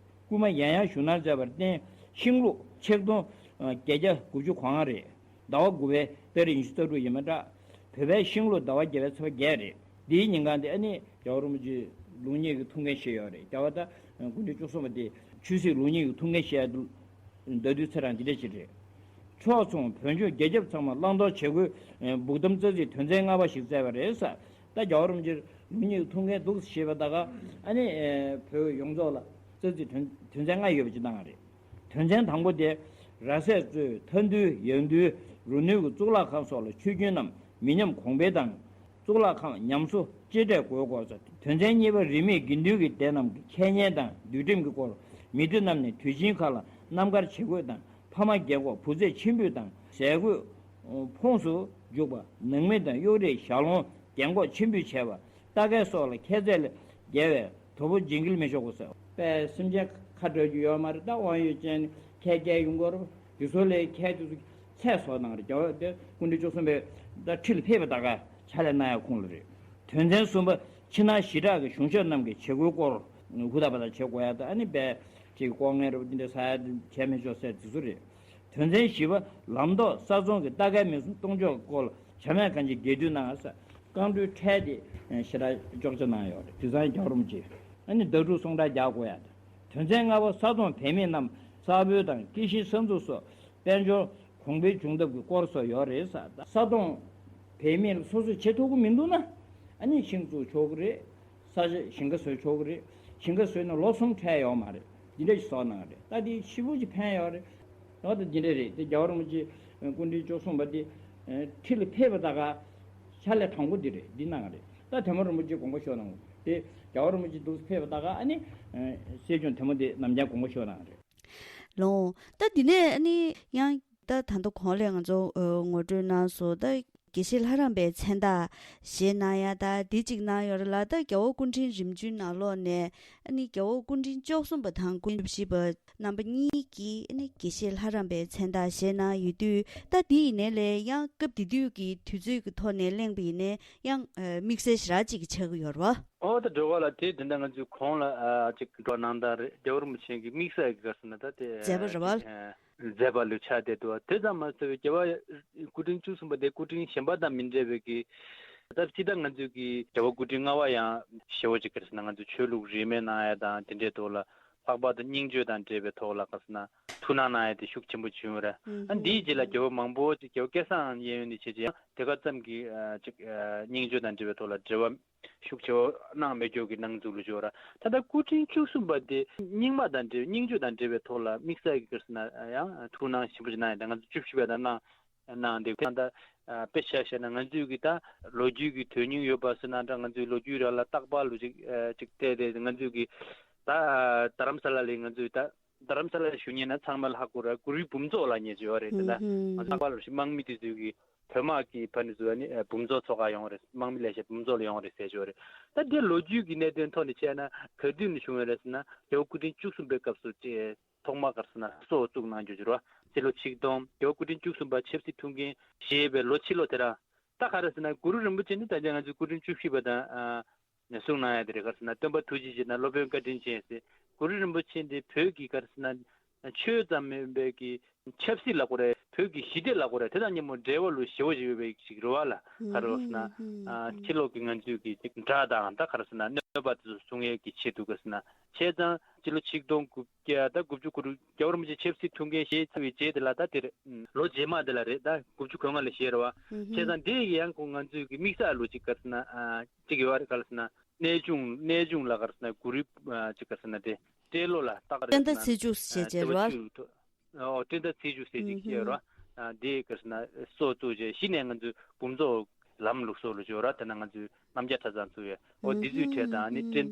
སྐུལ་མ་ཡང་ཡང་ཞུ་གནང་མཛད་པར་བརྟེན་ཤིང་ལུག་ཆིག་སྟོང་བརྒྱད་བརྒྱ་དགུ་བཅུ་གོ་ལྔ་རེད། ཟླ་བ་དགུ་པའི་ཏ་རིག་ཉི་ཤུ་རྩ་དྲུག་ཡིན་པ་འདྲ། བོད་པའི་ཤིང་ལུག་ཟླ་བ་བརྒྱད་པའི་ཚེས་པ་བརྒྱད་རེད། འདིའི་ཉིན་གང་དེ་ཨ་ནི་རྒྱལ་བ་རིན་པོ་ཆེ་ལུགས་གཉིས་ཀྱི་ཐུགས་འགན་བཞེས་ཡོད་རེད། རྒྱལ་བ་ད་སྐུ་ཕྲེང་བཅུ་གསུམ་པ་དེ་ཆོས་སྲིད་ལུགས་གཉིས་ཀྱི་ཐུགས་འགན་བཞེས་ཡ་འདུག་ཟླ་དུས་ཚེ་རང་འདི་འདྲ་ཞིག་རེད། ཕྱོགས་མཚུངས་བོད་ལྗོངས་རྒྱ་ཁྱབ་ཚང་མ་བླང་དོར་བྱེད་སྒོའི་སྦུག་དམ་རྩ་ཚིག་དོན་ཚན་ལྔ་པ་ཞིག་བསྩལ་བ་རེད་ས། ད་རྒྱལ་བ་རིན་པོ་ཆེ་ལུགས་གཉིས་ཀྱི་ཐུགས་འགན་འདུག་ཞེས་པ་ད་ག་ཨ་ནི་བོད་ཡོངས་རྫོགས་ལ་རྩ་ཚིག་དོན་དོན་ཚན་ལྔ་ཡོད་པ་ཅིག་གནང་བ་རེད། དོན་ཚན་དང་པོ་དེ། ར་སྲས་གཙོས་མཐའ་འདུལ་ཡང་འདུལ་རོ་ནུས་ཀྱི་གཙུག་ལག་ཁང་སོགས་ལ་ཆོས་རྒྱུན་རྣམས་མི་ཉམས་གོང་འཕེལ་དང་། གཙུག་ལག་ཁང་ཉམས་གསོ་གཅེས་སྤྲས་དགོས་སྐོར་སོགས། དོན་ཚན་གཉིས་པ། རིས་མེད་དགེ་འདུན་གྱི་སྡེ་རྣམས་ཀྱི་འཆད་ཉན་དང་འདུལ་ཁྲིམས་ཀྱི་སྐོར། མི་སྡེ་རྣམས་ནས་དུས་ཆེན་ཁག་ལ་རྣམ་དཀར་བྱེད་དགོས་དང་། ཕ་མ་རྒན་འཁོགས་བུ་ཚ་མཆིན་ཕུད་དང་ཟས་གོས་ཕོངས་སུ་འཇུག་པ། ནང་མི་དང་གཡོག་རིགས་ཞལ་ལོང་རྒན་འཁོགས་མཆིན་ཕུད་བྱས་པ། རྟ་སྐད་སོགས་ལ་ཁྱད་ཚད་ལས་བརྒལ་བའི་དོ་པོ་བྱིན་གྱིས་མི་ཆོག་གོ་ཟེར། པས་སེམས་ཅན་ཁ་འབྲལ་རྒྱུ་ཡོད་མ་རེད། ད་དབང་ཡོད་ཅན་ཁས་བཀལ་ཡོང་གི་རེད། དེ་ཚོ་ལས་ཁས་དེ་ཚོ་ཚད་བཟོ་གནང་རེད། རྒྱལ་བ་དེ་སྐུ་ཕྲེང་བཅུ་གསུམ་པའི་ད་ཁྲི་ལ་ཕེབས་པ་ད་ག་ཕྱག་ལས་གནང་ཡ་ཁོང་ལ་རེད། དོན་ཚན་གསུམ་པ། ཕྱི་ནང་ཞི་དྲག་གི་གཞུང་ཞབས་རྣམས་ཀྱི་བྱེད་སྒོའི་སྐོར་ཧུར་ཐག་པ་ཐག་བྱེད་དགོས་ཡ་ད་ཨ་ནི་པས་ཅིག་ལྐོག་རྔན་རེད་པ་འདི་འདྲ་ཟ་ཡ་བྱས་མི་ཆོག་ཟེར་དེ་ཚོ་རེད། དོན་ཚན་བཞི་པ། ལམ་ཐོག་ས་ཚོང་གི་རྟ་སྐད་མི་གསུམ་གཏོང་ཕྱོགས་སྐོར་ལ་བྱ་མེད་གང་ཅིའི་རྒྱས་བསྡུས་གནང་ས། རྐང་འགྲོའི་ཁྲལ་དེ་ཞེ་དྲག་གཅོག་ཆ་གནང་ཡོད་རེད། དེང་སང་རྒྱལ་བ་རིན་པོ་ཆེ་ཨ་ནི་ཟླ་དྲུག་ཚོང་རྟགས་རྒྱག་དགོས་ཡ་དང་། དོན་ཚན་ལྔ་པ། ས་དོང་བེད་མེད་རྣམས་ས་སྤོལ་དང་སྐྱེ་ཤི་ས་འཛུགས་སོགས་དཔལ་འབྱོར་གོང་འཕེལ་བྱུང་ཐབས་ཀྱི་སྐོར་སོགས་ཡོད་རེད་ས། ས་དོང་བེད་མེད་ལ་སོ་སོས་བྱེད་ཐུབ་ཀྱི་མི་འདུག་ན་ཨ་ནི་ཤིང་བཙུགས་ཆོག་གི་རེད། ས་ཆ་ཞིང་ཁ་བཟོས་ཆོག་གི་རེད། ཞིང་ཁ་བཟོས་ན་ལོ་གསུམ་ཁྲལ་ཡོད་མ་རེད། འདི་འདྲ་ཞིག་བཟོ་གནང་རེད། ད་འདི་ཞེ་པོ་ཅིག་ཕན་ཡོད་རེད། ད་ད་འདི་འདྲ་རེད། དེ་རྒྱལ་བ་རིན་པོ་ཆེ་སྐུ་ཕྲེང་བཅུ་གསུམ་པ་དེ་ཁྲི་ལ་ཕེབས་པ་ད་ག་ཕྱག་ལས་དང་པོ་འདི་རེད། འདི་གནང་རེད། ད་ཐལ་མོ་རིན་པོ་ཆེ་དགོངས་པ་ཞུ་གནང་དེ་རྒྱལ་བ་རིན་པོ་ཆེ་འདུག་ཕེབས་པ་ད་ག་ཨ་ནི་སྲིད་སྐྱོང་ཐལ་མོ་དེ་ནམ་རྒྱང་དགོངས་པ་ཞུ་གནང་རེད། ལོང་། ད་འདི་ནས་ཨ་ནི་ཡང་ད་ད་ལྟ་གོང་ལས་ང་ཚོ་ངོ་སྤྲོད་གནང་སོང་། ད་དགེ་བཤེས་ལྷ་རམས་པའི་མཚན་རྟགས་བཞེས་གནང་ཡ་ད་འདི་གཅིག་གནང་ཡོད་རེད་ལ། ད་རྒྱལ་བ་སྐུ་ཕྲེང་རིམ་བྱོན་ནང་ལོགས་ནས་ཨ་ནི་རྒྱལ་བ་སྐུ་ཕྲེང་བཅུ་གསུམ་པ་དང་སྐུ་ཕྲེང་བཞི་པ་རྣམ་པ་གཉིས་ཀྱིས་ཨ་ནི་དགེ་བཤེས་ལྷ་རམས་པའི་མཚན་རྟགས་བཞེས་གནང་ཡོད་དུས། ད་འདི་ཡིན་ནའི་ལས་ཡང་སྐབས་དེ་དུས་ཀྱི་དུས་ཚོད་ཀྱི་ཐོག་ནས་གླེང་བ་ཡིན་ནའི་ཡང་དམིགས་བསལ་ཞེ་དྲག་ཅིག་ཆགས་ཀྱི་ཡོད་རེད་བ། ཨོ་ད་འགྲོ་བ་ལ་དེ་དེ་འདྲ་ང་ཚོའི་གོང་ལ་ཅིག་འགྲོ་གནང་ད་རེད། རྒྱལ་བ་རིན་པོ་ཆེ་གི་དམིགས་བསལ་གྱི་ག་ཟེར་ན་ད་དེ་མཛད་པ་རེད་བ། མཛད་པ་ལུས་ཆགས་བསྡད་འདུག་དེ་ཙམ་མ་ཟད་པའི་རྒྱལ་བ་སྐུ་ཕྲེང་བཅུ་གསུམ་པ་དེ་སྐུ་ཕྲེང་གཞན་པ་དང་མི་འདྲ་བའི་གི་ ད་སྤྱིར་བཏང་ང་ཚོའི་གི་རྒྱལ་བ་སྐུ་ཕྲེང་ལྔ་པ་ཡང་ཞེ་པོ་ཅིག་ག་རེ་ཟེར་ན་ང་ཚོའི་ཆོས་ལུགས་རིས་མེད་གནང་ཡ་དང་དེ་འདྲའི་ཐོག་ལ་ལྷག་པར་དུ་སྙིང་བཅུད་དང་འབྲེལ་བའི་ཐོག་ལ་ག་རེ་ཟེར་ན་ཐུགས་སྣང་གནང་ཡ་དེ་ཤུགས་ཆེན་པོ་བྱུང་ཡོད་རེད། ཨ་འདིའི་རྗེས་ལ་རྒྱལ་བ་མང་པོ་ཅིག་རྒྱལ་བ་སྐལ་བཟང་གཡས་གཡོན་ནས་བྱས་ཅིག་ཡང་དེ་ག་ཙམ་གྱི་ཅིག་སྙིང་བཅུད་དང་འབྲེལ་བའི་ཐོག་ལ་འབྲེལ་བ་ཤུགས་ཆེ་བོ་གནང་མེད་རྒྱུ་གི་སྣང་ཚུལ་ལ་བྱོས་ར། ད་ལྟ་སྐུ་ཕྲེང་བཅུ་གསུམ་པ་དེ་རྙིང་མ་དང་འབྲེལ་སྙིང་བཅུད་དང་འབྲེལ་བའི་ཐོག་ལ་དམིགས་བསལ་གྱི་ག་རེ་ཟེར་ན་ཡང་ཐུགས་སྣང་ཞིབ་པོ་ཞིག་གནང་ཡོད། ད་ང་ཚོ་བཅུ་བཞི་པ་དང་གནང་གནང་འདུག་ད་ལྟ་དཔེ་ཆ་བཞག་ན་ང་ཚོའི་གི་ད་ལོ་རྒྱུས་ཀྱི་དོན་སྙིང་ཡོད་པ་ཟེར་ན་འདྲ། ང་ཚོའི་ལོ་རྒྱུས་རང་ལ་རྟག་པར་ལོ་ཅིག་ཅིག་བལྟས་ཏེ་ང་ཚོའི་གི་ད་རྡ་རམ་ས་ལ་ལ་ང་ཚོའི་ད་རྡ་རམ་ས་ལ་ལ་བཞུགས་མཁན་ན་ཚང་མ་ལ་ཧ་གོ་ར། གུ་རུའི་འབུམ་ཚོགས་ལ་ཉེ་ཅིག་ཡོད་རེད། དེ་ད་ང་ཚོ་རྟག་པར་ལོ་ཞིག་དམག་མི་དེ་ཚོའི་གི་བོད་དམག་གི་ཕ་ནི་ཚོ་ནི་འབུམ་ཚོགས་ཚོགས་ཁག་ཡོང་རེད། དམག་མི་ལས་བྱེད་འབུམ་ཚོགས་ལ་ཡོང་རེད་ཟེར་ཞོར་རེད། ད་དེ་ལོ་རྒྱུས་ཀྱི་གནད་དོན་ཐོག་ནས་བཤད་ན་ག་དུས་ནས་བྱུང་ཡོད་རེད་ཟེར་ན་རྒྱལ་བ་སྐུ་ཕྲེང་བཅུ་གསུམ་པའི་སྐབས་སུ་ཅེ་ཐོག་མ་ག་རེ་ཟེར་ན་སྲོག་བཙུགས་གནང་རྒྱུ་བྱུང་ར། ཕྱི་ལོ་ཆིག་སྟོང་རྒྱལ་བ་སྐུ་ཕྲེང་བཅུ་གསུམ་པ་ཆབ་སྲིད་ཐུགས་འགན་བཞེས་པའི་ལོ་ཕྱི་ལོ་དེ་ར། ད་ག་རེ་ཟེར་ན་གུ་རུ་རིན་པོ་ཆེ་ནི་ད་ཆ་ང་ཚོའི་སྐུ་ཕྲེང་བཅུ་བཞི་པ་དང་ཨ་གསུངས་གནང་ཡ་དེ་རེད། ག་རེ་ཟེར་ན་སྟོན་པ་ཐུགས་རྗེ་ཆེ་དང་སློབ་དཔོན་བཀའ་དྲིན་ཅན་ཟེར་གུ་རུ་རིན་པོ་ཆེ་འདི་བོད་ཀྱི་ག་རེ་ཟེར་ན་ཆོས་ཙམ་མིན་པའི་གི་ཆབ་སྲིད་ལ་གོ་རེད། བོད་ཀྱི་ཞི་བདེ་ལ་གོ་རེད། དེ་དང་མཉམ་པོ་འབྲེལ་བ་ལོ་ཞེ་བོ་ཞིག་ཡོད་པའི་ཞིག་རེད་བ་ལ། ག་རེ་ཟེར་ན་ཨ་ཕྱི་ལོགས་ཀྱི་ང་ཚོའི་གི་ཅིག་དགྲ་དང་ད་ག་རེ་ཟེར་ན་གནོད་པ་དེ་ཚོ་སྲུང་ཡས་ཀྱི་ཆེད་དུ་ག་རེ་ཟེར་ན་བྱས་ཙང་སྤྱི་ལོ་ཆིག་སྟོང་དགུ་བརྒྱ་ད་དགུ་བཅུ་གོ་དྲུག་རྒྱལ་བ་རིན་པོ་ཆེ་ཆབ་སྲིད་ཐུགས་འགན་བཞེས་ཚར་བའི་རྗེས་དེ་ལ་ད་དེར་ལོ་རྗེས་མ་དེ་ལ་རེད། ད་དགུ་བཅུ་གོ་ལྔ་ལ་བཞེས་རེད་བ། བྱས་ཙང་དེ་ཡི་ཡང་ཁོང་ང་ཚོའི་གི་དམིགས་བསལ་ལོ་ཅིག་ག་རེ་ཟེར་ན་ཨ་ཅིག་ཡོད་རེད། ག་རེ་ཟེར་ན་གནས་ཆུང་གནས་ཆུང་ལ་ག་རེ་ཟེར་ན་གུ་རུ་ཨ་ཅིག་ག་རེ་ཟེར་ན་དེ་སྤྲེལ་ལོ་ལ་སྟག་རེད་སྤྲེལ་ཟླ་ཟེར་ན་ཚེས་བཅུ་ཞེས་བྱས་རེད་བ། ཨོ་སྤྲེལ་ཟླ་ཚེས་བཅུ་ཟེར་ཅིག་སྐྱེས་རོ། ཨ་དེ་ག་རེ་ཟེར་ན་སྲོག་བཙུགས་རྗེས་གཞི་ནས་ང་ཚོའི་འབུམ་ཚོགས་ལམ་ལུགས་སྲོལ་ལ་བྱོས་ར། དེ་ན་ང་ཚོའི་རྣམ་རྒྱལ་གྲྭ་ཚང་ཚུགས་ཡོད། ཨོ་འདི་ཚོའི་གྲས་དང་ནི་སྤྲེལ་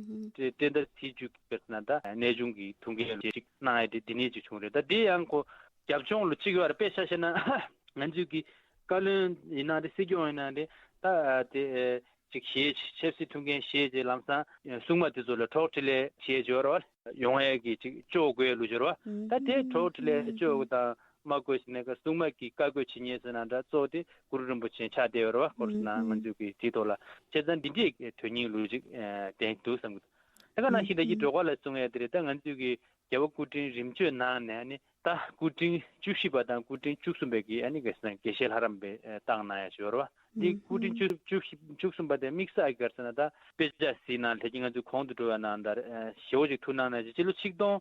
སྤྲེལ་ཟླ་ཚེས་བཅུ་ག་རེ་ཟེར་ན་ད་གནས་ཆུང་གི་ཐུགས་འགན་ལ་ཅིག་གནང་ཡ་དེ་འདི་ནས་ཅིག་བྱུང་རེད། ད་དེ་ཡང་ཁོ་རྒྱབ་ལྗོངས་ལ་ཅིག་ཡོད་རེད། དཔེ་ཆ་བཤད་ན་ང་ཚོའི་གི་བཀའ་བློན་ཡིན་ན་རེད། སྲིད་སྐྱོང་ཡིན་ན་རེད། ད་དེ་ཅིག་བཞེས་ཆབ་སྲིད་ཐུགས་འགན་བཞེས་རྗེས་ལམ་སང་སྲུང་མ་དེ་ཚོ་ལ་གྲོགས་འཕྲིན་ལས་བྱེད་འབྱོར་བ་ཡོང་ཡས་ཀྱི་ཅིག་གཅོག་དགོས་ལུགས་འབྱོར་བ། ད་དེ་གྲོགས་འཕྲིན་ལས་གཅོག་དང་མ་དགོས་ཤིག་ནས་ཀ་སྲུང་མ་གི་བཀའ་བཀོད་བྱེད་མཁན་ཟེར་ན་འདྲ་གཙོ་བོ་དེ་གུ་རུ་རིན་པོ་ཆེ་ཆགས་བསྡད་ཡོད་རེད་བ། ཁོ་རེ་ཟེར་ན་ང་ཚོའི་གི་དེའི་ཐོག་ལ་བྱས་ཙང་འདི་འདྲའི་དོན་སྙིང་ལུགས་ཅིག་ལྡན་འདུག་བསམ་གི་འདུག་ད་ག་ནང་བཞིན་ད་ཀྱི་སྒྲོལ་དཀར་ལགས་གསུང་ཡས་དེ་རེད། ད་ང་ཚོའི་གི་རྒྱལ་བ་སྐུ་ཕྲེང་རིམ་བྱོན་ནང་ནས་ནི་ད་སྐུ་ཕྲེང་བཅུ་བཞི་པ་དང་སྐུ་ཕྲེང་བཅུ་གསུམ་པའི་གི་ཨ་ནི་ག་རེ་ཟེར་ན་དགེ་བཤེས་ལྷ་རམས་པའི་བཏང་གནང་ཡ་ཞིག་ཡོད་རེད་བ། འདི་སྐུ་ཕྲེང་བཅུ་བཅུ་བཅུ་གསུམ་པ་དེ་དམིགས་བསལ་གྱི་ག་རེ་ཟེར་ན་ད་དཔེ་ཆ་གཟིགས་ན་ལྷས་ཀྱི་ང་ཚོའི་གོང་དུ་འགྲོ་བའི་ནང་ལྟར་ཞེ་བོ་ཅིག་ཐུགས་སྣང་གནང་ཞིང་སྤྱི་ལོ་ཆིག་སྟོང་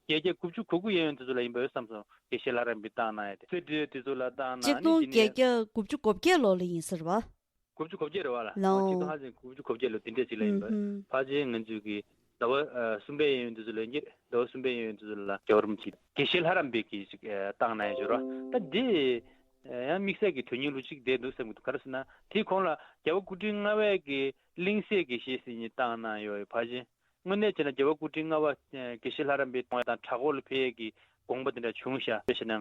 བརྒྱད་བརྒྱ་དགུ་བཅུ་གོ་དགུ་གཡས་གཡོན་དེ་ཚོ་ལ་ཡིན་པ་ཡོད་བསམ་སོང་། དགེ་བཤེས་ལྷ་རམས་པའི་བཏང་གནང་ཡ་དེ་ཚེ་འདྲེ་དེ་ཚོ་ལ་བཏང་གནང་ནི་འདི་ནས་ཆིག་སྟོང་བརྒྱད་བརྒྱ་དགུ་བཅུ་གོ་བརྒྱད་ལོ་ལ་ཡིན་ཟེར་བ། དགུ་བཅུ་གོ་བརྒྱད་རེད་བ་ལ། ལའོ། ཆིག་སྟོང་ཕལ་ཆེར་དགུ་བཅུ་གོ་བརྒྱད་ལོ་དེ་འདྲས་ཅིག་ལ་ཡིན་པ། ཕལ་ཆེར་ང་ཚོའི་གི་ཟླ་བ་གསུམ་པའི་གཡས་གཡོན་དེ་ཚོ་ལ་ཡིན་གྱི་ཟླ་བ་གསུམ་པའི་གཡས་གཡོན་དེ་ཚོ་ལ་རྒྱལ་བ་རིན་པོ་ཆེ་དགེ་བཤེས་ལྷ་རམས་པའི་གི་ཅིག་བཏང་གནང་ཡ་ཡོད་རེད་བ། ད་འདི་ཡང་དམིགས་བསལ་གྱི་དོན་སྙིང་ལུགས་གཅིག་བསྡད་འདུག་བསམ་གྱི་འདུག་ག་རེ་ཟེར་ན་དེའི་གོང་ལ་རྒྱལ་བ་སྐུ་ཕྲེང་ལྔ་པའི་གི་གླིང་སྲས་དགེ་བཤེས་ཟེར་མཁན་བཏང་གནང་ཡོད་ཕལ་ཆེར། དངོས་གནས་བྱས་ན་རྒྱལ་བ་སྐུ་ཕྲེང་ལྔ་པ་དགེ་བཤེས་ལྷ་རམས་པའི་གཏོང་བ་དང་བྲག་འཁོར་ལ་ཕེབས་ཡས་ཀྱི་དགོངས་པ་དེ་འདྲ་བྱུང་ཤག་དཔེ་བྱས་ན་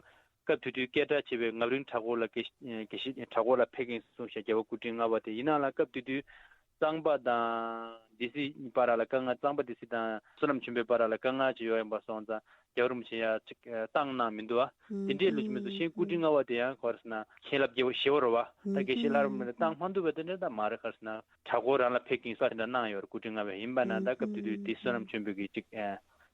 སྐབས་དེ་དུས་སྐད་གྲགས་ཆེ་བའི་ངག་རིང་གྲགས་འཁོར་ལ་དགེ་དགེ་བཤེས་གྲགས་འཁོར་ལ་ཕེབས་མཁན་གསུངས་ཤག་རྒྱལ་བ་སྐུ་ཕྲེང་ལྔ་པ་དེ་ཡིན་ནའང་སྐབས་དེ་དུས་གཙང་པ་དང་སྡེ་སྲིད་བར་ལ་དཀའ་ངལ། གཙང་པ་སྡེ་སྲིད་དང་བསོད་ནམས་ཆོས་འཕེལ་བར་ལ་དཀའ་ངལ་ཅིག་ཡོད་ཡིན་པ་སོང་ཙང་རྒྱལ་བ་རིན་པོ་ཆེ་ཡ་ཅིག་བཏང་གནང་མི་འདུག་ཨ། དེ་འདྲའི་ལུགས་ཀྱི་མི་ཚོ་ཤེས། སྐུ་ཕྲེང་ལྔ་པ་དེ་ཡང་ག་རེ་ཟེར་ན་མཁྱེན་རླབས་རྒྱས་པོ་ཞེ་པོ་རེད་བ། ད་དགེ་བཤེས་ལྷ་རམས་པ་ནས་བཏང་མ་འདུག་པ་དེ་འདྲ་ད་མ་རེད། ག་རེ་ཟེར་ན་བྲག་འཁོར་རང་ལ་ཕེབས་ཀྱིན་ས་དེ་འདྲ་གནང་ཡོད་རེད། སྐུ་ཕྲེང་ལྔ་པས་ཡིན་པ་ན་ད་སྐབས་དེ་དུས་དེ་བསོད་ནམས་ཆོས་འཕེལ་གྱི་ཅིག་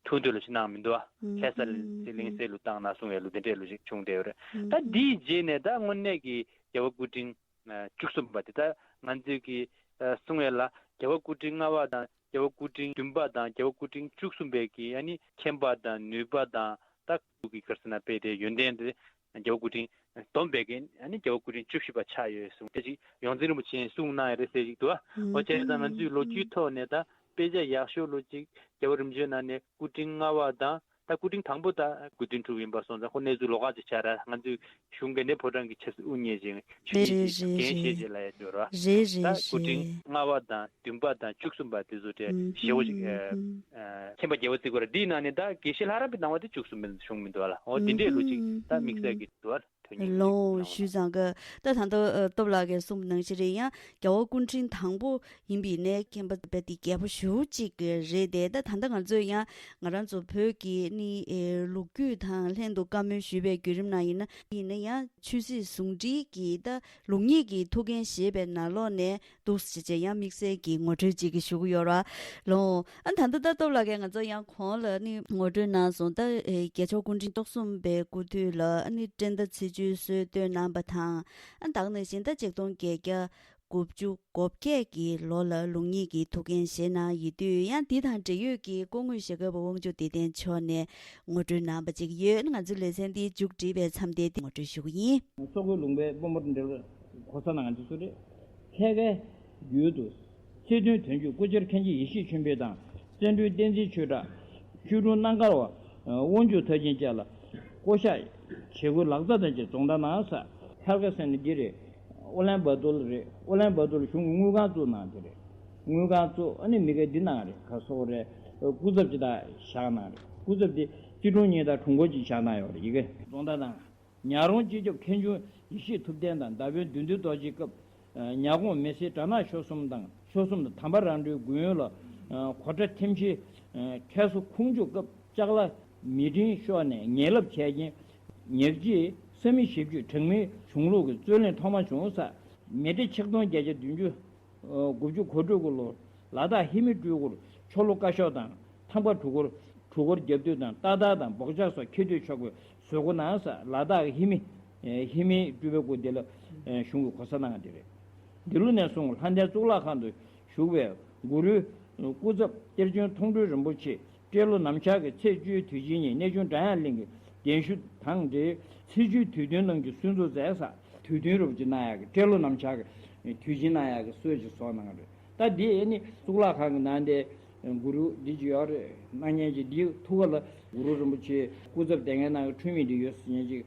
ཐུགས་འདོད་ལ་ཅིག་གནང་མི་འདུག་ཨ། ལྷ་ས་ལ་ཚེ་གླིང་སྲས་ལུ་བཏང་གནང་གསུང་ཡ་ལུ་དེ་འདྲའི་ལུ་ཅིག་བྱུང་བསྡད་ཡོད་རེད། ད་འདིའི་རྗེས་ནས་ད་དངོས་གནས་ཀྱི་རྒྱལ་བ་སྐུ་ཕྲེང་བཅུ་གསུམ་པ་དེ་ད་ང་ཚོས་ཀྱི་གསུང་ཡ་ལ་རྒྱལ་བ་སྐུ་ཕྲེང་ལྔ་པ་དང་རྒྱལ་བ་སྐུ་ཕྲེང་བདུན་པ་དང་རྒྱལ་བ་སྐུ་ཕྲེང་བཅུ་གསུམ་པའི་གི་ཨ་ནི་མཁྱེན་པ་དང་ནུས་པ་དང་ད་སྐུ་གི་ག་རེ་ཟེར་ན་དཔེ་དེ་ཡོན་ཏན་དེ་རྒྱལ་བ་སྐུ་ཕྲེང་བསྡོམས་པའི་གི་ཨ་ནི་རྒྱལ་བ་སྐུ་ཕྲེང་བཅུ་བཞི་པ་ཆགས་ཡོད་གསུངས་ཏེ་ཅིག་ཡོངས་འཛིན་རིན་པོ་ཆེས་གསུངས་གནང་ཡ་རེད་ཟེར་ཞིག་འདུག་ཨ། འོ་བྱས་ཙང་ང་ཚོས་ལོ་རྒྱུས་ཐོག་ནས་ད་དཔེ་ཆ་ཡག་ཤོས་ལོ་ཅིག་རྒྱལ་བ་རིམ་བྱོན་ནང་ནས་སྐུ་ཕྲེང་ལྔ་པ་དང་ད་སྐུ་ཕྲེང་དང་པོ་ད་སྐུ་བདུན་གྲུབ་ཡིན་པ་སོང་ཙང་ཁོ་གནས་ཚུལ་ལོགས་ཀ་ཅིག་ཆགས་ར། ང་ཚོས་གཞུང་དགའ་ལྡན་ཕོ་བྲང་གི་ཆབ་སྲིད་དབུ་བརྙེས་ཅིང་ཆོས་ཉིད་ཀྱི་འགན་བཞེས་བྱས་ལ་ཡ་འབྱོར་བ། རེད་རེད། ད་སྐུ་ཕྲེང་ལྔ་པ་དང་བདུན་པ་དང་བཅུ་གསུམ་པ་དེ་ཚོ་གྲས་ཞེ་བོ་ཞིག་མཁྱེན་པ་རྒྱལ་བ་བརྩི་དགོས་ར། འདིའི་ནང་ནས་ད་དགེ་བཤེས་ལྷ་རམས་པའི་གནང་བ་དེ་བཅུ་གསུམ་པ་བྱུང་མི་འདུག་ལ། འོ་དེ་འདྲའི་ལོ་ཅིག་ད་དམིགས་བསལ་གྱི་འདུག་ལ། དོན་སྙིང་ལོ་གནང་བ་ཞུས་ཙང་གི་ད་ད་ལྟ་སྟོབས་ལགས་ཀྱིས་གསུངས་ནང་བཞིན་རེད། ཡང་རྒྱལ་བ་སྐུ་ཕྲེང་དང་པོ་ཡིན་པའི་ནས་མཁྱེན་པ་དཔེ་དེ་རྒྱས་པོ་ཞེ་པོ་ཅིག་རེད་དེ། ད་ད་ལྟ་ང་ཚོས་ཡང་ང་རང་ཚོ་བོད་ཀྱི་ནི་ལོ་རྒྱུས་དང་ལྷན་དུ་བཀའ་མོལ་ཞུས་པའི་བརྒྱུད་རིམ་ནང་ཡིན་ན་ཡིན་ན་ཡང་ཆོས་སྲིད་ཟུང་འབྲེལ་གྱི་ད་ལུགས་གཉིས་ཀྱི་ཐུགས་འགན་བཞེས་པའི་ནང་ལོགས་ནས་འདུག་ཟེར་བྱས་ཡང་དམིགས་བསལ་གྱི་ངོ་སྤྲོད་ཅིག་གི་ཞུ་གི་ཡོད་ར་ལོ། ཨ་ད་ལྟ་ད་སྟོབས་ལགས་ཀྱིས་ང་ཚོ་ཡང་གོང་ལ་ནི་ངོ་སྤྲོད་གནང་སོང་། ད་རྒྱལ་མཆོག་སྐུ་ཕྲེང་བཅུ་གསུམ་པའི་སྐུ་དུས་ལ་ཨ་ནི་སྤྲེལ་ཟླ་ཚེས་བཅུའི་སྲོལ་བཏོད་གནང་བ་དང་། ཨ་ད་ག་ནང་བཞིན་ད་ཆིག་སྟོང་བརྒྱད་བརྒྱ་ དགུ་བཅུ་གོ་བརྒྱད་ཀྱི་ལོ་ལ་ལུགས་གཉིས་ཀྱི་ཐུགས་འགན་བཞེས་གནང་ཡོད་དུས། ཡང་འདི་དང་འབྲེལ་ཡོད་ཀྱི་སྐུ་ངོ་ཞྭ་སྒབ་པ་དབང་ཕྱུག་བདེ་ལྡན་མཆོག་ནས་ངོ་སྤྲོད་གནང་བ་ཅིག་ཡོད། ང་ཚོའི་ལེ་ཚན་འདི་མཇུག་སྒྲིལ་བའི་མཚམས་དེ་འདི་ངོ་སྤྲོད་ཞུ་གི་ཡིན། སོག་པོའི་ལུང་པའི་དཔོན་པོར་འབྲེལ་གོ་ས་ནང་འདི་ཚོ་རེད། ཐད་ཀའི་ཡུལ་དུ། ཚིག་དོན་དོན་བརྒྱུད་སྐུ་བཅར་མཁན་ཆེན་ཡེ་ཤེས་ཆོས་འཕེལ་དང་། བརྩོན་འགྲུས་བསྟན་འཛིན་ཆོས་གྲགས། ཆོས་དྲུང་རྣམ་དཀར་བ། དབང་ཕྱུག་མཐར་ཕྱིན་བཅས་ལ་བསྐོ་བཞག་བྱེད་དགོས་ལག་བརྡ་དང་བཅས་རྫོང་བདག་གནང་ས། ཐར་ཀ་ཟེར་ནི་འདི་རེད། ཨོ་ལན་བ་ཏུལ་རེད། ཨོ་ལན་བ་ཏུལ་གཞུང་གི་དངུལ་ཁང་བཙུགས་གནང་དེ་རེད། དངུལ་ཁང་བཙུགས། ཨ་ནི་མི་ག་འདི་གནང་རེད། ག་སོག་རེད། སྐུ་ཚབ་ཅིག་ད་བཞག་གནང་རེད། སྐུ་ཚབ་འདི་རྩིས་དྲུང་གཉིས་དང་དྲུང་འཁོར་ཅིག་བཞག་གནང་ཡོད་རེད། ཡི་གེ་རྫོང་བདག་གནང་། ཉག་རོང་སྤྱི་ཁྱབ་མཁན་ཆུང་ཡེ་ཤེས་ཐུབ་བསྟན་དང་། མདའ་དཔོན་བདུད་འདུལ་རྡོ་རྗེའི་སྐབས། ཉག་གོང་མི་སེར་གྲྭ་ནག་ཤོ་གསུམ་དང་། ཤོ་གསུམ་དང་དམ་པ་རང་གྲོལ་དགོན་ཡོངས་ལ། གོ་ཁྲ་ཐེམ་ཤེལ་ཁལ་སོ་ཁུང་བཅུ་སྐབས་ལྕགས་ལ་མི་ཏྲིན་ཤོར་ནས་ངན་ལབ་བྱས་རྐྱེན། ཉག་གཅིག་ས་མི་བཞི་བཅུ་གྲངས་མེད་བྱུང་ལུགས་ཀྱི་རྩོད་གླེང་ཐོག་མ་བྱུང་ས། མེ་ཏྲི་ཆིག་སྟོང་བརྒྱད་བརྒྱ་བདུན་ཅུ། དགུ་བཅུ་གོ་དྲུག་གི་ལོར་ལ་དྭགས་ཧི་མི་སྤྲུལ་སྐུར་ཆོ་ལོ་བཀའ་ཤོག་དང་ཐང་པ་གྲུ་འཁོར། གྲུ་འཁོར་རྒྱབ་དུས་དང་རྟ་དར་དང་འབོག་ཆག་སོགས་འཁྱེར་སྡོད་ཆོག་པའི་བཟོ་བཀོད་གནང་ས། ལ་དྭགས་ཀྱི་ཧི་མི། ཧི་མི་སྤྲུལ་པའི་སྐུ་དེ་ལ་གཞུང་གིས་གོ་ས་གནང་དེ་རེད། འདི་ལོ་ནས་བཟུང་ལྷ་ལྡན་གཙུག་ལག་ཁང་དུ་བཞུགས་པའི་གུ་རུའི་སྐུ་ཚབ་གཏེར་བྱོན་མཐོང་གྲོལ་རིན་པོ་ཆེ། སྤྲེལ་ལོ་ནམ་ཞག་གི་ཚེས་བཅུའི་དུས་ཆེན་ཉིན་གནས་ཆུང་སྒྲ་དབྱངས་གླིང་གི་གདན་ཞུ་དང་འབྲེལ་ཚེས་བཅུའི་དུས་སྟོན་གནང་རྒྱུ་གསོལ་འཛུགས་མཛད་ས། དུས་སྟོན་རུབ་ཅིག་གནང་ཡག་གི་སྤྲེལ་ལོ་ནམ་ཞག་གི་དུས་ཆེན་གནང་ཡག་གི་སྲོལ་ཅིག་བཟོ་གནང་རེད། ད་འདི་ཨ་ནི་གཙུག་ལག་ཁང་གི་ནང་དེ་གུ་རུ་འདི་ཅིག་ཡོད་རེད། གནང་མཁན་ཅིག་འདིའི་ཐུགས་ཀ་ལ་གུ་རུ་རིན་པོ་ཆེ་སྐུ་ཚབ་དེ་སྔའི་ནང་གི་འཁྲུངས་མི་འདི་ཡོད་ཟེར་མཁན་ཅིག་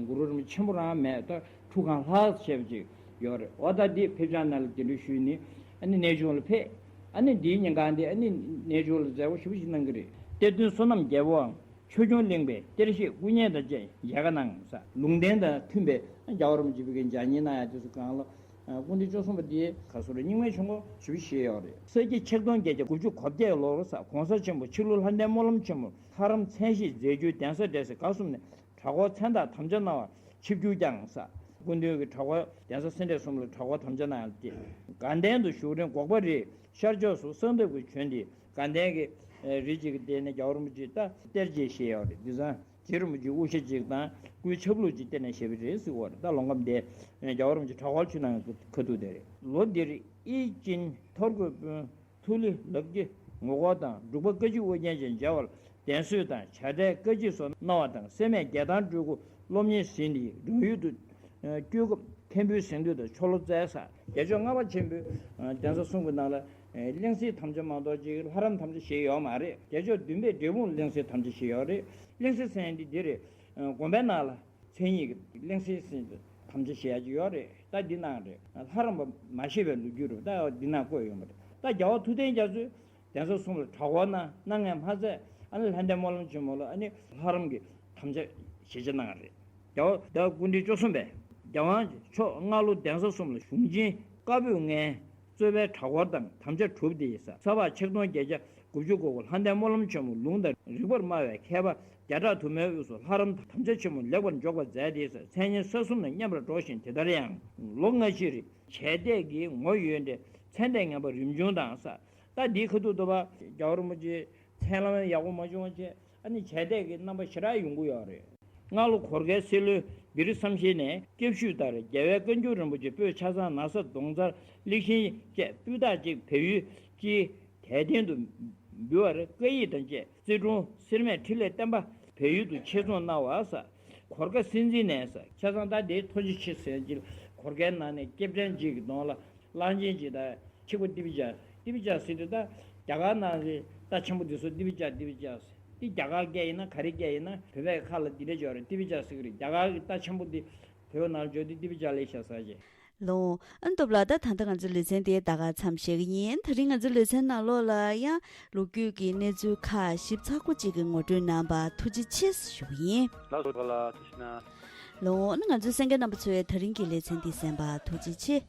གུ་རུ་རིན་པོ་ཆེ་ཆེན་པོ་རང་མེད། ད་ཁྲུ་གང་ལྷག་བྱས་པ་ཅིག་ཡོད་རེད། འོ་ད་འདི་ཕེབས་བྱང་ནང་ལ་གདན་འདྲེན་ཞུས་ནི་ཨ་ནི་གནས་ཆུང་ལ་ཕེབས། ཨ་ནི་འདིའི་ཉིན་གང་དེ་ཨ་ནི་གནས་ཆུང་ལ་མཛད་སྒོ་ཞེ་པོ་ཞིག་གནང་གི་རེད། གཏེར་སྟོན་བསོད་ནམས་རྒྱལ་པོའང་ཆོས་སྐྱོང་གླིང་པས་གཏེར་བཞེས་སྐུ་བརྙན་དང་བཅས་མཇལ་ཁ་གནང་ས། ལུང་བསྟན་དང་མཐུན་པའི་རྒྱལ་བ་རིན་པོ་ཆེ་ཕ་གིར་ལྗགས་བསྙེན་གནང་ཡག་དེ་ཚོ་གང་ལ་སྐུ་ཕྲེང་བཅུ་གསུམ་པ་དེ་ག་སོ་རེ་རྙིང་མའི་ཆོས་འཁོར་ཞེ་པོ་ཞིག་ཡོད་རེད། ས་སྐྱ་ཆིག་སྟོང་བརྒྱད་བརྒྱ་དགུ་བཅུ་གོ་བརྒྱད་ལོར་ས་གོང་ས་ཆེན་པོ་ཕྱི་ལུ་ལྷ་ལྡན་སྨོན་ལམ་ཆེན་མོ་ལྷ་རམས་མཚན་བཞེས་མཛད་རྒྱུའི་གདན་ས་གྲས་སུ་དགའ་གསུམ་ནས་གྲྭ་སྐོར་མཚན་རྟགས་དམ་བཅའ་གནང་བར་ཆིབས་བསྒྱུར་བསྐྱངས་ས། སྐུ་མདུན་གྱི་གྲྭ་སྐོར་གདན་ས་སེ་འབྲས་གསུམ་ལ་གྲྭ་སྐོར་དམ་བཅའ་གནང་ཡག་དེ་དགའ་ལྡན་དུ་བཞུགས་རིང་འགོག་པ་རིའི་ཤར་ཕྱོགས་སུ་གསང་སྟབས་ཀྱི་བྱོན་ཏེ་དགའ་ལྡན་གྱི་རི་གཅིག་གི་སྟེང་ནས་རྒྱལ་བ་རིན་པོ་ཆེ་ད་གཏེར་བྱོན་བཞེས་ཡོད་རེད། དེང་སང་རྗེ་རིན་པོ་ཆེའི་དབུ་ཞྭ་གཅིག་དང་སྐུའི་ཆབ་ལུགས་གཅིག་གཏེར་ནས་བཞེས་པ་རེད་ཟེར་བ་རེད། ད་ལོ་ཁམས་དེ་རྒྱལ་བ་རིན་པོ་ཆེ་གྲྭ་སྐོར་ཆུ་ནང་གི་ཁ་ཐུག་དེ་རེད། ལོ་འདིར་དབྱིག་ཅན་ཐོར་གོས་དཔོན། ཐུགས་ལས་ལག་གི་ངོ་སྐོར་དང་འབྲུག་པ་བཀའ་བརྒྱུད་དབུ་རྒྱན་བཅས་མཇལ་བར་གདན་གསོལ་དང་ཕྱག་རྟེན་བཀའ་བརྒྱད་སོགས་གནང་བ་དང་། སེར་སྨད་རྒྱལ་ཐང་སྤྲུལ་སྐུ་སློབ་གཉེར་ཟིན་ཏེ་འབྲུག་ཡུལ་དུ་སྐྱོད་སྐབས་མཁན་པོའི་གཟེངས་བསྟོད་དང་ཆོ་ལོ་སྩལ་ས། རྒྱལ་མཆོག་ལྔ་པ་ཆེན་པོའི་གདན་ས་གསུམ་གྱི་ནང་ལ་གླིང་སྲིད་དམ་བཅའ་མ་གཏོགས་ཅིག་ལྷ་རམས་དམ་བཅའ་བཞེས་ཡོད་མ་རེད། རྒྱལ་མཆོག་བདུན་པའི་འབྲས་སྤུངས་གླིང་སྲིད་དམ་བཅའ་བཞེས་ཡོད་རེད། གླིང་སྲིད་ཟེར་མཁན་འདི་འདི་རེད། དགོན་པའི་ནང་ལ། མཚན་ཉིད་ཀྱི་གླིང་སྲིད་ཟེར་དམ་བཅའ་བཞེས་ཡག་ཅིག་ཡོད་རེད། ད་འདི་གནང་རེད། ལྷ་རམས་པ་མ་བཞེས་པའི་ལོ་རྒྱུས་རེད། ད་འདི་ནང་བཀོད་ཡོད་མ་རེད། ད་རྒྱལ་བ་ཐུབ་བསྟན་རྒྱ་མཚོས་གདན་ས་གསུམ་ལ་གྲྭ་སྐོར་གནང་གནང་མཁན་མ་ཚད་ཨ་ནི་ལྷ་ལྡན་སྨོན་ལམ་ཆེན་མོ་ལ་ཨ་ནི་ལྷ་རམས་ཀྱི་དམ་བཅའ་བཞེས་བྱ་གནང་རེད། རྒྱལ་བ་ད་སྐུ་ཕྲེང་བཅུ་གསུམ་པས་རྒྱལ་དབང་མཆོག་སྔ་ལོ་གདན་ས་གསུམ་ལ་གཞུང་ཆེན་བཀའ་པོད་ལྔའི་གཙོས་པའི་གྲྭ་སྐོར་དང་དམ་བཅའ་གྲུབ་སྟེ་ས་ས་ཕག་ཆིག་སྟོང་བརྒྱད་བརྒྱ་དགུ་བཅུ་གོ་དགུ་ལྷ་ལྡན་སྨོན་ལམ་ཆེན་མོ་ལུང་དང་རིགས་པར་སྨྲ་བའི་མཁས་པ་བརྒྱ་ཕྲག་དུ་མའི་དབུས་སུ་ལྷ་རམས་དང་དམ་བཅའ་ཆེན་མོ་ལེགས་པར་འཇོག་པར་མཛད་དེ་ས་མཚན་སྙན་ས་གསུམ་ལ་སྙན་པར་སྒྲོགས་ཤིང་། དེ་ལྟར་ཡང་ལོ་ལྔ་བཞིར་བྱས་འདས་ཀྱི་ངོ་ཡོད་འདྲའི་མཚན་ལྡན་ངན་པ་རིམ་བྱུང་དང་ས། ད་འདིའི་ཁ་ཐུག་ཏུ་བ་རྒྱལ་བ་རིན་པོ་ཆེ་མཚན་ལམ་ཡག་པོ་མ་བྱུང་བ་བྱས་ཨ་ནི་བྱས་འདས་ཀྱི་རྣམ་པ་ཞེ་དྲག་ཡོང་གི་ཡོད་རེད། སྔ་ལོ་གོར་ཁའི་སྲིད་བློན་བི་རི་བསམ་ཤེས་ནས་སྐྱབས་ཞུས་ལྟར་རྒྱལ་བའི་བཀའ་འགྱུར་རིན་པོ་ཆེ་པོད་ཆ་ཚང་ན་བཟའ་གདོང་གསར་གླིང་ཤིང་བཅས་སྤུས་དག་ཅིག་བལ་ཡུལ་སྤྱིའི་དད་རྟེན་དུ་འབུལ་བར་བཀའ་ཡིག་དང་བཅས་རྩིས་དྲུང་སེར་སྨད་འཕྲིན་ལས་བསྟན་པ་བལ་ཡུལ་དུ་ཆེད་སོང་གནང་བ་ས། གོར་ཁ་སྲིད་འཛིན་ནས་ས་ཆ་ཚང་ད་དེའི་ཐོ་ཅི་ཆི་ཟེར་གྱི་གོར་ཁའི་ནང་ནས་སྐྱེ་ཕྲན་གཅིག་གི་གདོང་ལ། གླང་ཆེན་གྱི་ད་ཆིག་པ་ཏི་པི་ཅ། ཏི་པི་ཅ་ཟེར་དུས་ད་རྒྱ་གར་ནང་གི་རྟ་ཆེན་པོ་འདི་ཚོ་ཏི་པི་ཅ་ཏི་པི་ཅ་ཟེར། འདི་རྒྱ་གར་སྐད་ཡིན་ན་ག་རེ་སྐད་ཡིན་ན་བོད་པའི་ཁ་ལ་འདི་འདྲ་ཅིག་ཡོད་རེད། ཏི་པི་ཅ་ཟེར་གི་རེད། རྒྱ་གར་གྱི་རྟ་ཆེན་པོ་འདི་བོད་ནང་འབྱོར་དུས་ཏི་པི་ཅ་ལེ་ཤ་ཟ་བྱས། ལོ། ཨ་ནི་སྟོབས་ལགས། ད་ད་ལྟ་ང་ཚོའི་ལེ་ཚན་དེ་ད་ག་མཚམས་བཞག་གི་ཡིན། དེ་རིང་ང་ཚོའི་ལེ་ཚན་ནང་ལོགས་ལ་ཡང་ལོ་རྒྱུས་ཀྱི་གནས་ཚུལ་ཁག་ཞིབ་ཚགས་པོ་གཅིག་གི་ངོ་སྤྲོད་གནང་བར་ཐུགས་རྗེ་ཆེ་ཞུ་གི་ཡིན། ལགས་སོ། ལགས་ལ་ཐུགས་རྗེ་གནང་། ལོ། ཨ་ནི་ང་ཚོའི་གསན་མཁན་རྣམ་པ་ཚོས་དེ་རིང་གི་ལེ་ཚན་འདི་གསན་པར་ཐུགས་རྗེ་ཆེ།